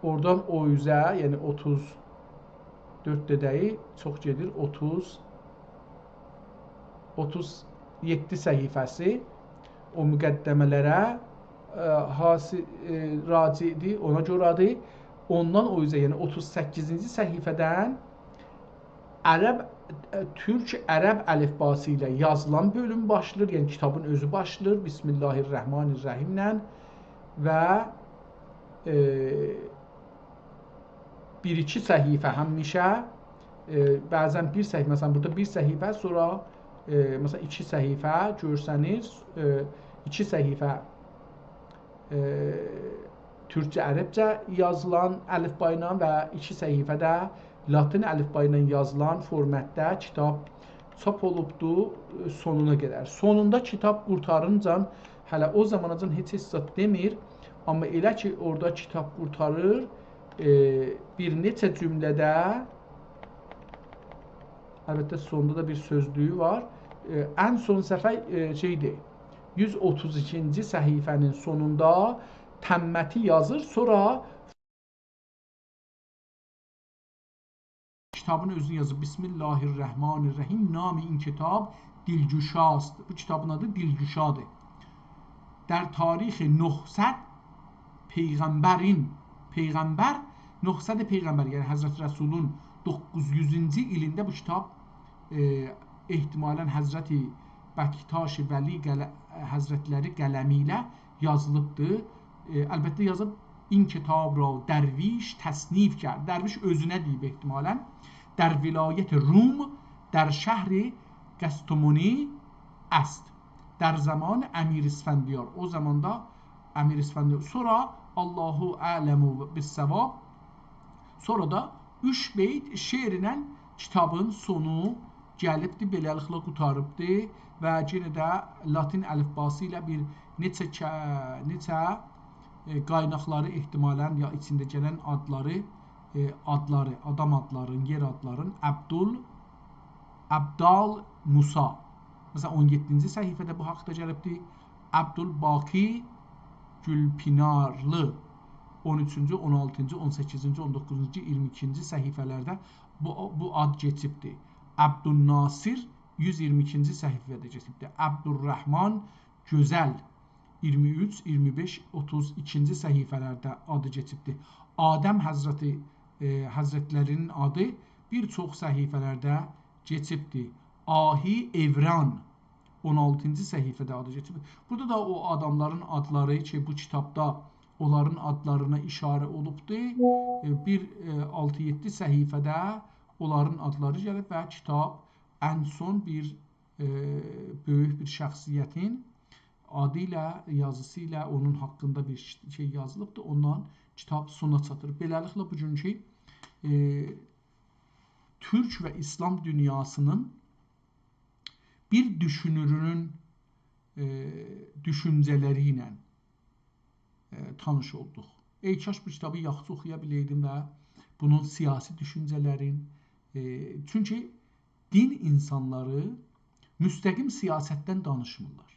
اورادان او اوزه، یعنی اوتوز دؤرد ده دئییل، چوخ گئدیر، اوتوز، اوتوز یئددی صفحه‌سی او مقدمه‌لره، ائ، حاصی-، ائ، راجع‌دیر، اونا گؤره‌دیر. اوندان او اوزه، یعنی اوتوز سککیزینجی صفحه‌دن عرب، ائ، تورک عرب الفباسی ایله یازیلان بؤلوم باشلاییر، یعنی کیتابین اؤزو باشلاییر بسم الله الرحمن الرحیم‌له و، ائ، بیر-ایکی صفحه همیشه، ائ، بعضاً بیر صفحه، مثلاً، بورادا بیر صفحه، سونرا، ائ، مثلاً، ایکی صفحه گؤرسنیر، ائ، ایکی صفحه، ائ، تورکجه، عربجه یازیلان الفبا ایله و ایکی صفحه ده لاتین الفبا ایله یازیلان فورماتدا کیتاب چاپ اولوبدو، ائ، سونونا قدر. سونوندا کیتاب قورتارینجان، هله او زاماناجان هئچ، هئچ زاد دئمیر، آمما ائله کی، اورادا کیتاب قورتاریر، ائ، بیر نئچه جمله‌ده، البته، سوندا دا بیر سؤزلویو وار. ائ، ان سون صفحه، ائ، شئیدیر، یوز اوتوز ایکینجی صفحه‌نین سونوندا تمّتی یازیر، سونرا کیتابین اؤزونو یازیر. بسم الله الرحمن الرحیم. نام این کتاب دلگشاست. بو کیتابین آدی دلگشادیر. در تاریخ نهصد پیغمبرین، پیغمبر، نهصد پیغمبر، یعنی حضرت رسولون دوققوز یوزونجو ایلینده بو کیتاب، ائ، احتمالاً حضرت بکتاش ولی قله-، حضرتلری قلمی ایله یازیلیبدیر. ائ، البته، یازیب: «این کتاب را درویش تصنیف کرد.» درویش اؤزونه دئییب احتمالاً. «در ولایت روم، در شهر قسطمونی است. در زمان امیر اسفندیار.» او زاماندا امیر اسفندیار. سونرا «الله اعلم بالصواب». سونرا دا اوچ بیت شعرله کیتابین سونو گلیبدی، بئله‌لیکله قوتاریبدی و یئنه ده لاتین الفباسی ایله بیر نئچه که-، نئچه، ائ، قایناقلاری احتمالاً یا ایچینده گلن آدلاری، ائ، آدلاری، آدام آدلارین، یئر آدلارین، عبدال، عبدال موسی. مثلاً، اون یئددینجی صفحه‌ده بو حاقدا گلیبدی. عبدالباقی گلپینارلی، اون اوچونجو، اون آلتینجی، اون سککیزینجی، اون دوققوزونجو، ایگیرمی ایکینجی صفحه‌لرده بو، بو آد کئچیبدی. عبدالناصر، یوز ایگیرمی ایکینجی صفحه‌ده کئچیبدی. عبدالرحمن گؤزل، ایگیرمی اوچ، ایگیرمی بئش، اوتوز ایکینجی صفحه‌لرده آدی کئچیبدی. آدم حضرتی، ائ، حضرتلری‌نین آدی بیر چوخ صفحه‌لرده کئچیبدی. آهی اوران، اون آلتینجی صفحه‌ده آدی کئچیبدی. بورادا دا او آداملارین آدلاری کی، بو کیتابدا اونلارین آدلارینا ایشاره اولوبدو. ائ، بیر، ائ، آلتی-یئددی صفحه‌ده اونلارین آدلاری گلیب و کیتاب ان سون بیر، ائ، بؤیوک بیر شخصیتین آدی ایله، یازیسی ایله اونون حاقیندا بیر شئی یازیلیبدیر. اوندان کیتاب سونا چاتیر. بئله‌لیکله، بوگونکو، ائ، تورک و ایسلام دونیاسینین بیر دوشونورونون، ائ، دوشونجه‌لری ایله، ائ، تانیش اولدوق. ای کاش بو کیتابی یاخشی اوخویا بیلئیدیم و بونون سیاسی دوشونجه‌لرین، ائ، چونکی دین اینسانلاری مستقیم سیاستدن دانیشمیرلار.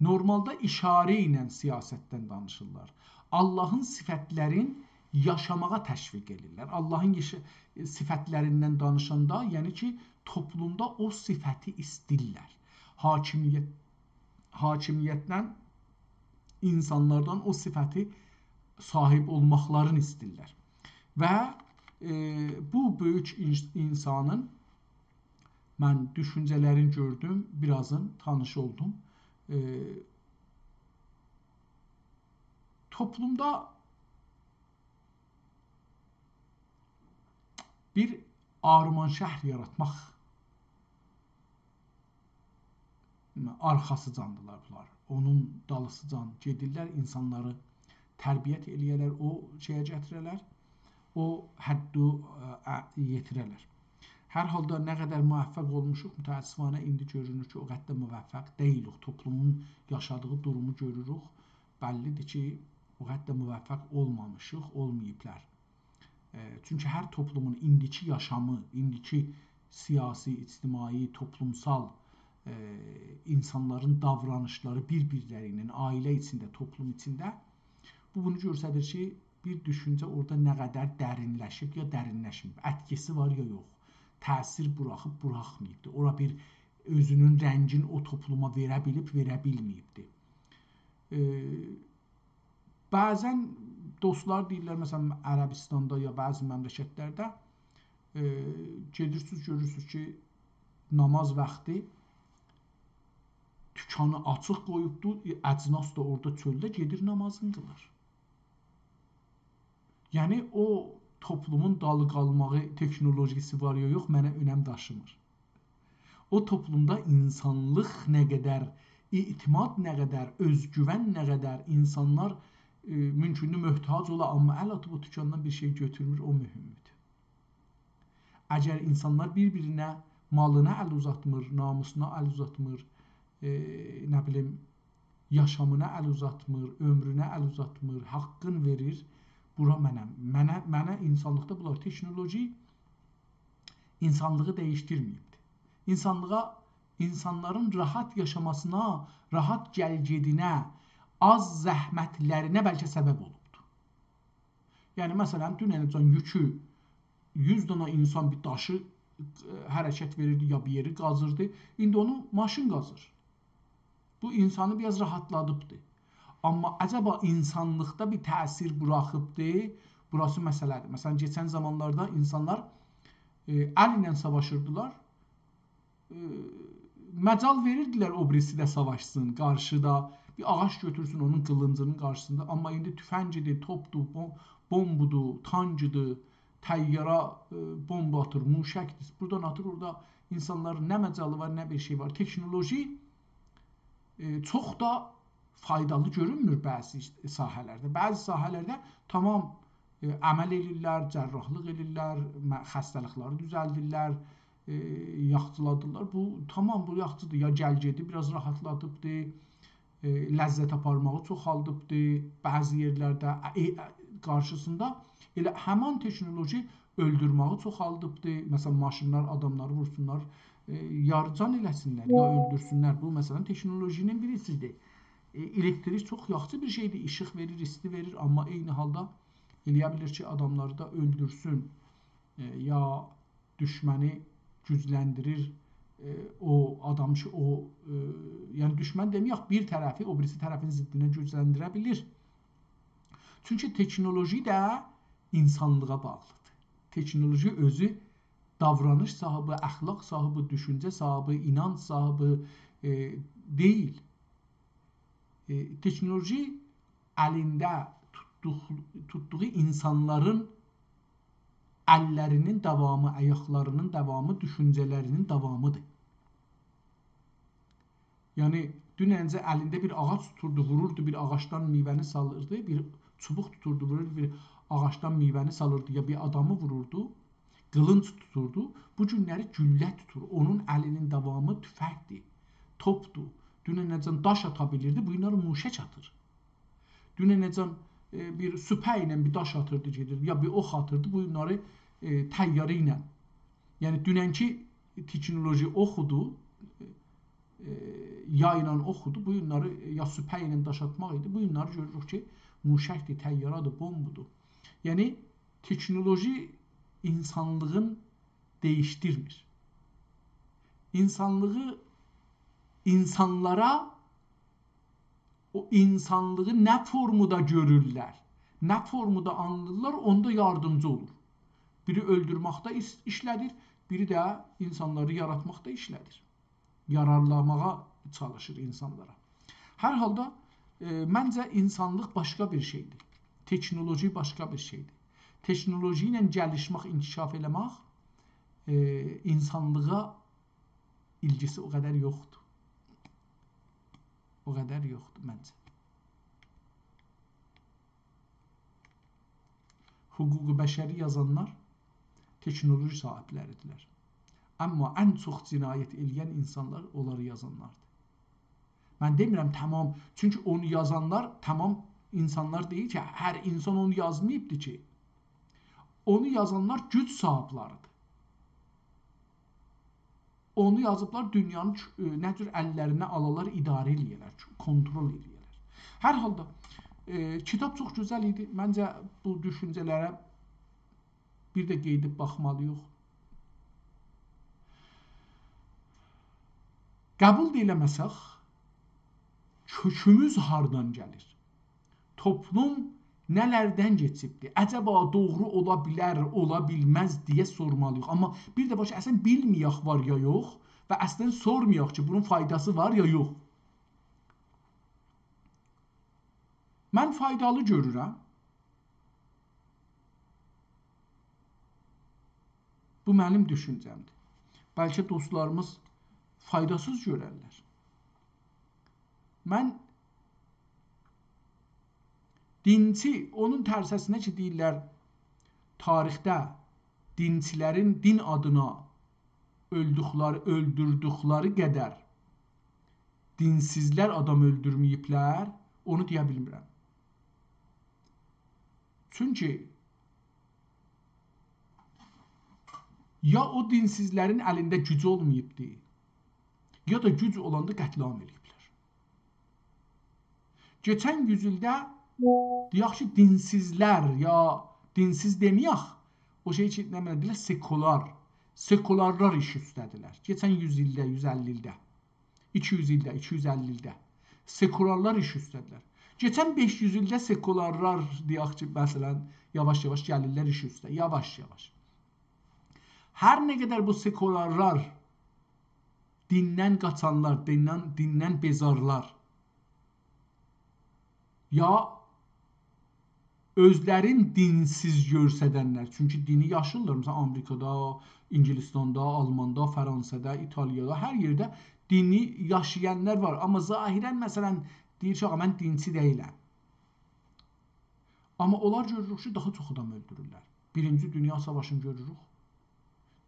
نورمالدا ایشاره ایله سیاستدن دانیشیرلار. آللاهین صفتلرین یاشاماغا تشویق ائدیرلر. آللاهین یاشا-، صفتلریندن دانیشاندا، یعنی کی، توپلومدا او صفتی ایسته‌ییرلر. حاکمیت، حاکمیتدن، اینسانلاردان او صفتی صاحیب اولماقلارینی ایسته‌ییرلر. و، ائ، بو بؤیوک اینس-، اینسانین من دوشونجه‌لرین گؤردوم، بیر آزین تانیش اولدوم. ائ، توپلومدا بیر آرمانشهر یاراتماق آرخاسیجاندیلار بونلار. اونون دالیسیجان گئدیرلر، اینسانلاری تربیت ائله‌یه‌لر، او شئیه گتیره‌لر، او حدّه، ائ، یئتیره‌لر. هر حالدا نه قدر موفق اولموشوق، متأسفانه ایندی گؤرونور کی، او قدر موفق دئییلیک. توپلومون یاشادیغی دورومو گؤروروک. بللی‌دیر کی، او قدر موفق اولمامیشیق، اولماییبلار. ائ، چونکی هر توپلومون ایندیکی یاشامی، ایندیکی سیاسی، اجتماعی، توپلومسال، ائ، اینسانلارین داورانیشلاری بیر-بیرلری ایله، عائله ایچینده، توپلوم ایچینده، بو بونو گؤستریر کی، بیر دوشونجه اورادا نه قدر درینلشیب یا درینلشمه‌ییب، ائتکیسی وار یا یوخ، تأثیر بوراخیب، بوراخماییبدیر. اورا بیر اؤزونون رنگین او توپلوما وئره بیلیب، وئره بیلمه‌ییبدیر. ائ، بعضاً دوستلار دئییرلر، مثلاً، عربستاندا یا بعضی مملکتلرده، ائ، گئدیرسینیز، گؤرورسونوز کی، ناماز واختی دوکانی آچیق قویوبدور، ائ، اجناس دا اورادا چؤلده گئدیر نامازینی قیلیر. یعنی، او توپلومون دالی قالماغی، تکنولوژیسی وار یا یوخ، منه اؤنم داشیمیر. او توپلومدا اینسانلیق نه قدر، اعتماد نه قدر، اؤزگوون نه قدر، اینسانلار، ائ، مومکوندور محتاج اولا، آمما ال آتیب او دوکاندان بیر شئی گؤتورمور، او مهمدور. اگر اینسانلار بیر-بیرینه مالینا ال اوزاتمیر، ناموسونا ال اوزاتمیر، ائ، نه بیلیم، یاشامینا ال اوزاتمیر، عؤمرونه ال اوزاتمیر، حاققین وئریر، بورا منم. منه، منه اینسانلیقدا بونلار تکنولوژی اینسانلیغی دییشدیرمه‌ییبدیر. اینسانلیغا، اینسانلارین راحت یاشاماسینا، راحت گل-گئدینه، آز زحمتلرینه بلکه سبب اولوبدور. یعنی، مثلاً، دوننه‌جن یوکو یوز دانا اینسان بیر داشی، ائ، حرکت وئریردی، یا بیر یئری قازیردی. ایندی اونو ماشین قازیر. بو اینسانی بیر آز راحتلادیبدی. آمما عجبا اینسانلیقدا بیر تأثیر بوراخیبدی؟ بوراسی مسئله‌دیر. مثلاً، کئچن زامانلاردا اینسانلار، ائ، ال ایله ساواشیردیلار. ائ، مجال وئریردیلر او بیریسی ده ساواشسین، قارشیدا. بیر آغاج گؤتورسون اونون قیلینجینین قارشیسیندا. آمما ایندی توفنگیدیر، توپدور، بوم-، بومبودور، تانکیدیر، طیاره، ائ، بومب آتیر، موشکدیر. بورادان آتیر، اورادا اینسانلارین نه مجالی وار، نه بیر شئی وار. تکنولوژی، ائ، چوخ دا فایدالی گؤرونمور بعضی ساحه‌لرده. بعضی ساحه‌لرده تمام، ائ، عمل ائله‌ییرلر، جراحلیق ائله‌ییرلر، مه-، خسته‌لیکلری دوزلدیرلر، ائ، یاخچیلادیرلار. بو، تمام، بو یاخچیدیر. یا گل-گئدی بیر آز راحتلادیبدیر، ائ، لذت آپارماغی چوخالدیبدیر. بعضی یئرلرده، ائ، ائ، قارشیسیندا ائله همان تکنولوژی اؤلدورمه‌یی چوخالدیبدیر. مثلاً، ماشینلار آداملاری وورسونلار، ائ، یارجان ائله‌سینلر، یا اؤلدورسونلر. بو، مثلاً، تکنولوژی‌نین بیریسیدیر. ائ، الکتریک چوخ یاخشی بیر شئیدیر، ایشیق وئریر، ایستی وئریر، آمما عینی حالدا ائله‌یه بیلیر کی، آداملاری دا اؤلدورسون، ائ، یا دوشمنی گوجلندیریر، ائ، او آدام کی، او، ائ، یعنی دوشمن دئمه‌یک، بیر طرفی او بیریسی طرفین ضدینه گوجلندیره بیلیر. چونکی تکنولوژی ده اینسانلیغا باغلیدیر. تکنولوژی اؤزو داورانیش صاحیبی، اخلاق صاحیبی، دوشونجه صاحیبی، اینانج صاحیبی، ائ، دئییل. ائ، تکنولوژی الینده توتدوق-، توتدوغو اینسانلارین اللرینین داوامی، آیاقلارینین داوامی، دوشونجه‌لرینین داوامیدیر. یعنی، دوننجه الینده بیر آغاج توتوردو، ووروردو، بیر آغاجدان میوه‌نی سالیردی، بیر چوبوق توتوردو، ووروردو، بیر آغاجدان میوه‌نی سالیردی، یا بیر آدامی ووروردو، قیلینج توتوردو. بو گونلری گولله توتور. اونون الینین داوامی توفنگدیر، توپدور. دوننه‌جن داش آتا بیلیردی، بو گونلری موشک آتیر. دوننه‌جن، ائ، بیر سوپا ایله بیر داش آتیردی، گئدیردی، یا بیر اوخ آتیردی، بو گونلری، ائ، طیاره ایله. یعنی، دوننکی تکنولوژی اوخودو، ائ، یایلا اوخودو، بو گونلری، یا سوپا ایله داش آتماق ایدی، بو گونلری گؤروروک کی، موشکدیر، طیاره‌دیر، بومبودور. یعنی، تکنولوژی اینسانلیغین دییشدیرمیر. اینسانلیغی، اینسانلارا او اینسانلیغی نه فورمودا گؤرورلر، نه فورمودا آنلیرلار، اوندا یاردیمجی اولور. بیری اؤلدورمکده ایش-، ایشله‌دیر، بیری ده اینسانلاری یاراتماقدا ایشله‌دیر. یارارلاماغا چالیشیر اینسانلارا. هر حالدا، ائ، منجه اینسانلیق باشقا بیر شئیدیر. تکنولوژی باشقا بیر شئیدیر. تکنولوژی ایله گلیشمک، انکشاف ائله‌مک، ائ، اینسانلیغا ایلگیسی او قدر یوخدور. او قدر یوخدور منجه. حقوق بشری یازانلار تکنولوژی صاحیبلریدیرلر. آمما ان چوخ جنایت ائله‌ین اینسانلار اونلاری یازانلاردیر. من دئمیرم تمام، چونکی اونو یازانلار تمام اینسانلار دئییل کی، هر اینسان اونو یازماییبدیر کی. اونو یازانلار گوج صاحیبلریدیر. اونو یازیبلار، دونیانی چ-، ائ، نه جور اللرینه آلالار، اداره ائله‌یه‌لر، چ-، کنترل ائله‌یه‌لر. هر حالدا، ائ، کیتاب چوخ گؤزل ایدی. منجه بو دوشونجه‌لره بیر ده قئییدیب باخمالی‌ییق. قبول ده ائله‌مه‌سک، کؤکوموز هاردان گلیر؟ توپلوم نه‌لردن کئچیبدیر؟ عجبا دوغرو اولا بیلر، اولا بیلمز دئیه سورمالی‌ییق. آمما بیر ده باش، اصلاً بیلمه‌یک وار یا یوخ و اصلاً سورمایاق کی، بونون فایداسی وار یا یوخ. من فایدالی گؤرورم. بو منیم دوشونجه‌مدیر. بلکه دوستلاریمیز فایداسیز گؤررلر. من دینچی، اونون ترسه‌سینه کی، دئییرلر، تاریخده دینچیلرین دین آدینا اؤلدوکلری، اؤلدوردوکلری قدر دینسیزلر آدام اؤلدورمه‌ییبلر، اونو دئیه بیلمیرم. چونکی یا او دینسیزلرین الینده گوج اولماییبدی، یا دا گوج اولاندا قتل‌عام ائله‌ییبلر. کئچن یوز ایلده، دئیک کی، دینسیزلر، یا دینسیز دئمه‌یک، او شئی کی، نه بیلیم، دئییرلر، سکولار، سکولارلار ایش اوسته‌دیرلر. کئچن یوز ایلده، یوز اللی ایلده، ایکی یوز ایلده، ایکی یوز اللی ایلده سکولارلار ایش اوسته‌دیرلر. کئچن بئش یوز ایلده سکولارلار، دئیک کی، مثلاً، یاواش-یاواش گلیرلر ایش اوسته، یاواش-یاواش. هر نه قدر بو سکولارلار دیندن قاچانلار، دیندن، دیندن بئزارلار، یا اؤزلرین دینسیز گؤرسدنلر. چونکی دینی یاشیرلار. مثلاً، آمریکادا، اینگیلیستاندا، آلماندا، فرانسادا، ایتالیادا، هر یئرده دینی یاشایانلار وار. آمما ظاهراً، مثلاً، دئییر کی، «آغا، من دینچی دئییلم.» آمما اونلار گؤروروک کی، داها چوخ آدام اؤلدورورلر. بیرینجی دونیا ساواشینی گؤروروک.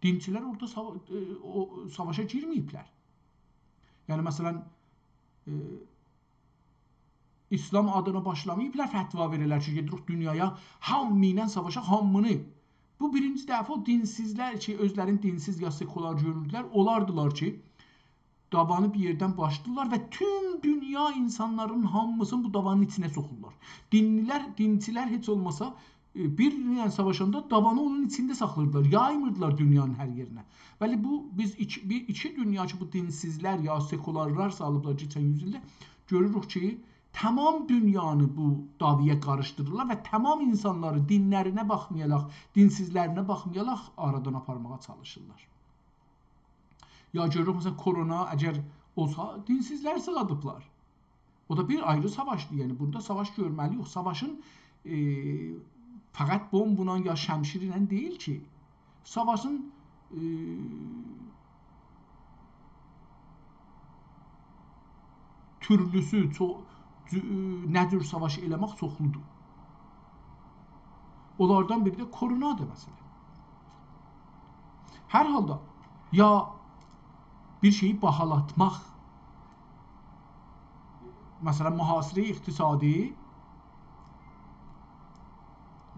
دینچیلر اورادا ساوا-، ائ، او ساواشا گیرمه‌ییبلر. یعنی، مثلاً، ائ، ایسلام آدینا باشلاماییبلار فتوا وئره‌لر کی، گئدیریک دونیایا هامی ایله ساواشاق، هامینی. بو بیرینجی دفعه او دینسیزلر کی، اؤزلرینی دینسیز یا سکولار گؤروردولر، اولاردیلار کی، دعوانی بیر یئردن باشلاییرلار و توم دونیا اینسانلارین هامیسینی بو دعوانین ایچینه سوخورلار. دینلیلر، دینچیلر هئچ اولماسا، ائ، بیر ایله ساواشاندا دعوانی اونون ایچینده ساخلاییردیلار، یایمیردیلار دونیانین هر یئرینه. بلی، بو، بیز ایکی، بیر، ایکی دونیا کی، بو دینسیزلر یا سکولارلار سالیبلار کئچن یوز ایلده، گؤروروک کی، تمام دونیانی بو دعوایا قاریشدیریرلار و تمام اینسانلاری دینلرینه باخمایاراق، دینسیزلرینه باخمایاراق آرادان آپارماغا چالیشیرلار. یا گؤروروک، مثلاً، کرونا اگر اولسا، دینسیزلر سیغادیبلار. او دا بیر آیری ساواشدیر. یعنی، بورادا ساواش گؤرمه‌لی‌ییک. ساواشین، ائ، فقط بومبلا یا شمشیر ایله دئییل کی. ساواشین، ائ، تورلوسو، چو-، جو-، نه جور ساواش ائله‌مک چوخلودور. اونلاردان بیری ده کرونادیر، مثلاً. هر حالدا، یا بیر شئیی باهالاتماق، مثلاً، محاصره اقتصادی،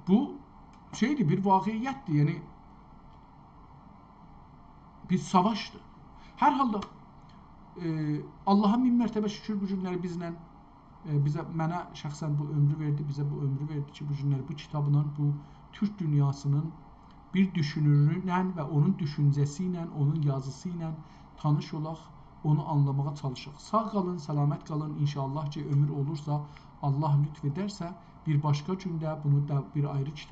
بو شئیدیر، بیر واقعیتدیر، یعنی بیر ساواشدیر. هر حالدا، ائ، آللاها مین مرتبه شوکور، بو گونلری بیزله، ائ، بیزه، منه شخصاً بو عؤمرو وئردی، بیزه بو عؤمرو وئردی کی، بو گونلری بو کیتابلا، بو تورک دونیاسینین بیر دوشونورونن و اونون دوشونجه‌سی ایله، اونون یازیسی ایله تانیش اولاق، اونو آنلاماغا چالیشاق. ساغ قالین، سلامت قالین. انشاءالله کی، عؤمور اولورسا، آللاه لطف ائدرسه، بیر باشقا گونده بونو دا بیر آیری کیتاب